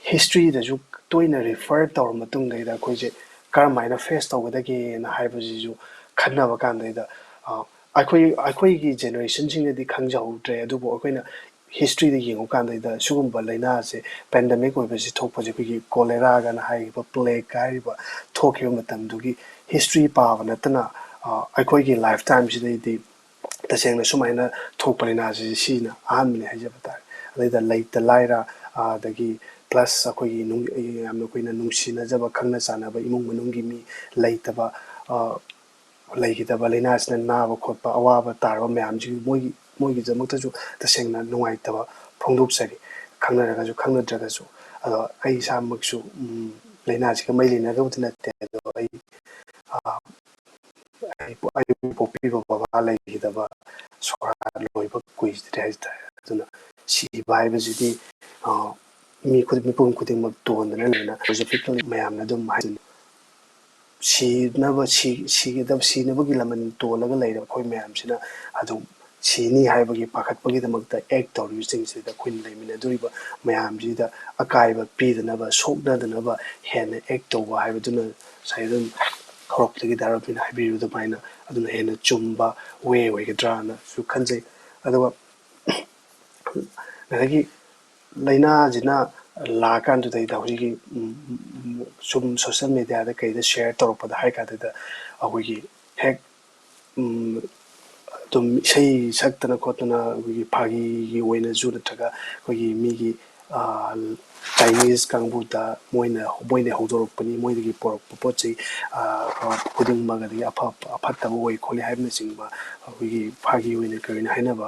ꯍꯤꯁꯇ꯭ꯔꯤꯗꯁꯨ ꯇꯣꯏꯅ ꯔꯤꯐꯔ ꯇꯧꯔ ꯃꯇꯨꯡꯗꯩꯗ ꯑꯩꯈꯣꯏꯁꯦ ꯀꯔꯝ ꯍꯥꯏꯅ ꯐꯦꯁ ꯇꯧꯒꯗꯒꯦꯅ ꯍꯥꯏꯕꯁꯤꯁꯨ ꯈꯟꯅꯕ ꯀꯥꯟꯗꯩꯗ, ꯑ, ꯑꯩꯈꯣꯏ, ꯑꯩꯈꯣꯏꯒꯤ ꯖꯦꯅꯦꯔꯦꯁꯟꯁꯤꯡꯅꯗꯤ ꯈꯪꯖꯍꯧꯗ꯭ꯔꯦ, ꯑꯗꯨꯕꯨ ꯑꯩꯈꯣꯏꯅ ꯍꯤꯁꯇ꯭ꯔꯤꯗ ꯌꯦꯡꯉꯨ ꯀꯥꯟꯗꯩꯗ ꯁꯤꯒꯨꯝꯕ ꯂꯥꯏꯅꯥꯁꯦ, ꯄꯦꯟꯗꯦꯃꯤꯛ ꯑꯣꯏꯕꯁꯤ ꯊꯣꯛꯄꯁꯦ, ꯑꯩꯈꯣꯏꯒꯤ ꯀꯣꯂꯦꯔꯥꯒꯅ ꯍꯥꯏꯔꯤꯕ, ꯄ꯭ꯂꯦꯒ ꯍꯥꯏꯔꯤꯕ ꯊꯣꯛꯈꯤꯕ ꯃꯇꯝꯗꯨꯒꯤ ꯍꯤꯁꯇ꯭ꯔꯤ ꯄꯥꯕ ꯅꯠꯇꯅ, ꯑ, ꯑꯩꯈꯣꯏꯒꯤ ꯂꯥꯏꯐ ꯇꯥꯏꯝꯁꯤꯗꯩꯗꯤ ꯇꯁꯦꯡꯅ ꯁꯨꯃꯥꯏꯅ ꯊꯣꯛꯄ ꯂꯥꯏꯅꯥꯁꯤ ꯁꯤꯅ ꯑꯍꯥꯟꯕꯅꯤ ꯍꯥꯏꯖꯕ ꯇꯥꯔꯦ꯫ ꯑꯗꯩꯗ ꯂꯩꯇ ꯂꯥꯏꯔ, ꯑꯗꯒꯤ ꯄ꯭ꯂꯁ ꯑꯩꯈꯣꯏꯒꯤ ꯅꯨꯡ-, ꯌꯥꯝꯅ ꯑꯩꯈꯣꯏꯅ ꯅꯨꯡꯁꯤꯅꯖꯕ, ꯈꯪꯅ ꯆꯥꯟꯅꯕ ꯏꯃꯨꯡ ꯃꯅꯨꯡꯒꯤ ꯃꯤ ꯂꯩꯇꯕ, ꯑ, ꯂꯩꯈꯤꯗꯕ, ꯂꯥꯏꯅꯥꯁꯤꯅ ꯅꯥꯕ ꯈꯣꯠꯄ, ꯑꯋꯥꯕ ꯇꯥꯔꯕ ꯃꯌꯥꯝꯁꯤꯒꯤ ꯃꯣꯏꯒꯤ, ꯃꯣꯏꯒꯤꯗꯃꯛꯇꯁꯨ ꯇꯁꯦꯡꯅ ꯅꯨꯡꯉꯥꯏꯇꯕ ꯐꯣꯡꯗꯣꯛꯆꯔꯤ꯫ ꯈꯪꯅꯔꯒꯁꯨ ꯈꯪꯅꯗ꯭ꯔꯒꯁꯨ꯫ ꯑꯗꯣ ꯑꯩ ꯏꯁꯥꯃꯛꯁꯨ, ꯎꯝ, ꯂꯥꯏꯅꯥꯁꯤꯒ ꯃꯔꯤ ꯂꯩꯅꯗꯕꯗꯤ ꯅꯠꯇꯦ, ꯑꯗꯣ ꯑꯩ, ꯑ, ꯑꯩꯕꯨ, ꯑꯩꯕꯨ ꯄꯣꯛꯄꯤꯕ ꯕꯕꯥ ꯂꯩꯈꯤꯗꯕ ꯁꯣꯔꯥꯠ ꯂꯣꯏꯕ ꯀꯨꯏꯗ꯭ꯔꯤ ꯍꯥꯏꯇꯥꯔꯦ꯫ ꯑꯗꯨꯅ ꯁꯤꯕ ꯍꯥꯏꯕꯁꯤꯗꯤ, ꯑ, ꯃꯤ ꯈꯨꯗꯤꯡ, ꯃꯤꯄꯨꯝ ꯈꯨꯗꯤꯡꯃꯛ ꯇꯣꯟꯗꯅ ꯂꯩꯅ, ꯐꯤꯂꯣꯁꯣꯐꯤꯀꯦꯜ ꯃꯌꯥꯝꯅ ꯑꯗꯨꯝ ꯍꯥꯏꯗꯨꯅꯤ, ꯁꯤꯅꯕ, ꯁꯤ-, ꯁꯤꯒꯗꯕ, ꯁꯤꯅꯕꯒꯤ ꯂꯃꯟ ꯇꯣꯜꯂꯒ ꯂꯩꯔꯕ ꯑꯩꯈꯣꯏ ꯃꯌꯥꯝꯁꯤꯅ ꯑꯗꯨꯝ ꯁꯤꯅꯤ ꯍꯥꯏꯕꯒꯤ ꯄꯥꯈꯠꯄꯒꯤꯗꯃꯛꯇ ꯑꯦꯛ ꯇꯧꯔꯤꯕꯁꯤꯡꯁꯤꯗ ꯑꯩꯈꯣꯏꯅ ꯂꯩꯃꯤꯟꯅꯗꯣꯔꯤꯕ ꯃꯌꯥꯝꯁꯤꯗ ꯑꯀꯥꯏꯕ ꯄꯤꯗꯅꯕ, ꯁꯣꯛꯅꯗꯅꯕ ꯍꯦꯟꯅ ꯑꯦꯛ ꯇꯧꯕ ꯍꯥꯏꯕꯗꯨꯅ ꯉꯁꯥꯏ ꯑꯗꯨꯝ ꯍꯧꯔꯛꯄꯗꯒꯤ ꯗꯥ ꯔꯣꯕꯤꯟꯅ ꯍꯥꯏꯕꯤꯔꯤꯕ ꯑꯗꯨꯃꯥꯏꯅ ꯑꯗꯨꯅ ꯍꯦꯟꯅ ꯆꯨꯝꯕ ꯋꯦ ꯑꯣꯏꯒꯗ꯭ꯔꯥꯅꯁꯨ ꯈꯟꯖꯩ꯫ ꯑꯗꯨꯒ ꯉꯁꯥꯏꯒꯤ ꯂꯥꯏꯅꯥꯁꯤꯅ ꯂꯥꯛꯑꯀꯥꯟꯗꯨꯗꯩꯗ ꯍꯧꯖꯤꯛꯀꯤ, ꯎꯝ, ꯎꯝ, ꯁꯨꯝ ꯁꯣꯁꯦꯜ ꯃꯦꯗꯤꯌꯥꯗ ꯀꯩꯗ ꯁꯤꯌꯔ ꯇꯧꯔꯛꯄꯗ ꯍꯥꯏ ꯀꯥꯟꯗꯨꯗ ꯑꯩꯈꯣꯏꯒꯤ ꯍꯦꯛ, ꯎꯝ, ꯑꯗꯨꯝ ꯏꯁꯩ ꯁꯛꯇꯅ ꯈꯣꯠꯇꯅ ꯑꯩꯈꯣꯏꯒꯤ ꯐꯥꯒꯤꯒꯤ ꯑꯣꯏꯅꯁꯨ ꯅꯠꯇ꯭ꯔꯒ ꯑꯩꯈꯣꯏꯒꯤ ꯃꯤꯒꯤ, ꯑ, ꯆꯥꯏꯅꯤꯁ ꯀꯥꯡꯕꯨꯗ ꯃꯣꯏꯅ, ꯃꯣꯏꯅ ꯍꯧꯗꯣꯔꯛꯄꯅꯤ, ꯃꯣꯏꯗꯒꯤ ꯄꯣꯔꯛꯄ ꯄꯣꯠ ꯆꯩ, ꯑ, ꯈꯨꯗꯤꯡꯃꯛ, ꯑꯗꯒꯤ ꯑꯐ-, ꯑꯐꯠꯇꯕ ꯑꯣꯏ ꯈꯣꯠꯂꯤ ꯍꯥꯏꯕꯅꯆꯤꯡꯕ ꯑꯩꯈꯣꯏꯒꯤ ꯐꯥꯒꯤ ꯑꯣꯏꯅ ꯀꯔꯤ ꯑꯣꯏꯅ ꯍꯥꯏꯅꯕ,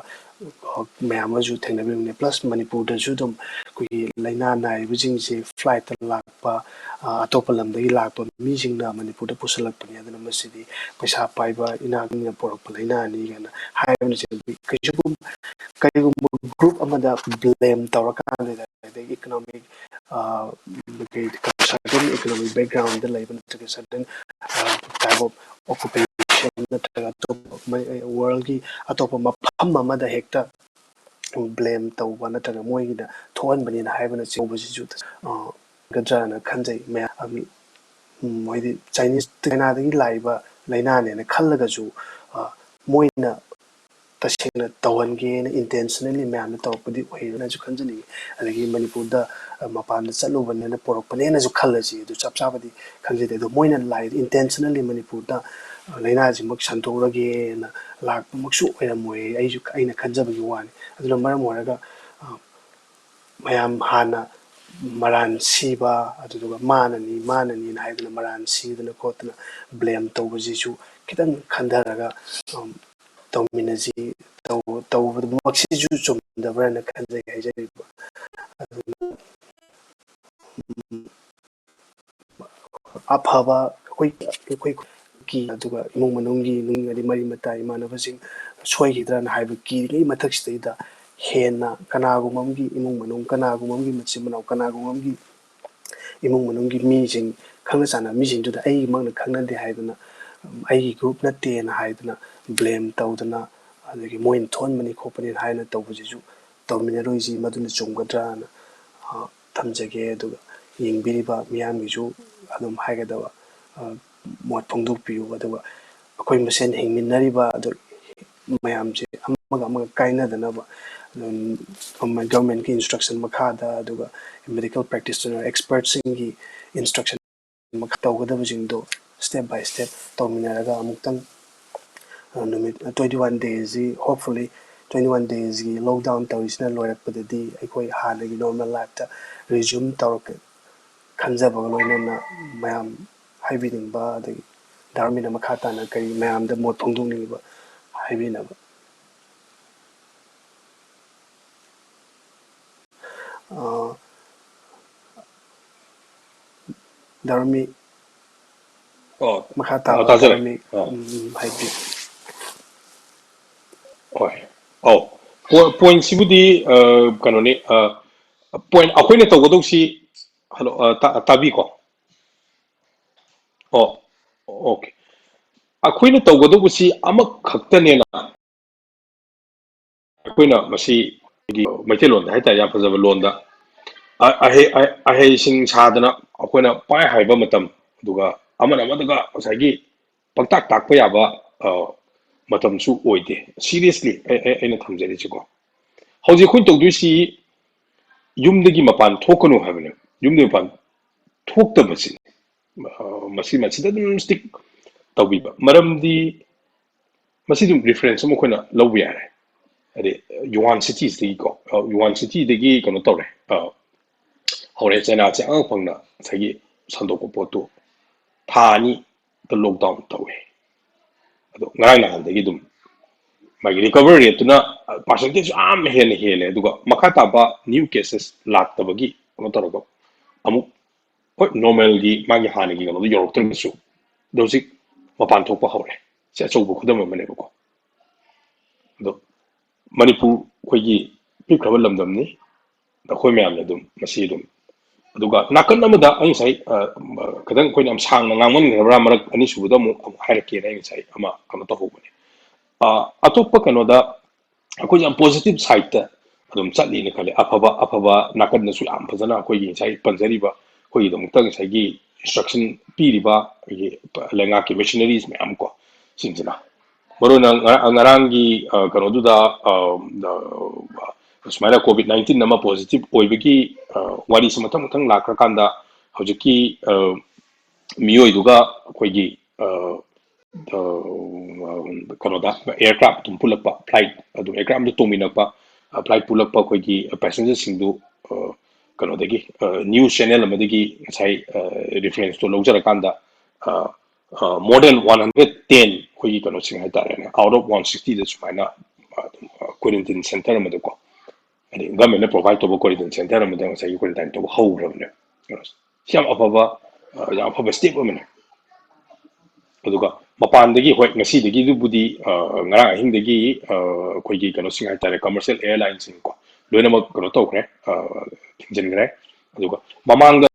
ꯑ, ꯃꯌꯥꯝ ꯑꯃꯁꯨ ꯊꯦꯡꯅꯕꯤꯔꯝꯒꯅꯤ꯫ ꯄ꯭ꯂꯁ ꯃꯅꯤꯄꯨꯔꯗꯁꯨ ꯑꯗꯨꯝ ꯑꯩꯈꯣꯏꯒꯤ ꯂꯥꯏꯅꯥ ꯅꯥꯏꯕꯁꯤꯡꯁꯦ ꯐ꯭ꯂꯥꯏꯠꯇ ꯂꯥꯛꯄ, ꯑ, ꯑꯇꯣꯞꯄ ꯂꯝꯗꯒꯤ ꯂꯥꯛꯄ ꯃꯤꯁꯤꯡꯅ ꯃꯅꯤꯄꯨꯔꯗ ꯄꯨꯁꯤꯜꯂꯛꯄꯅꯤ, ꯑꯗꯨꯅ ꯃꯁꯤꯗꯤ ꯄꯩꯁꯥ ꯄꯥꯏꯕ ꯏꯅꯥꯛ ꯃꯤꯅ ꯄꯣꯔꯛꯄ ꯂꯥꯏꯅꯥꯅꯤ ꯀꯥꯏꯅ ꯍꯥꯏꯕꯅꯆꯤꯡꯕ꯫ ꯀꯩꯁꯨꯒꯨꯝ-, ꯀꯔꯤꯒꯨꯝꯕ ꯒ꯭ꯔꯨꯞ ꯑꯃꯗ ꯕ꯭ꯂꯦꯝ ꯇꯧꯔꯀꯥꯟꯗ, ꯑꯗꯒꯤ ꯏꯀꯣꯅꯣꯃꯤꯛ, ꯑ, ꯀꯩ, ꯁꯔꯇꯟ ꯏꯀꯣꯅꯣꯃꯤꯛ ꯕꯦꯛꯒ꯭ꯔꯥꯎꯟꯗ ꯂꯩꯕ ꯅꯠꯇ꯭ꯔꯒ ꯁꯔꯇꯟ, ꯑ, ꯇꯥꯏꯞ ꯑꯣꯐ ꯑꯣꯀꯨꯄꯦꯁꯟ ꯅꯠꯇ꯭ꯔꯒ ꯑꯇꯣꯞꯄ ꯃ-, ꯋꯥꯔꯜꯒꯤ ꯑꯇꯣꯞꯄ ꯃꯐꯝ ꯑꯃꯗ ꯍꯦꯛꯇ ꯕ꯭ꯂꯦꯝ ꯇꯧꯕ ꯅꯠꯇ꯭ꯔꯒ ꯃꯣꯏꯒꯤꯅ ꯊꯣꯛꯍꯟꯕꯅꯤꯅ ꯍꯥꯏꯕꯅꯆꯤꯡꯕꯁꯤꯁꯨ, ꯑ, ꯒꯗ꯭ꯔꯥꯅ ꯈꯟꯖꯩ꯫ ꯃꯌꯥꯝ, ꯎꯝ, ꯍꯥꯏꯗꯤ Chinese, ꯆꯥꯏꯅꯥꯗꯒꯤ ꯂꯥꯛꯏꯕ ꯂꯥꯏꯅꯥꯅꯦꯅ ꯈꯜꯂꯒꯁꯨ, ꯑ, ꯃꯣꯏꯅ ꯇꯁꯦꯡꯅ ꯇꯧꯍꯟꯒꯦꯅ intentionally ꯃꯌꯥꯝꯅ ꯇꯧꯔꯛꯄꯗꯤ ꯑꯣꯏꯔꯦꯅꯁꯨ ꯈꯟꯖꯅꯤꯡꯉꯤ꯫ ꯑꯗꯒꯤ ꯃꯅꯤꯄꯨꯔꯗ, ꯑ, ꯃꯄꯥꯟꯗ ꯆꯠꯂꯨꯕꯅꯤꯅ ꯄꯣꯔꯛꯄꯅꯦꯅꯁꯨ ꯈꯜꯂꯁꯤ, ꯑꯗꯨ ꯆꯞ ꯆꯥꯕꯗꯤ ꯈꯪꯖꯗꯦ꯫ ꯑꯗꯣ ꯃꯣꯏꯅ ꯂꯥꯛꯏꯗꯣ intentionally ꯃꯅꯤꯄꯨꯔꯗ, ꯑ, ꯂꯥꯏꯅꯥꯁꯤꯃꯛ ꯁꯟꯗꯣꯛꯂꯒꯦꯅ ꯂꯥꯛꯄꯃꯛꯁꯨ ꯑꯣꯏꯔꯝꯃꯣꯏ, ꯑꯩꯁꯨ, ꯑꯩꯅ ꯈꯟꯖꯕꯒꯤ ꯋꯥꯅꯤ꯫ ꯑꯗꯨꯅ ꯃꯔꯝ ꯑꯣꯏꯔꯒ, ꯑ, ꯃꯌꯥꯝ ꯍꯥꯟꯅ ꯃꯔꯥꯟ ꯁꯤꯕ, ꯑꯗꯨꯗꯨꯒ ꯃꯥꯅꯅꯤ, ꯃꯥꯅꯅꯤꯅ ꯍꯥꯏꯗꯨꯅ ꯃꯔꯥꯟ ꯁꯤꯗꯅ ꯈꯣꯠꯇꯅ blame ꯇꯧꯕꯁꯤꯁꯨ ꯈꯤꯇꯪ ꯈꯟꯊꯔꯒ, ꯎꯝ, ꯇꯧꯃꯤꯟꯅꯁꯤ, ꯇꯧ-, ꯇꯧꯕꯃꯛꯁꯤꯁꯨ ꯆꯨꯝꯗꯕ꯭ꯔꯅ ꯈꯟꯖꯩ ꯍꯥꯏꯖꯔꯤꯕ꯫ ꯑꯗꯨꯅ, ꯎꯝ, ꯑꯐꯕ ꯑꯩꯈꯣꯏ, ꯑꯩꯈꯣꯏꯒꯤ, ꯑꯗꯨꯒ ꯏꯃꯨꯡ ꯃꯅꯨꯡꯒꯤ, ꯅꯨꯡ-, ꯍꯥꯏꯗꯤ ꯃꯔꯤ ꯃꯇꯥ, ꯏꯃꯥꯟꯅꯕꯁꯤꯡ ꯁꯣꯏꯈꯤꯗ꯭ꯔꯅ ꯍꯥꯏꯕ ꯀꯤꯔꯤꯉꯩ ꯃꯊꯛꯁꯤꯗꯩꯗ ꯍꯦꯟꯅ ꯀꯅꯥꯒꯨꯝꯕ ꯑꯃꯒꯤ ꯏꯃꯨꯡ ꯃꯅꯨꯡ, ꯀꯅꯥꯒꯨꯝꯕ ꯑꯃꯒꯤ ꯃꯆꯤꯟ ꯃꯅꯥꯎ, ꯀꯅꯥꯒꯨꯝꯕ ꯑꯃꯒꯤ ꯏꯃꯨꯡ ꯃꯅꯨꯡꯒꯤ ꯃꯤꯁꯤꯡ, ꯈꯪꯅ ꯆꯥꯟꯅꯕ ꯃꯤꯁꯤꯡꯗꯨꯗ ꯑꯩꯒꯤꯃꯛꯅ ꯈꯪꯅꯗꯦ ꯍꯥꯏꯗꯅ, ꯑꯩꯒꯤ group ꯅꯠꯇꯦꯅ ꯍꯥꯏꯗꯅ blame ꯇꯧꯗꯅ, ꯑꯗꯒꯤ ꯃꯣꯏꯅ ꯊꯣꯛꯍꯟꯕꯅꯤ ꯈꯣꯠꯄꯅꯤꯅ ꯍꯥꯏꯅ ꯇꯧꯕꯁꯤꯁꯨ ꯇꯧꯃꯤꯟꯅꯔꯣꯏꯁꯤ, ꯃꯗꯨꯅ ꯆꯨꯝꯒꯗ꯭ꯔꯥꯅ, ꯑ, ꯊꯝꯖꯒꯦ꯫ ꯑꯗꯨꯒ ꯌꯦꯡꯕꯤꯔꯤꯕ ꯃꯤꯌꯥꯝꯒꯤꯁꯨ ꯑꯗꯨꯝ ꯍꯥꯏꯒꯗꯕ, ꯑ, ꯃꯣꯠ ꯐꯣꯡꯗꯣꯛꯄꯤꯌꯨ꯫ ꯑꯗꯨꯒ ꯑꯩꯈꯣꯏ ꯃꯁꯦꯟ ꯍꯤꯡꯃꯤꯟꯅꯔꯤꯕ, ꯑꯗꯨ ꯃꯌꯥꯝꯁꯦ ꯑꯃꯒ ꯑꯃꯒ ꯀꯥꯏꯅꯗꯅꯕ, ꯑꯗꯨꯝ government ꯀꯤ instruction ꯃꯈꯥꯗ, ꯑꯗꯨꯒ medical practitioner expert ꯁꯤꯡꯒꯤ instruction ꯃꯈꯥ ꯇꯧꯒꯗꯕꯁꯤꯡꯗꯣ step by step ꯇꯧꯃꯤꯟꯅꯔꯒ ꯑꯃꯨꯛꯇꯪ, ꯑ, ꯅꯨꯃꯤꯠ twenty one days ꯁꯤ, hopefully twenty one days ꯀꯤ lockdown ꯇꯧꯔꯤꯁꯤꯅ ꯂꯣꯏꯔꯛꯄꯗꯗꯤ ꯑꯩꯈꯣꯏ ꯍꯥꯟꯅꯒꯤ normal life ꯇ resume ꯇꯧꯔꯛꯀꯦ ꯈꯟꯖꯕꯒ ꯂꯣꯏꯅꯅ ꯃꯌꯥꯝ ꯍꯥꯏꯕꯤꯅꯤꯡꯕ, ꯑꯗꯒꯤ ꯗꯥ ꯔꯣꯃꯤꯅ ꯃꯈꯥ ꯇꯥꯅ ꯀꯔꯤ ꯃꯌꯥꯝꯗ ꯃꯣꯠ ꯐꯣꯡꯗꯣꯛꯅꯤꯡꯉꯤꯕ ꯍꯥꯏꯕꯤꯅꯕ꯫ ꯑ, ꯗꯥ ꯔꯣꯃꯤ, ꯑꯣ, ꯃꯈꯥ ꯑ, ꯇꯥꯕ ꯇꯥꯖꯔꯦ꯫ ꯗꯥ ꯔꯣꯃꯤ, ꯑ꯫ ꯎꯝ, ꯍꯥꯏꯕꯤꯌꯨ꯫ ꯍꯣꯏ꯫ ꯑꯧ꯫ ꯄꯣ-, point ꯁꯤꯕꯨꯗꯤ, ꯑ, ꯀꯩꯅꯣꯅꯤ, ꯑ, point ꯑꯩꯈꯣꯏꯅ ꯇꯧꯒꯗꯧꯁꯤ, hello, ꯑ, ꯇꯥ-, ꯇꯥꯕꯤꯀꯣ? ꯑꯣ, okay꯫ ꯑꯩꯈꯣꯏꯅ ꯇꯧꯒꯗꯧꯕꯁꯤ ꯑꯃꯈꯛꯇꯅꯦꯅ, ꯑꯩꯈꯣꯏꯅ ꯃꯁꯤ ꯑꯩꯈꯣꯏꯒꯤ ꯃꯩꯇꯩꯂꯣꯟꯗ ꯍꯥꯏꯇꯥꯔꯦ, ꯌꯥꯝ ꯐꯖꯕ ꯂꯣꯟꯗ, ꯑ-, ꯑꯍꯩ-, ꯑ-, ꯑꯍꯩꯁꯤꯡ ꯁꯥꯗꯅ ꯑꯩꯈꯣꯏꯅ ꯄꯥꯏ ꯍꯥꯏꯕ ꯃꯇꯝ, ꯑꯗꯨꯒ ꯑꯃꯅ ꯑꯃꯗꯒ ꯉꯁꯥꯏꯒꯤ ꯄꯪꯇꯥꯛ ꯇꯥꯛꯄ ꯌꯥꯕ, ꯑ, ꯃꯇꯝꯁꯨ ꯑꯣꯏꯗꯦ꯫ Seriously, ꯑꯩ, ꯑꯩ, ꯑꯩꯅ ꯊꯝꯖꯔꯤꯁꯤꯀꯣ, ꯍꯧꯖꯤꯛ ꯑꯩꯈꯣꯏꯅ ꯇꯧꯗꯣꯏꯁꯤ ꯌꯨꯝꯗꯒꯤ ꯃꯄꯥꯟ ꯊꯣꯛꯀꯅꯨ ꯍꯥꯏꯕꯅꯦ꯫ ꯌꯨꯝꯗꯒꯤ ꯃꯄꯥꯟ ꯊꯣꯛꯇꯕꯁꯤꯅꯤ꯫ ꯑ, ꯃꯁꯤ, ꯃꯁꯤꯗ ꯑꯗꯨꯝ stick ꯇꯧꯕꯤꯕ꯫ ꯃꯔꯝꯗꯤ ꯃꯁꯤ ꯑꯗꯨꯝ reference ꯑꯃ ꯑꯩꯈꯣꯏꯅ ꯂꯧꯕ ꯌꯥꯔꯦ꯫ ꯍꯥꯏꯗꯤ ꯌꯨꯍꯥꯟ ꯁꯤꯇꯤꯁꯤꯗꯒꯤꯀꯣ, ꯑ, ꯌꯨꯍꯥꯟ ꯁꯤꯇꯤꯗꯒꯤ ꯀꯩꯅꯣ ꯇꯧꯔꯦ, ꯑ, ꯍꯧꯔꯦ꯫ ꯆꯩꯅꯥꯁꯦ ꯑꯉꯛ ꯐꯪꯅ ꯉꯁꯥꯏꯒꯤ ꯁꯟꯗꯣꯛꯄ ꯄꯣꯠꯇꯨ ꯊꯥ ꯑꯅꯤꯗ lockdown ꯇꯧꯋꯦ꯫ ꯑꯗꯣ ꯉꯔꯥꯡ ꯅꯍꯥꯟꯗꯒꯤ ꯑꯗꯨꯝ ꯃꯥꯒꯤ recovery rateꯇꯨꯅ percentage ꯌꯥꯝ ꯍꯦꯟꯅ ꯍꯦꯜꯂꯦ꯫ ꯑꯗꯨꯒ ꯃꯈꯥ ꯇꯥꯕ new cases ꯂꯥꯛꯇꯕꯒꯤ ꯀꯩꯅꯣ ꯇꯧꯔꯒ ꯑꯃꯨꯛ, ꯍꯣꯏ, normalꯒꯤ ꯃꯥꯒꯤ ꯍꯥꯟꯅꯒꯤ ꯀꯩꯅꯣꯗꯣ ꯌꯧꯔꯛꯇ꯭ꯔꯒꯁꯨ, ꯑꯗꯣ ꯍꯧꯖꯤꯛ ꯃꯄꯥꯟ ꯊꯣꯛꯄ ꯍꯧꯔꯦ꯫ ꯁꯤ ꯑꯆꯧꯕ ꯈꯨꯗꯝ ꯑꯃꯅꯦꯕꯀꯣ꯫ ꯑꯗꯣ ꯃꯅꯤꯄꯨꯔ ꯑꯩꯈꯣꯏꯒꯤ ꯄꯤꯛꯈ꯭ꯔꯕ ꯂꯝꯗꯝꯅꯤ, ꯑꯩꯈꯣꯏ ꯃꯌꯥꯝꯅ ꯑꯗꯨꯝ ꯃꯁꯤ ꯑꯗꯨꯝ, ꯑꯗꯨꯒ ꯅꯥꯀꯟ ꯑꯃꯗ ꯑꯩ ꯉꯁꯥꯏ, ꯑ, ꯈꯤꯇꯪ ꯑꯩꯈꯣꯏꯅ ꯌꯥꯝ ꯁꯥꯡꯅ ꯉꯥꯡꯃꯟꯈ꯭ꯔꯕ꯭ꯔꯥ, ꯃꯔꯛ ꯑꯅꯤꯁꯨꯕꯗ ꯑꯃꯨꯛ, ꯑꯃꯨꯛ ꯍꯥꯏꯔꯛꯀꯦꯅ ꯑꯩ ꯉꯁꯥꯏ ꯑꯃ ꯀꯩꯅꯣ ꯇꯧꯍꯧꯕꯅꯦ꯫ ꯑ, ꯑꯇꯣꯞꯄ ꯀꯩꯅꯣꯗ ꯑꯩꯈꯣꯏꯁꯦ ꯌꯥꯝ positive sideꯇ ꯑꯗꯨꯝ ꯆꯠꯂꯤꯅ ꯈꯜꯂꯦ꯫ ꯑꯐꯕ, ꯑꯐꯕ ꯅꯥꯀꯟꯗꯁꯨ ꯌꯥꯝ ꯐꯖꯅ ꯑꯩꯈꯣꯏꯒꯤ ꯉꯁꯥꯏ ꯄꯟꯖꯔꯤꯕ, ꯑꯩꯈꯣꯏꯒꯤꯗꯃꯛꯇ ꯉꯁꯥꯏꯒꯤ instruction ꯄꯤꯔꯤꯕ ꯑꯩꯈꯣꯏꯒꯤ ꯂꯩꯉꯥꯛꯀꯤ missionaries ꯃꯌꯥꯝ ꯀꯣ, ꯁꯤꯡꯁꯤꯅ꯫ ꯃꯔꯨ ꯑꯣꯏꯅ ꯉꯔꯥꯡ, ꯉꯔꯥꯡꯒꯤ, ꯑ, ꯀꯩꯅꯣꯗꯨꯗ, ꯑ, ꯑ, ꯁꯨꯃꯥꯏꯅ COVID nineteen ꯑꯃ positive ꯑꯣꯏꯕꯒꯤ, ꯑ, ꯋꯥꯔꯤꯁꯤ ꯃꯊꯪ ꯃꯊꯪ ꯂꯥꯛꯈ꯭ꯔꯀꯥꯟꯗ ꯍꯧꯖꯤꯛꯀꯤ, ꯑ, ꯃꯤꯑꯣꯏꯗꯨꯒ ꯑꯩꯈꯣꯏꯒꯤ, ꯑ, ꯑ, ꯀꯩꯅꯣꯗ aircraft ꯑꯗꯨꯝ ꯄꯨꯜꯂꯛꯄ, flight ꯑꯗꯨꯝ aircraft ꯑꯗꯨ ꯇꯣꯡꯃꯤꯟꯅꯛꯄ, ꯑ, flight ꯄꯨꯜꯂꯛꯄ ꯑꯩꯈꯣꯏꯒꯤ passengerꯁꯤꯡꯗꯨ, ꯑ, ꯀꯩꯅꯣꯗꯒꯤ, ꯑ, news channel ꯑꯃꯗꯒꯤ ꯉꯁꯥꯏ, ꯑ, referenceꯇꯣ ꯂꯧꯖꯔꯀꯥꯟꯗ, ꯑ, ꯑ, more than one hundred ten ꯑꯩꯈꯣꯏꯒꯤ ꯀꯩꯅꯣꯁꯤꯡ ꯍꯥꯏꯇꯥꯔꯦꯅꯦ, out of one sixtyꯗ ꯁꯨꯃꯥꯏꯅ, ꯑ, ꯑꯗꯨꯝ, ꯑ, quarantine center ꯑꯃꯗꯀꯣ, ꯍꯥꯏꯗꯤ governmentꯅ provide ꯇꯧꯕ quarantine center ꯑꯃꯗ ꯉꯁꯥꯏꯒꯤ quarantine ꯇꯧꯕ ꯍꯧꯈ꯭ꯔꯕꯅꯦ꯫ ꯁꯤ ꯌꯥꯝ ꯑꯐꯕ, ꯑ, ꯌꯥꯝ ꯑꯐꯕ step ꯑꯃꯅꯦ꯫ ꯑꯗꯨꯒ ꯃꯄꯥꯟꯗꯒꯤ, ꯍꯣꯏ, ꯉꯁꯤꯗꯒꯤꯗꯨꯕꯨꯗꯤ, ꯑ, ꯉꯔꯥꯡ ꯑꯍꯤꯡꯗꯒꯤ, ꯑ, ꯑꯩꯈꯣꯏꯒꯤ ꯀꯩꯅꯣꯁꯤꯡ ꯍꯥꯏꯇꯥꯔꯦ, commercial airlineꯁꯤꯡꯀꯣ, ꯂꯣꯏꯅꯃꯛ ꯀꯩꯅꯣ ꯇꯧꯈ꯭ꯔꯦ, ꯑ, ꯊꯤꯡꯖꯤꯟꯈ꯭ꯔꯦ꯫ ꯑꯗꯨꯒ ꯃꯃꯥꯡꯗ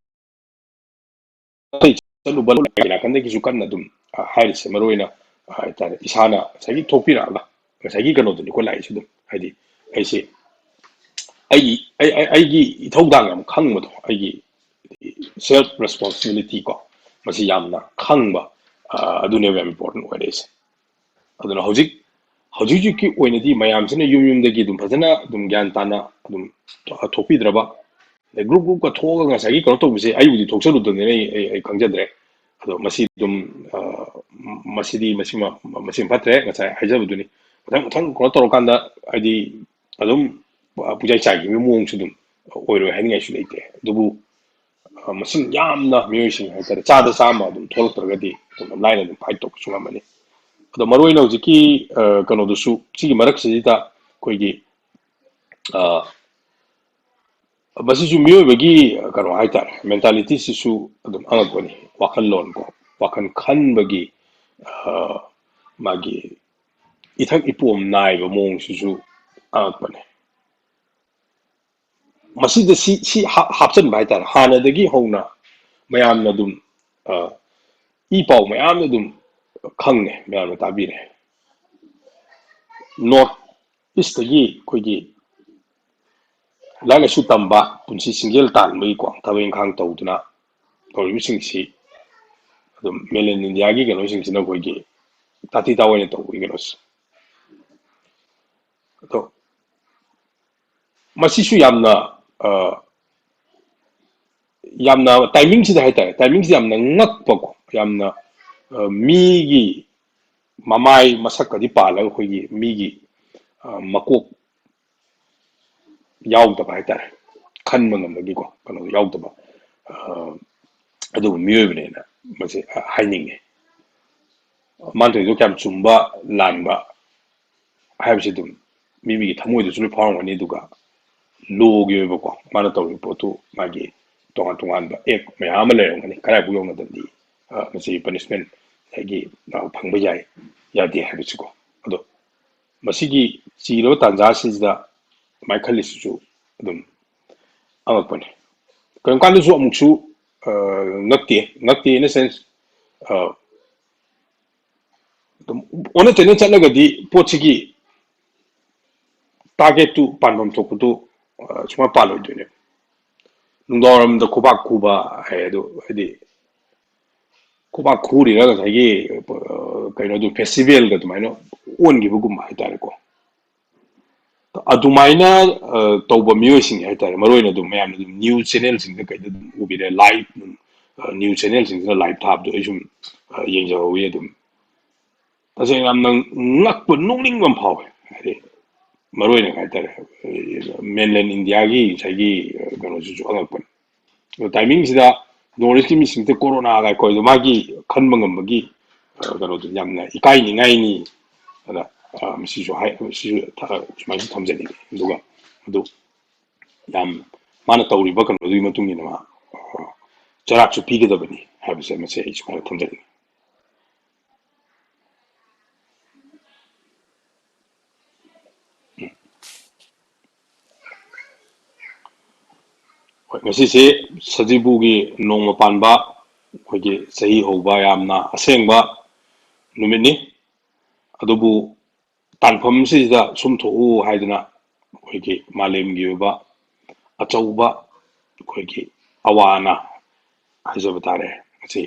ꯑꯇꯩ ꯆꯠꯂꯨꯕ ꯅꯥꯀꯟꯗꯒꯤꯁꯨ ꯀꯟꯅ ꯑꯗꯨꯝ, ꯑ, ꯍꯥꯏꯔꯤꯁꯦ, ꯃꯔꯨ ꯑꯣꯏꯅ, ꯑ, ꯍꯥꯏꯇꯥꯔꯦ, ꯏꯁꯥꯅ ꯉꯁꯥꯏꯒꯤ ꯊꯣꯛꯄꯤꯔꯛꯑꯒ ꯉꯁꯥꯏꯒꯤ ꯀꯩꯅꯣꯗꯨꯅꯤꯀꯣ ꯂꯥꯛꯏꯁꯦ꯫ ꯑꯗꯨꯝ ꯍꯥꯏꯗꯤ ꯑꯩꯁꯦ ꯑꯩꯒꯤ, ꯑꯩ, ꯑꯩ, ꯑꯩꯒꯤ ꯏꯊꯧꯗꯥꯡ ꯌꯥꯝ ꯈꯪꯕꯗꯣ, ꯑꯩꯒꯤ self responsibility ꯀꯣ, ꯃꯁꯤ ꯌꯥꯝꯅ ꯈꯪꯕ, ꯑ, ꯑꯗꯨꯅꯦꯕ ꯌꯥꯝ important ꯑꯣꯏꯔꯛꯏꯁꯦ꯫ ꯑꯗꯨꯅ ꯍꯧꯖꯤꯛ, ꯍꯧꯖꯤꯛ ꯍꯧꯖꯤꯛꯀꯤ ꯑꯣꯏꯅꯗꯤ ꯃꯌꯥꯝꯁꯤꯅ ꯌꯨꯝ ꯌꯨꯝꯗꯒꯤ ꯑꯗꯨꯝ ꯐꯖꯅ ꯑꯗꯨꯝ ꯒ꯭ꯌꯥꯟ ꯇꯥꯅ ꯑꯗꯨꯝ ꯊꯣꯛꯄꯤꯗ꯭ꯔꯕ, ꯑꯗꯩ group groupꯀ ꯊꯣꯛꯑꯒ ꯉꯁꯥꯏꯒꯤ ꯀꯩꯅꯣ ꯇꯧꯕꯁꯦ, ꯑꯩꯕꯨꯗꯤ ꯊꯣꯛꯆꯔꯨꯗꯕꯅꯤꯅ ꯑꯩ, ꯑꯩ, ꯑꯩ ꯈꯪꯖꯗ꯭ꯔꯦ꯫ ꯑꯗꯣ ꯃꯁꯤ ꯑꯗꯨꯝ, ꯑ, ꯃꯁꯤꯗꯤ, ꯃꯁꯤꯃ, ꯃꯁꯤꯃ ꯐꯠꯇ꯭ꯔꯦ, ꯉꯁꯥꯏ ꯍꯥꯏꯖꯕꯗꯨꯅꯤ꯫ ꯃꯊꯪ, ꯃꯊꯪ ꯀꯩꯅꯣ ꯇꯧꯔꯀꯥꯟꯗ, ꯍꯥꯏꯗꯤ, ꯑꯗꯨꯝ, ꯑ, ꯄꯨꯡꯆꯥꯏ ꯆꯥꯏꯈꯤꯕꯒꯤ ꯃꯑꯣꯡꯁꯨ ꯑꯗꯨꯝ ꯑꯣꯏꯔꯣꯏ ꯍꯥꯏꯅꯤꯡꯉꯥꯏꯁꯨ ꯂꯩꯇꯦ꯫ ꯑꯗꯨꯕꯨ, ꯑ, ꯃꯁꯤꯡ ꯌꯥꯝꯅ ꯃꯤꯑꯣꯏꯁꯤꯡ ꯍꯥꯏꯇꯥꯔꯦ, ꯆꯥꯗ ꯆꯥꯝꯃ ꯑꯗꯨꯝ ꯊꯣꯛꯂꯛꯇ꯭ꯔꯒꯗꯤ ꯑꯗꯨꯝ ꯂꯥꯏꯅ ꯑꯗꯨꯝ fight ꯇꯧꯕꯁꯨ ꯉꯝꯃꯅꯤ꯫ ꯑꯗꯣ ꯃꯔꯨꯑꯣꯏꯅ ꯍꯧꯖꯤꯛꯀꯤ, ꯑ, ꯀꯩꯅꯣꯗꯨꯁꯨ, ꯁꯤꯒꯤ ꯃꯔꯛꯁꯤꯗ ꯑꯩꯈꯣꯏꯒꯤ, ꯑ, ꯃꯁꯤꯁꯨ ꯃꯤꯑꯣꯏꯕꯒꯤ, ꯑ, ꯀꯩꯅꯣ ꯍꯥꯏꯇꯥꯔꯦ, mentalityꯁꯤꯁꯨ ꯑꯗꯨꯝ ꯑꯉꯛꯄꯅꯤ꯫ ꯋꯥꯈꯜꯂꯣꯟ ꯀꯣ, ꯋꯥꯈꯜ ꯈꯟꯕꯒꯤ, ꯑ, ꯃꯥꯒꯤ ꯏꯊꯛ ꯏꯄꯣꯝ ꯅꯥꯏꯕ ꯃꯑꯣꯡꯁꯤꯁꯨ ꯑꯉꯛꯄꯅꯦ꯫ ꯃꯁꯤꯗ ꯁꯤ, ꯁꯤ ꯍꯥ-, ꯍꯥꯞꯆꯤꯟꯕ ꯍꯥꯏꯇꯥꯔꯦ꯫ ꯍꯥꯟꯅꯗꯒꯤ ꯍꯧꯅ ꯃꯌꯥꯝꯅ ꯑꯗꯨꯝ, ꯑ, ꯏ ꯄꯥꯎ ꯃꯌꯥꯝꯅ ꯑꯗꯨꯝ ꯈꯪꯉꯦ, ꯃꯌꯥꯝꯅ ꯇꯥꯕꯤꯔꯦ꯫ North Eastꯇꯒꯤ ꯑꯩꯈꯣꯏꯒꯤ ꯂꯥꯏꯔꯤꯛ ꯂꯥꯏꯁꯨ ꯇꯝꯕ, ꯄꯨꯟꯁꯤ ꯆꯤꯡꯖꯦꯜ ꯇꯥꯟꯕꯒꯤꯀꯣ, ꯊꯕꯛ ꯏꯪꯈꯥꯡ ꯇꯧꯗꯨꯅ ꯇꯧꯔꯤꯕꯁꯤꯡꯁꯤ ꯑꯗꯨꯝ mainland Indiaꯒꯤ ꯀꯩꯅꯣꯁꯤꯡꯁꯤꯅ ꯑꯩꯈꯣꯏꯒꯤ ꯇꯥꯊꯤ ꯇꯥꯑꯣꯏꯅ ꯇꯧꯕꯒꯤ ꯀꯩꯅꯣꯁꯦ꯫ ꯑꯗꯣ ꯃꯁꯤꯁꯨ ꯌꯥꯝꯅ, ꯑ, ꯌꯥꯝꯅ timingꯁꯤꯗ ꯍꯥꯏꯇꯥꯔꯦ, timingꯁꯤꯗ ꯌꯥꯝꯅ ꯉꯛꯄꯀꯣ, ꯌꯥꯝꯅ, ꯑ, ꯃꯤꯒꯤ ꯃꯃꯥꯏ ꯃꯁꯛꯀꯗꯤ ꯄꯥꯜꯂꯒ ꯑꯩꯈꯣꯏꯒꯤ ꯃꯤꯒꯤ, ꯑ, ꯃꯀꯣꯛ ꯌꯥꯎꯗꯕ ꯍꯥꯏꯇꯥꯔꯦ, ꯈꯟꯕ ꯉꯝꯕꯒꯤꯀꯣ ꯀꯩꯅꯣ ꯌꯥꯎꯗꯕ, ꯑ, ꯑꯗꯨꯒꯨꯝꯕ ꯃꯤꯑꯣꯏꯕꯅꯦꯅ ꯃꯁꯤ ꯍꯥꯏꯅꯤꯡꯉꯦ꯫ ꯃꯥꯅ ꯇꯧꯔꯤꯗꯣ ꯀꯌꯥꯝ ꯆꯨꯝꯕ ꯂꯥꯟꯕ ꯍꯥꯏꯕꯁꯤ ꯑꯗꯨꯝ ꯃꯤ ꯃꯤꯒꯤ ꯊꯃꯣꯏꯗꯁꯨ ꯂꯣꯏ ꯐꯥꯎꯔꯝꯒꯅꯤ꯫ ꯑꯗꯨꯒ lawꯒꯤ ꯑꯣꯏꯕꯀꯣ, ꯃꯥꯅ ꯇꯧꯔꯤꯕ ꯄꯣꯠꯇꯨ ꯃꯥꯒꯤ ꯇꯣꯉꯥꯟ ꯇꯣꯉꯥꯟꯕ act ꯃꯌꯥꯝ ꯑꯃ ꯂꯩꯔꯝꯒꯅꯤ, ꯀꯗꯥꯏꯐꯥꯎ ꯌꯧꯅꯗꯕꯗꯤ, ꯑ, ꯃꯁꯤ punishment ꯉꯁꯥꯏꯒꯤ, ꯑ, ꯐꯪꯕ ꯌꯥꯏ ꯌꯥꯗꯦ ꯍꯥꯏꯕꯁꯤꯀꯣ꯫ ꯑꯗꯣ ꯃꯁꯤꯒꯤ ꯆꯤꯔꯕ ꯇꯥꯟꯖꯥꯁꯤꯡꯁꯤꯗ ꯑꯗꯨꯃꯥꯏꯅ ꯈꯜꯂꯤꯁꯤꯁꯨ ꯑꯗꯨꯝ ꯑꯉꯛꯄꯅꯤ꯫ ꯀꯔꯤꯒꯨꯝꯕ ꯀꯥꯟꯗꯁꯨ ꯑꯃꯨꯛꯁꯨ, ꯑ, ꯉꯛꯇꯦ, ꯉꯛꯇꯦ in a sense, ꯑ, ꯑꯗꯨꯝ ꯑꯣꯟꯅ ꯇꯩꯅ ꯆꯠꯂꯒꯗꯤ ꯄꯣꯠꯁꯤꯒꯤ targetꯇꯨ, ꯄꯥꯟꯐꯝ ꯊꯣꯛꯄꯗꯨ, ꯑ, ꯁꯨꯡꯄꯥꯟ ꯄꯥꯜꯂꯣꯏꯗꯣꯏꯅꯦ꯫ ꯅꯨꯡꯗꯥꯡꯋꯥꯏꯔꯝꯗ ꯈꯨꯕꯥꯛ ꯈꯨꯕ ꯍꯥꯏ ꯑꯗꯨ, ꯍꯥꯏꯗꯤ, ꯈꯨꯕꯥꯛ ꯈꯨꯔꯤꯔ ꯉꯁꯥꯏꯒꯤ, ꯑ, ꯀꯩꯅꯣꯗꯨ, ꯐꯦꯁꯇꯤꯚꯦꯜꯒ ꯑꯗꯨꯃꯥꯏꯅ ꯑꯣꯟꯈꯤꯕꯒꯨꯝꯕ ꯍꯥꯏꯇꯥꯔꯦꯀꯣ꯫ ꯑꯗꯨꯃꯥꯏꯅ, ꯑ, ꯇꯧꯕ ꯃꯤꯑꯣꯏꯁꯤꯡ ꯍꯥꯏꯇꯥꯔꯦ, ꯃꯔꯨ ꯑꯣꯏꯅ ꯑꯗꯨꯝ ꯃꯌꯥꯝꯅ ꯑꯗꯨꯝ ꯅ꯭ꯌꯨꯁ ꯆꯦꯅꯦꯜꯁꯤꯡꯗ ꯀꯩꯗ ꯑꯗꯨꯝ ꯎꯕꯤꯔꯦ, ꯂꯥꯏꯚ, ꯑ, ꯅ꯭ꯌꯨꯁ ꯆꯦꯅꯦꯜꯁꯤꯡꯁꯤꯅ ꯂꯥꯏꯚ ꯊꯥꯕꯗꯣ ꯑꯩ ꯁꯨꯝ, ꯑ, ꯌꯦꯡꯖꯍꯧꯋꯤ꯫ ꯑꯗꯨꯝ ꯇꯁꯦꯡꯅ ꯌꯥꯝꯅ ꯉꯛꯄ, ꯅꯣꯛꯅꯤꯡꯕ ꯑꯃ ꯐꯥꯎꯋꯦ꯫ ꯍꯥꯏꯗꯤ ꯃꯔꯨ ꯑꯣꯏꯅ ꯍꯥꯏꯇꯥꯔꯦ, ꯃꯦꯟꯂꯦꯟ ꯏꯟꯗꯤꯌꯥꯒꯤ ꯉꯁꯥꯏꯒꯤ, ꯑ, ꯀꯩꯅꯣꯁꯤꯁꯨ ꯑꯉꯛꯄꯅꯤ꯫ ꯑꯗꯣ ꯇꯥꯏꯃꯤꯡꯁꯤꯗ ꯅꯣꯔꯠ ꯏꯁꯀꯤ ꯃꯤꯁꯤꯡꯁꯦ ꯀꯣꯔꯣꯅꯥꯒ ꯑꯩꯈꯣꯏꯗꯣ ꯃꯥꯒꯤ ꯈꯟꯕ ꯉꯝꯕꯒꯤ, ꯑ, ꯀꯩꯅꯣꯗꯣ ꯌꯥꯝꯅ ꯏꯀꯥꯏꯅꯤꯡꯉꯥꯏꯅꯤ꯫ ꯑꯗ, ꯑ, ꯃꯁꯤꯁꯨ ꯍꯥꯏ, ꯁꯤꯁꯨ ꯊ-, ꯁꯨꯃꯥꯏꯅꯁꯨ ꯊꯝꯖꯅꯤꯡꯉꯤ꯫ ꯑꯗꯨꯒ ꯑꯗꯨ ꯌꯥꯝ ꯃꯥꯅ ꯇꯧꯔꯤꯕ ꯀꯩꯅꯣꯗꯨꯒꯤ ꯃꯇꯨꯡ ꯏꯟꯅ ꯃꯥ, ꯑ, ꯆꯩꯔꯥꯛꯁꯨ ꯄꯤꯒꯗꯕꯅꯤ ꯍꯥꯏꯕꯁꯦ ꯃꯁꯤ ꯑꯩ ꯁꯨꯃꯥꯏꯅ ꯊꯝꯖꯅꯤꯡꯉꯤ꯫ ꯍꯣꯏ, ꯉꯁꯤꯁꯦ ꯁꯖꯤꯕꯨꯒꯤ ꯅꯣꯡꯃ ꯄꯥꯟꯕ, ꯑꯩꯈꯣꯏꯒꯤ ꯆꯍꯤ ꯍꯧꯕ ꯌꯥꯝꯅ ꯑꯁꯦꯡꯕ ꯅꯨꯃꯤꯠꯅꯤ꯫ ꯑꯗꯨꯕꯨ ꯇꯥꯟꯐꯝꯁꯤꯗ ꯁꯨꯝ ꯊꯣꯛꯎ ꯍꯥꯏꯗꯅ ꯑꯩꯈꯣꯏꯒꯤ ꯃꯥꯂꯦꯝꯒꯤ ꯑꯣꯏꯕ ꯑꯆꯧꯕ ꯑꯩꯈꯣꯏꯒꯤ ꯑꯋꯥ ꯑꯅꯥ ꯍꯥꯏꯖꯕ ꯇꯥꯔꯦ, ꯑꯁꯤ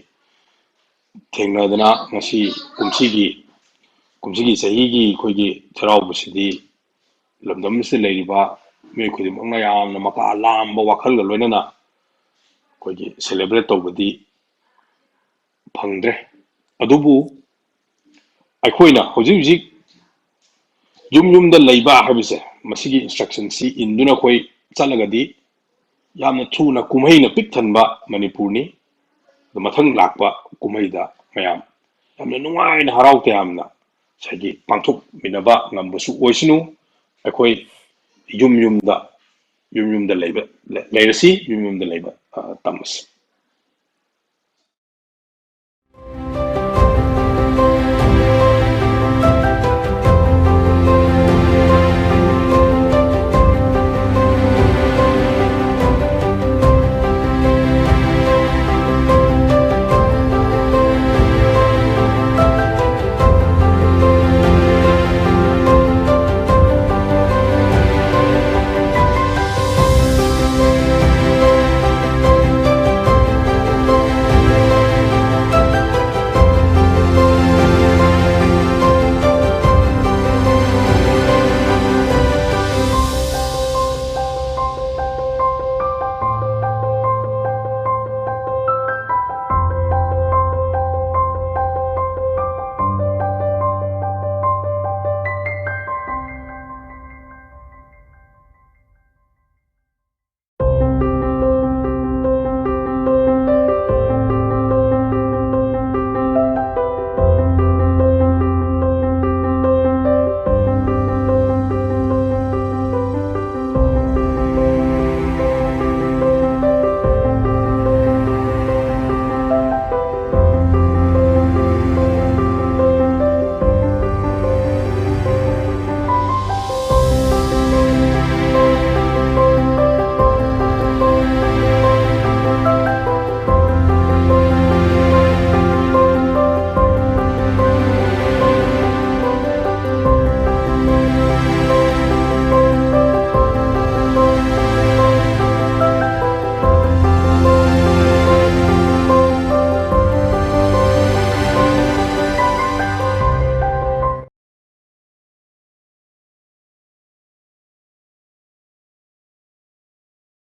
ꯊꯦꯡꯅꯗꯅ ꯉꯁꯤ ꯀꯨꯝꯁꯤꯒꯤ, ꯀꯨꯝꯁꯤꯒꯤ ꯆꯍꯤꯒꯤ ꯑꯩꯈꯣꯏꯒꯤ ꯆꯩꯔꯥꯎꯕꯁꯤꯗꯤ ꯂꯝꯗꯝ ꯑꯁꯤꯗ ꯂꯩꯔꯤꯕ ꯃꯤꯑꯣꯏ ꯈꯨꯗꯤꯡꯃꯛꯅ ꯌꯥꯝꯅ ꯃꯀꯥ ꯂꯥꯝꯕ ꯋꯥꯈꯜꯒ ꯂꯣꯏꯅꯅ ꯑꯩꯈꯣꯏꯒꯤ ꯁꯦꯂꯦꯕ꯭ꯔꯦꯠ ꯇꯧꯕꯗꯤ ꯐꯪꯗ꯭ꯔꯦ꯫ ꯑꯗꯨꯕꯨ ꯑꯩꯈꯣꯏꯅ ꯍꯧꯖꯤꯛ ꯍꯧꯖꯤꯛ ꯌꯨꯝ ꯌꯨꯝꯗ ꯂꯩꯕ ꯍꯥꯏꯕꯁꯦ, ꯃꯁꯤꯒꯤ ꯏꯟꯁꯇ꯭ꯔꯛꯁꯟꯁꯤ ꯏꯟꯗꯨꯅ ꯑꯩꯈꯣꯏ ꯆꯠꯂꯒꯗꯤ ꯌꯥꯝꯅ ꯊꯨꯅ ꯀꯨꯝꯍꯩꯅ ꯄꯤꯛ ꯊꯟꯕ ꯃꯅꯤꯄꯨꯔꯅꯤ꯫ ꯑꯗꯣ ꯃꯊꯪ ꯂꯥꯛꯄ ꯀꯨꯝꯍꯩꯗ ꯃꯌꯥꯝ ꯌꯥꯝꯅ ꯅꯨꯡꯉꯥꯏꯅ, ꯍꯔꯥꯎ ꯇꯌꯥꯝꯅ ꯉꯁꯥꯏꯒꯤ ꯄꯥꯡꯊꯣꯛꯃꯤꯟꯅꯕ ꯉꯝꯕꯁꯨ ꯑꯣꯏꯁꯅꯨ꯫ ꯑꯩꯈꯣꯏ ꯌꯨꯝ ꯌꯨꯝꯗ, ꯌꯨꯝ ꯌꯨꯝꯗ ꯂꯩꯕ, ꯂꯩꯔꯁꯤ, ꯌꯨꯝ ꯌꯨꯝꯗ ꯂꯩꯕ, ꯑ, ꯇꯝꯃꯁꯤ꯫